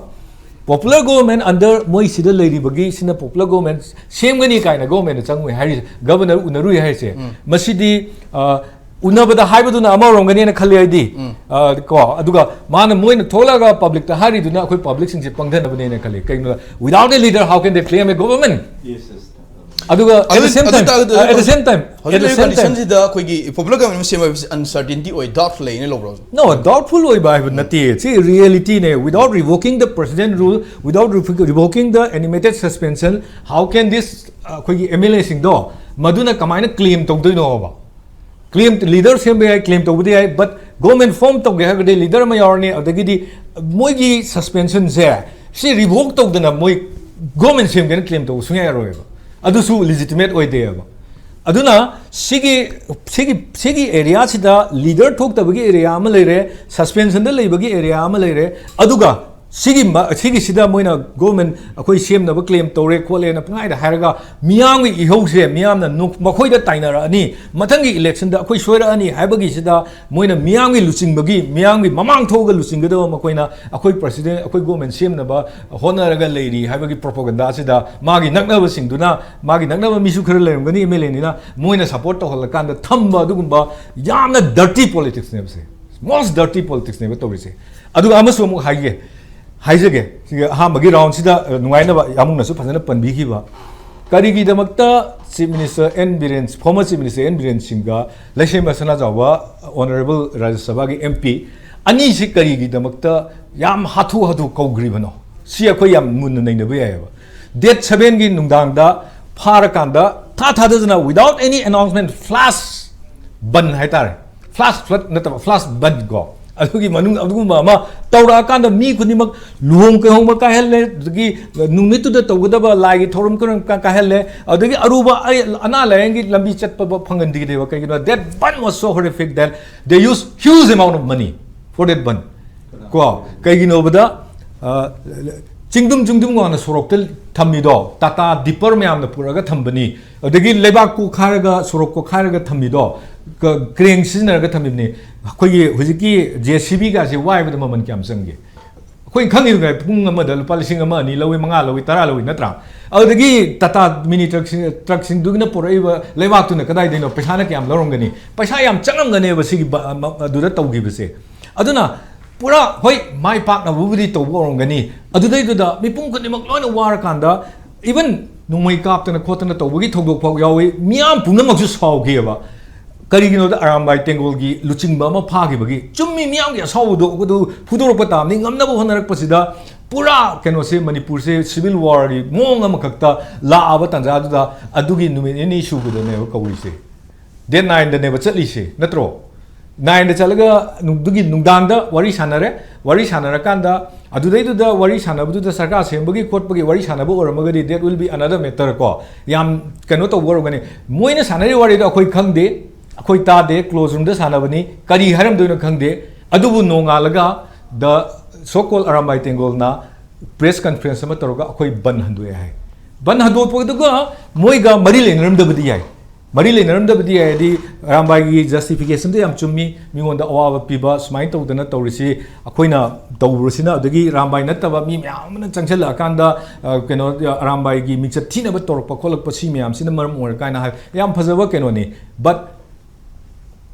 popular government under ꯃꯣꯏ ꯁꯤꯗ ꯂꯩꯔꯤꯕꯒꯤ ꯁꯤꯅ popular government ꯁꯦꯝꯒꯅꯤ ꯀꯥꯏꯅ governmentꯅ ꯆꯪꯉꯣꯏ ꯍꯥꯏꯔꯤꯁꯦ, governor ꯎꯅꯔꯨꯏ ꯍꯥꯏꯔꯤꯁꯦ, ꯃꯁꯤꯗꯤ, ꯑ, ꯎꯅꯕꯗ ꯍꯥꯏꯕꯗꯨꯅ ꯑꯃ ꯑꯣꯏꯔꯝꯒꯅꯤꯅ ꯈꯜꯂꯤ ꯑꯩꯗꯤ꯫ ꯑ, ꯀꯣ, ꯑꯗꯨꯒ ꯃꯥꯅ, ꯃꯣꯏꯅ ꯊꯣꯛꯂꯛꯑꯒ publicꯇ ꯍꯥꯏꯔꯤꯗꯨꯅ ꯑꯩꯈꯣꯏ publicꯁꯤꯡꯁꯦ ꯄꯪꯊꯅꯕꯅꯦꯅ ꯈꯜꯂꯤ꯫ ꯀꯩꯒꯤꯅꯣꯗ, without a leader, how can they claim a government? Yes, yes. ꯑꯗꯨꯒ at the same time, at the same time, ꯍꯧꯖꯤꯛ at the ꯂꯩꯔꯤꯕ same time, ꯀꯟꯗꯤꯁꯟꯁꯤꯗ ꯑꯩꯈꯣꯏꯒꯤ ꯄꯣꯄꯨꯂꯔ ꯒꯚꯔꯟꯃꯦꯟ ꯁꯦꯝꯕ ꯍꯥꯏꯕꯁꯤ ꯑꯟꯁꯔꯇꯤꯟꯇꯤ ꯑꯣꯏ, ꯗꯥꯎꯠꯐꯨꯜ ꯂꯩꯅ ꯂꯧꯕ꯭ꯔꯣ? No, doubtful ꯑꯣꯏꯕ ꯍꯥꯏꯕ ꯅꯠꯇꯦ꯫ ꯁꯤ ꯔꯤꯌꯦꯂꯤꯇꯤꯅꯦ꯫ Without revoking the president rule, without revoking the animated suspension, how can this, ꯑꯩꯈꯣꯏꯒꯤ ꯑꯦꯝ ꯑꯦꯜ ꯑꯦꯁꯤꯡꯗꯣ ꯃꯗꯨꯅ ꯀꯃꯥꯏꯅ ꯀ꯭ꯂꯦꯝ ꯇꯧꯗꯣꯏꯅꯣꯕ? ꯀ꯭ꯂꯦꯝ, ꯂꯤꯗꯔ ꯁꯦꯝꯕ ꯌꯥꯏ, ꯀ꯭ꯂꯦꯝ ꯇꯧꯕꯗꯤ ꯌꯥꯏ, but ꯒꯣꯔꯃꯦꯟ ꯐꯣꯝ ꯇꯧꯒꯦ ꯍꯥꯏꯔꯒꯗꯤ ꯂꯤꯗꯔ ꯑꯃ ꯌꯥꯎꯔꯅꯤ, ꯑꯗꯒꯤꯗꯤ ꯃꯣꯏꯒꯤ ꯁꯁꯄꯦꯟꯁꯟꯁꯦ ꯁꯤ ꯔꯤꯚꯣꯛ ꯇꯧꯗꯅ ꯃꯣꯏ ꯒꯣꯔꯃꯦꯟ ꯁꯦꯝꯒꯦꯅ ꯀ꯭ꯂꯦꯝ ꯇꯧꯕ ꯁꯨꯡꯌꯥ ꯌꯥꯔꯣꯏꯕ꯫ ꯑꯗꯨꯁꯨ ꯂꯤꯖꯤꯇꯤꯃꯦꯠ ꯑꯣꯏꯗꯦꯕ꯫ ꯑꯗꯨꯅ ꯁꯤꯒꯤ ꯁꯤꯒꯤ ꯁꯤꯒꯤ ꯑꯦꯔꯤꯌꯥꯁꯤꯗ ꯂꯤꯗꯔ ꯊꯣꯛꯇꯕꯒꯤ ꯑꯦꯔꯤꯌꯥ ꯑꯃ ꯂꯩꯔꯦ, ꯁꯁꯄꯦꯟꯁꯟꯗ ꯂꯩꯕꯒꯤ ꯑꯦꯔꯤꯌꯥ ꯑꯃ ꯂꯩꯔꯦ, ꯑꯗꯨꯒ ꯁꯤꯒꯤ ꯃ- ꯁꯤꯒꯤꯁꯤꯗ ꯃꯣꯏꯅ ꯒꯣꯔꯃꯦꯟ ꯑꯩꯈꯣꯏ ꯁꯦꯝꯅꯕ ꯀ꯭ꯂꯦꯝ ꯇꯧꯔꯦ ꯈꯣꯠꯂꯦꯅ ꯄꯨꯡꯍꯥꯏꯗ ꯍꯥꯏꯔꯒ ꯃꯤꯌꯥꯝꯒꯤ ꯏꯍꯧꯁꯦ ꯃꯤꯌꯥꯝꯅ ꯅꯣꯛ- ꯃꯈꯣꯏꯗ ꯇꯥꯏꯅꯔꯛꯑꯅꯤ, ꯃꯊꯪꯒꯤ ꯏꯂꯦꯛꯁꯟꯗ ꯑꯩꯈꯣꯏ ꯁꯣꯏꯔꯛꯑꯅꯤ ꯍꯥꯏꯕꯒꯤꯁꯤꯗ ꯃꯣꯏꯅ ꯃꯤꯌꯥꯝꯒꯤ ꯂꯨꯆꯤꯡꯕꯒꯤ, ꯃꯤꯌꯥꯝꯒꯤ ꯃꯃꯥꯡ ꯊꯣꯛꯑꯒ ꯂꯨꯆꯤꯡꯒꯗꯕ ꯃꯈꯣꯏꯅ ꯑꯩꯈꯣꯏ ꯄ꯭ꯔꯁꯤꯗꯦꯟ, ꯑꯩꯈꯣꯏ ꯒꯣꯔꯃꯦꯟ ꯁꯦꯝꯅꯕ ꯍꯣꯠꯅꯔꯒ ꯂꯩꯔꯤ ꯍꯥꯏꯕꯒꯤ ꯄ꯭ꯔꯣꯄꯣꯒꯟꯗꯥꯁꯤꯗ ꯃꯥꯒꯤ ꯅꯛꯅꯕꯁꯤꯡꯗꯨꯅ, ꯃꯥꯒꯤ ꯅꯛꯅꯕ ꯃꯤꯁꯨ ꯈꯔ ꯂꯩꯔꯝꯒꯅꯤ ꯑꯦꯝ ꯑꯦꯜ ꯑꯦꯅꯤꯅ, ꯃꯣꯏꯅ ꯁꯄꯣꯔꯠ ꯇꯧꯍꯜꯂꯀꯥꯟꯗ ꯊꯝꯕ ꯑꯗꯨꯒꯨꯝꯕ ꯌꯥꯝꯅ ꯗꯔꯇꯤ ꯄꯣꯂꯤꯇꯤꯛꯁꯅꯦꯕꯁꯦ, ꯃꯣꯁ ꯗꯔꯇꯤ ꯄꯣꯂꯤꯇꯤꯛꯁꯅꯦꯕ ꯇꯧꯔꯤꯁꯦ꯫ ꯑꯗꯨꯒ ꯑꯃꯁꯨ ꯑꯃꯨꯛ ꯍꯥꯏꯒꯦ, ꯍꯥꯏꯖꯒꯦ, ꯁꯤꯒꯤ ꯑꯍꯥꯟꯕꯒꯤ ꯔꯥꯎꯟꯁꯤꯗ, ꯑ, ꯅꯨꯡꯉꯥꯏꯅꯕ ꯌꯥꯃꯨꯡꯅꯁꯨ ꯐꯖꯅ ꯄꯟꯕꯤꯈꯤꯕ, ꯀꯔꯤꯒꯤꯗꯃꯛꯇ chief minister N Biren, former chief minister N Biren ꯁꯤꯡꯒ ꯂꯩꯁꯦꯝꯕ ꯁꯅꯥꯖꯥꯎꯕ ꯑꯣꯅꯔꯦꯕꯜ ꯔꯥꯖ꯭ꯌ ꯁꯚꯥꯒꯤ ꯑꯦꯝ ꯄꯤ ꯑꯅꯤꯁꯤ ꯀꯔꯤꯒꯤꯗꯃꯛꯇ ꯌꯥꯝ ꯍꯥꯊꯨ ꯍꯥꯊꯨ ꯀꯧꯈ꯭ꯔꯤꯕꯅꯣ? ꯁꯤ ꯑꯩꯈꯣꯏ ꯌꯥꯝ ꯃꯨꯟꯅ ꯅꯩꯅꯕ ꯌꯥꯏꯑꯕ꯫ ꯗꯦꯠ ꯁꯚꯦꯟꯒꯤ ꯅꯨꯡꯗꯥꯡꯗ ꯐꯥꯔꯀꯥꯟꯗ ꯊꯥ ꯊꯥꯗꯗꯅ, without any announcement, flash ꯕꯟ ꯍꯥꯏꯇꯥꯔꯦ, ꯐ꯭ꯂꯥꯁ ꯐ꯭ꯂꯠ ꯅꯠꯇꯕ ꯐ꯭ꯂꯥꯁ ꯕꯟ ꯀꯣ, ꯑꯗꯨꯒꯤ ꯃꯅꯨꯡ ꯑꯗꯨꯒꯨꯝꯕ ꯑꯃ ꯇꯧꯔꯛꯑꯀꯥꯟꯗ ꯃꯤ ꯈꯨꯗꯤꯡꯃꯛ ꯂꯨꯍꯣꯡ ꯀꯩꯍꯣꯡꯕ ꯀꯥꯏꯍꯜꯂꯦ, ꯑꯗꯒꯤ ꯅꯨꯃꯤꯠꯇꯨꯗ ꯇꯧꯒꯗꯕ ꯂꯥꯏꯒꯤ ꯊꯧꯔꯝ ꯀꯔꯝ ꯀꯥ- ꯀꯥꯏꯍꯜꯂꯦ, ꯑꯗꯒꯤ ꯑꯔꯨꯕ ꯑꯩ- ꯑꯅꯥ ꯂꯥꯏꯌꯦꯡꯒꯤ ꯂꯝꯕꯤ ꯆꯠꯄ ꯐꯪꯍꯟꯈꯤꯗꯦꯕ꯫ ꯀꯩꯒꯤꯅꯣ? That ban was so horrific that they use huge amount of money for that ban ꯀꯣ꯫ ꯀꯩꯒꯤꯅꯣꯕꯗ, ꯑ, ꯆꯤꯡꯗꯨꯝ ꯆꯤꯡꯗꯨꯝ ꯋꯥꯡꯅ ꯁꯣꯔꯣꯛꯇ ꯊꯝꯃꯤꯗꯣ ꯇꯥꯇꯥ ꯗꯤꯄꯔ ꯃꯌꯥꯝꯅ ꯄꯨꯔꯛꯑꯒ ꯊꯝꯕꯅꯤ꯫ ꯑꯗꯒꯤ ꯂꯩꯕꯥꯛ ꯀꯣꯛꯈꯥꯏꯔꯒ, ꯁꯣꯔꯣꯛ ꯀꯣꯛꯈꯥꯏꯔꯒ ꯊꯝꯃꯤꯗꯣ, ꯀ- ꯀ꯭ꯔꯦꯟ ꯁꯤꯖꯤꯟꯅꯔꯒ ꯊꯝꯃꯤꯕꯅꯤ꯫ ꯑꯩꯈꯣꯏꯒꯤ ꯍꯧꯖꯤꯛꯀꯤ ꯖꯦ ꯁꯤ ꯕꯤꯒꯁꯦ ꯋꯥꯏꯕꯗ ꯃꯃꯜ ꯀꯌꯥꯝ ꯆꯪꯒꯦ? ꯑꯩꯈꯣꯏꯅ ꯈꯪꯉꯤꯕ ꯀꯥꯏ ꯄꯨꯡ ꯑꯃꯗ ꯂꯨꯄꯥ ꯂꯤꯁꯤꯡ ꯑꯃ, ꯑꯅꯤ ꯂꯧꯏ, ꯃꯉꯥ ꯂꯧꯏ, ꯇꯔꯥ ꯂꯧꯏ, ꯅꯠꯇ꯭ꯔꯥ? ꯑꯗꯨꯗꯒꯤ ꯇꯥꯇꯥ ꯃꯤꯅꯤ ꯇ꯭ꯔꯛꯁꯤꯡ, ꯇ꯭ꯔꯛꯁꯤꯡꯗꯨꯒꯤꯅ ꯄꯨꯔꯛꯏꯕ ꯂꯩꯕꯥꯛꯇꯨꯅ ꯀꯗꯥꯏꯗꯩꯅꯣ? ꯄꯩꯁꯥꯅ ꯀꯌꯥꯝ ꯂꯧꯔꯝꯒꯅꯤ? ꯄꯩꯁꯥ ꯌꯥꯝ ꯆꯪꯉꯝꯒꯅꯦꯕ ꯁꯤꯒꯤ ꯕ- ꯑꯃ- ꯑꯗꯨꯗ ꯇꯧꯈꯤꯕꯁꯦ꯫ ꯑꯗꯨꯅ ꯄꯨꯔꯥ ꯍꯣꯏ, ꯃꯥꯏ ꯄꯥꯛꯅꯕꯕꯨꯗꯤ ꯇꯧꯕ ꯑꯣꯏꯔꯝꯒꯅꯤ, ꯑꯗꯨꯗꯩꯗꯨꯗ ꯃꯤꯄꯨꯝ ꯈꯨꯗꯤꯡꯃꯛ ꯂꯣꯏꯅ ꯋꯥꯔꯀꯥꯟꯗ, even ꯅꯣꯡꯃꯩ ꯀꯥꯞꯇꯅ ꯈꯣꯠꯇꯅ ꯇꯧꯕꯒꯤ ꯊꯧꯗꯣꯛ ꯐꯥꯎ ꯌꯥꯎꯏ꯫ ꯃꯤꯌꯥꯝ ꯄꯨꯝꯅꯃꯛꯁꯨ ꯁꯥꯎꯈꯤꯑꯕ꯫ ꯀꯔꯤꯒꯤꯅꯣꯗ ꯑꯔꯥꯝꯕꯥꯏ ꯇꯦꯡꯒꯣꯜꯒꯤ ꯂꯨꯆꯤꯡꯕ ꯑꯃ ꯐꯥꯈꯤꯕꯒꯤ꯫ ꯆꯨꯝꯃꯤ, ꯃꯤꯌꯥꯝꯒꯤ ꯑꯁꯥꯎꯕꯗꯣ ꯑꯗꯨ ꯐꯨꯗꯣꯔꯛꯄ ꯇꯥꯕꯅꯤ꯫ ꯉꯝꯅꯕ ꯍꯣꯠꯅꯔꯛꯄꯁꯤꯗ ꯄꯨꯔꯥ ꯀꯩꯅꯣꯁꯦ, ꯃꯅꯤꯄꯨꯔꯁꯦ civil warꯒꯤ ꯃꯑꯣꯡ ꯑꯃꯈꯛꯇ ꯂꯥꯛꯑꯕ ꯇꯥꯟꯖꯥꯗꯨꯗ ꯑꯗꯨꯒꯤ ꯅꯨꯃꯤꯠ ꯅꯤꯅꯤ ꯁꯨꯕꯗꯅꯦꯕ ꯀꯧꯔꯤꯁꯦ꯫ Date nineꯗꯅꯦꯕ ꯆꯠꯂꯤꯁꯦ, ꯅꯠꯇ꯭ꯔꯣ? Nineꯗ ꯆꯠꯂꯒ ꯅꯨꯡ-, ꯑꯗꯨꯒꯤ ꯅꯨꯡꯗꯥꯡꯗ ꯋꯥꯔꯤ ꯁꯥꯟꯅꯔꯦ꯫ ꯋꯥꯔꯤ ꯁꯥꯟꯅꯔꯀꯥꯟꯗ ꯑꯗꯨꯗꯩꯗꯨꯗ ꯋꯥꯔꯤ ꯁꯥꯟꯅꯕꯗꯨꯗ ꯁꯔꯀꯥꯔ ꯁꯦꯝꯕꯒꯤ ꯈꯣꯠꯄꯒꯤ ꯋꯥꯔꯤ ꯁꯥꯟꯅꯕ ꯑꯣꯏꯔꯝꯃꯒꯗꯤ, that will be another matter ꯀꯣ꯫ ꯌꯥꯝ ꯀꯩꯅꯣ ꯇꯧꯕ ꯑꯣꯏꯔꯝꯒꯅꯤ꯫ ꯃꯣꯏꯅ ꯁꯥꯟꯅꯔꯤꯕ ꯋꯥꯔꯤꯗꯣ ꯑꯩꯈꯣꯏ ꯈꯪꯗꯦ, ꯑꯩꯈꯣꯏ ꯇꯥꯗꯦ, close roomꯗ ꯁꯥꯟꯅꯕꯅꯤ, ꯀꯔꯤ ꯍꯥꯏꯔꯝꯗꯣꯏꯅꯣ ꯈꯪꯗꯦ꯫ ꯑꯗꯨꯕꯨ ꯅꯣꯡꯉꯥꯜꯂꯒ the so called Arambai ꯇꯦꯡꯒꯣꯜꯅ press conference ꯑꯃ ꯇꯧꯔꯒ ꯑꯩꯈꯣꯏ ꯕꯟ ꯍꯟꯗꯣꯛꯑꯦ ꯍꯥꯏ꯫ ꯕꯟ ꯍꯟꯗꯣꯛꯄꯗꯨꯒ ꯃꯣꯏꯒ ꯃꯔꯤ ꯂꯩꯅꯔꯝꯗꯕꯗꯤ ꯌꯥꯏ꯫ ꯃꯔꯤ ꯂꯩꯅꯔꯝꯗꯕꯗꯤ ꯌꯥꯏ ꯍꯥꯏꯗꯤ, ꯑꯔꯥꯝꯕꯥꯏꯒꯤ justificationꯗꯣ ꯌꯥꯝ ꯆꯨꯝꯃꯤ꯫ ꯃꯤꯉꯣꯟꯗ ꯑꯋꯥꯕ ꯄꯤꯕ, ꯁꯨꯃꯥꯏꯅ ꯇꯧꯗꯅ ꯇꯧꯔꯤꯁꯤ ꯑꯩꯈꯣꯏꯅ ꯇꯧꯔꯨꯁꯤꯅ, ꯑꯗꯒꯤ ꯑꯔꯥꯝꯕꯥꯏ ꯅꯠꯇꯕ ꯃꯤ ꯃꯌꯥꯝ ꯑꯃꯅ ꯆꯪꯁꯤꯜꯂꯛꯑꯀꯥꯟꯗ, ꯑ, ꯀꯩꯅꯣ, ꯑꯔꯥꯝꯕꯥꯏꯒꯤ ꯃꯤꯡꯆꯠ ꯊꯤꯅꯕ ꯇꯧꯔꯛꯄ ꯈꯣꯠꯂꯛꯄ ꯁꯤ ꯃꯌꯥꯝꯁꯤꯅ ꯃꯔꯝ ꯑꯣꯏꯔ ꯀꯥꯏꯅ ꯍꯥꯏ꯫ ꯌꯥꯝ ꯐꯖꯕ ꯀꯩꯅꯣꯅꯤ꯫ But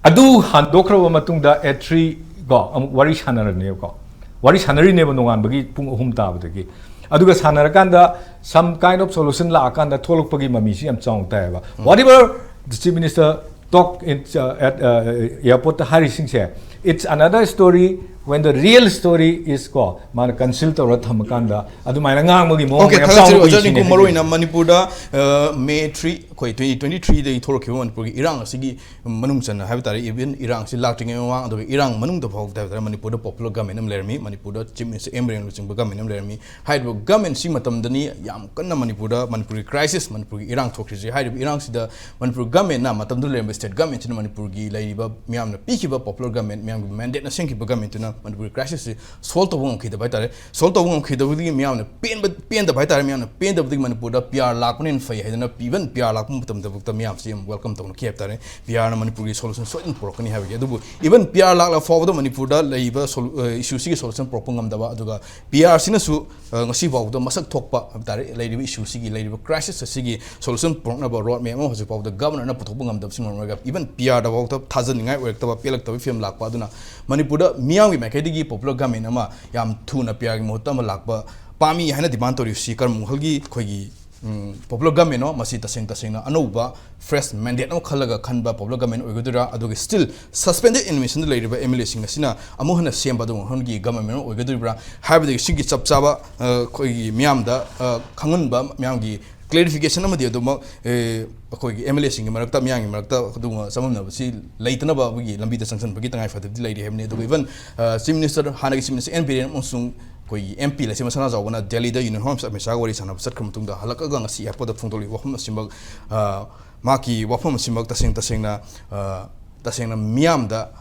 ꯑꯗꯨ ꯍꯟꯗꯣꯛꯈ꯭ꯔꯕ ꯃꯇꯨꯡꯗ at three ꯀꯣ, ꯑꯃꯨꯛ ꯋꯥꯔꯤ ꯁꯥꯟꯅꯔꯛꯅꯦꯕꯀꯣ꯫ ꯋꯥꯔꯤ ꯁꯥꯟꯅꯔꯤꯅꯦꯕ ꯅꯣꯡꯉꯥꯟꯕꯒꯤ ꯄꯨꯡ ꯑꯍꯨꯝ ꯇꯥꯕꯗꯒꯤ꯫ ꯑꯗꯨꯒ ꯁꯥꯟꯅꯔꯀꯥꯟꯗ some kind of solution ꯂꯥꯛꯑꯀꯥꯟꯗ ꯊꯣꯛꯂꯛꯄꯒꯤ ꯃꯃꯤꯁꯤ ꯌꯥꯝ ꯆꯥꯎꯅ ꯇꯥꯏꯌꯦꯕ꯫ Whatever the Chief Minister talk in, uh, at, uh, airportꯇ ꯍꯥꯏꯔꯤꯁꯤꯡꯁꯦ, it's another story when the real story is ꯀꯣ, ꯃꯥꯅ conceal ꯇꯧꯔ ꯊꯝꯃꯀꯥꯟꯗ ꯑꯗꯨꯃꯥꯏꯅ ꯉꯥꯡꯕꯒꯤ ꯃꯑꯣꯡ ꯑꯣꯀꯦ, ꯌꯥꯝ ꯊꯥꯒꯠꯆꯔꯤ ꯆꯥꯎꯅ ꯑꯣꯖꯥ ꯎꯏ ꯅꯤꯡꯀꯨ꯫ ꯁꯤꯅꯦ꯫ ꯃꯔꯨꯑꯣꯏꯅ ꯃꯅꯤꯄꯨꯔꯗ, ꯑ, May three, ꯑꯩꯈꯣꯏ twenty twenty-threeꯗꯒꯤ ꯊꯣꯛꯂꯛꯈꯤꯕ ꯃꯅꯤꯄꯨꯔꯒꯤ ꯏꯔꯥꯡ ꯑꯁꯤꯒꯤ ꯃꯅꯨꯡ ꯆꯟꯅ ꯍꯥꯏꯕ ꯇꯥꯔꯦ, even ꯏꯔꯥꯡꯁꯤ ꯂꯥꯛꯇ꯭ꯔꯤꯉꯩ ꯃꯃꯥꯡ, ꯑꯗꯨꯒ ꯏꯔꯥꯡ ꯃꯅꯨꯡꯗ ꯐꯥꯎꯗ ꯍꯥꯏꯕ ꯇꯥꯔꯦ, ꯃꯅꯤꯄꯨꯔꯗ popular government ꯑꯃ ꯂꯩꯔꯝꯃꯤ꯫ ꯃꯅꯤꯄꯨꯔꯗ Chief Minister ꯑꯦꯝ ꯕꯤꯔꯦꯟ ꯂꯨꯆꯤꯡꯕ government ꯑꯃ ꯂꯩꯔꯝꯃꯤ꯫ ꯍꯥꯏꯔꯤꯕ governmentꯁꯤ ꯃꯇꯝꯗꯅꯤ ꯌꯥꯝ ꯀꯟꯅ ꯃꯅꯤꯄꯨꯔꯗ, ꯃꯅꯤꯄꯨꯔꯒꯤ crisis, ꯃꯅꯤꯄꯨꯔꯒꯤ ꯏꯔꯥꯡ ꯊꯣꯛꯈ꯭ꯔꯤꯁꯤ꯫ ꯍꯥꯏꯔꯤꯕ ꯏꯔꯥꯡꯁꯤꯗ ꯃꯅꯤꯄꯨꯔ governmentꯅ, ꯃꯇꯝꯗꯨꯗ ꯂꯩꯔꯝꯕ state governmentꯁꯤꯅ ꯃꯅꯤꯄꯨꯔꯒꯤ ꯂꯩꯔꯤꯕ ꯃꯤꯌꯥꯝꯅ ꯄꯤꯈꯤꯕ popular government, ꯃꯤꯌꯥꯝꯒꯤ mandateꯅ ꯁꯦꯝꯈꯤꯕ governmentꯇꯨꯅ ꯃꯅꯤꯄꯨꯔꯒꯤ crisisꯁꯤ solve ꯇꯧꯕ ꯉꯝꯈꯤꯗꯕ ꯍꯥꯏ ꯇꯥꯔꯦ꯫ Solve ꯇꯧꯕ ꯉꯝꯈꯤꯗꯕꯗꯒꯤ ꯃꯤꯌꯥꯝꯅ ꯄꯦꯟꯕ, ꯄꯦꯟꯗꯕ ꯍꯥꯏ ꯇꯥꯔꯦ, ꯃꯤꯌꯥꯝꯅ ꯄꯦꯟꯗꯕꯗꯒꯤ ꯃꯅꯤꯄꯨꯔꯗ P R ꯂꯥꯛꯄꯅ ꯍꯦꯟꯅ ꯐꯩ ꯍꯥꯏꯗꯅ, even P R ꯂꯥꯛꯄ ꯃꯇꯝꯗꯐꯥꯎꯗ ꯃꯤꯌꯥꯝꯁꯤ ꯌꯥꯝ welcome ꯇꯧꯅꯈꯤ ꯍꯥꯏꯕ ꯇꯥꯔꯦ꯫ P Rꯅ ꯃꯅꯤꯄꯨꯔꯒꯤ solution ꯁꯣꯏꯗꯅ ꯄꯨꯔꯛꯀꯅꯤ ꯍꯥꯏꯕꯒꯤ꯫ ꯑꯗꯨꯕꯨ even P R ꯂꯥꯛꯂ ꯐꯥꯎꯕꯗ ꯃꯅꯤꯄꯨꯔꯗ ꯂꯩꯔꯤꯕ solu-, ꯑ, issueꯁꯤꯒꯤ solution ꯄꯨꯔꯛꯄ ꯉꯝꯗꯕ, ꯑꯗꯨꯒ P Rꯁꯤꯅꯁꯨ, ꯑ, ꯉꯁꯤ ꯐꯥꯎꯕꯗ ꯃꯁꯛ ꯊꯣꯛꯄ ꯍꯥꯏꯕ ꯇꯥꯔꯦ, ꯂꯩꯔꯤꯕ issueꯁꯤꯒꯤ, ꯂꯩꯔꯤꯕ crisis ꯑꯁꯤꯒꯤ solution ꯄꯨꯔꯛꯅꯕ road map ꯑꯃ ꯍꯧꯖꯤꯛ ꯐꯥꯎꯕꯗ governorꯅ ꯄꯨꯊꯣꯛꯄ ꯉꯝꯗꯕꯁꯤꯅ ꯃꯔꯝ ꯑꯣꯏꯔꯒ, even P Rꯗ ꯐꯥꯎꯗ ꯊꯥꯖꯅꯤꯡꯉꯥꯏ ꯑꯣꯏꯔꯛꯇꯕ, ꯄꯦꯜꯂꯛꯇꯕ ꯐꯤꯕꯝ ꯂꯥꯛꯄ꯫ ꯑꯗꯨꯅ ꯃꯅꯤꯄꯨꯔꯗ ꯃꯤꯌꯥꯝꯒꯤ ꯃꯥꯏꯀꯩꯗꯒꯤ popular government ꯑꯃ ꯌꯥꯝ ꯊꯨꯅ P Rꯒꯤ ꯃꯍꯨꯠꯇ ꯑꯃ ꯂꯥꯛꯄ ꯄꯥꯝꯃꯤ ꯍꯥꯏꯅ demand ꯇꯧꯔꯤꯕꯁꯤ ꯀꯔꯝꯕ ꯃꯈꯜꯒꯤ ꯑꯩꯈꯣꯏꯒꯤ ꯎꯝ, popular government ꯅꯣ, ꯃꯁꯤ ꯇꯁꯦꯡ ꯇꯁꯦꯡꯅ ꯑꯅꯧꯕ fresh mandate ꯑꯃ ꯈꯜꯂꯒ ꯈꯟꯕ popular government ꯑꯣꯏꯒꯗꯣꯏꯔꯥ, ꯑꯗꯨꯒ still suspended animation ꯗ ꯂꯩꯔꯤꯕ M L A ꯁꯤꯡ ꯑꯁꯤꯅ ꯑꯃꯨꯛ ꯍꯟꯅ ꯁꯦꯝꯕ ꯑꯗꯨꯒꯨꯝꯕ ꯃꯈꯜꯒꯤ government ꯑꯣꯏꯒꯗꯣꯔꯤꯕ꯭ꯔꯥ ꯍꯥꯏꯕꯗꯒꯤ ꯁꯤꯒꯤ ꯆꯞ ꯆꯥꯕ, ꯑ, ꯑꯩꯈꯣꯏꯒꯤ ꯃꯤꯌꯥꯝꯗ, ꯑ, ꯈꯪꯍꯟꯕ, ꯃꯤꯌꯥꯝꯒꯤ clarification ꯑꯃꯗꯤ ꯑꯗꯨꯃꯛ, ꯑꯦ, ꯑꯩꯈꯣꯏꯒꯤ M L A ꯁꯤꯡꯒꯤ ꯃꯔꯛꯇ, ꯃꯤꯌꯥꯝꯒꯤ ꯃꯔꯛꯇ ꯑꯗꯨꯒꯨꯝꯕ ꯆꯃꯝꯅꯕꯁꯤ ꯂꯩꯇꯅꯕ ꯑꯩꯈꯣꯏꯒꯤ ꯂꯝꯕꯤꯗ ꯆꯪꯁꯤꯟꯕꯒꯤ ꯇꯉꯥꯏ ꯐꯗꯕꯗꯤ ꯂꯩꯔꯤ ꯍꯥꯏꯕꯅꯤ꯫ ꯑꯗꯨꯒ even, ꯑ, Chief Minister, ꯍꯥꯟꯅꯒꯤ Chief Minister N Biren ꯑꯃꯁꯨꯡ ꯑꯩꯈꯣꯏꯒꯤ M P ꯂꯩꯁꯦꯝꯕ ꯁꯅꯥꯖꯥꯎꯕꯅ ꯗꯦꯜꯂꯤꯗ Union Home Minister ꯑꯃꯤꯠ ꯁꯥꯍꯒ ꯋꯥꯔꯤ ꯁꯥꯟꯅꯕ ꯆꯠꯈ꯭ꯔ ꯃꯇꯨꯡꯗ ꯍꯜꯂꯛꯑꯒ ꯉꯁꯤ airport ꯇ ꯐꯣꯡꯗꯣꯛꯂꯤꯕ ꯋꯥꯐꯝ ꯑꯁꯤꯃꯛ, ꯑ, ꯃꯍꯥꯛꯀꯤ ꯋꯥꯐꯝ ꯑꯁꯤꯃꯛ ꯇꯁꯦꯡ ꯇꯁꯦꯡꯅ, ꯑ, ꯇꯁꯦꯡꯅ ꯃꯤꯌꯥꯝꯗ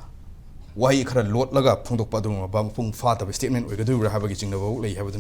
ꯋꯥꯍꯩ ꯈꯔ ꯂꯣꯠꯂꯒ ꯐꯣꯡꯗꯣꯛꯄ ꯑꯗꯨꯒꯨꯝꯂꯕ ꯃꯄꯨꯡ ꯐꯥꯗꯕ statement ꯑꯣꯏꯒꯗꯧꯔꯤꯕ꯭ꯔꯥ ꯍꯥꯏꯕꯒꯤ ꯆꯤꯡꯅꯕ ꯐꯥꯎ ꯂꯩ ꯍꯥꯏꯕꯗꯨꯅꯤ꯫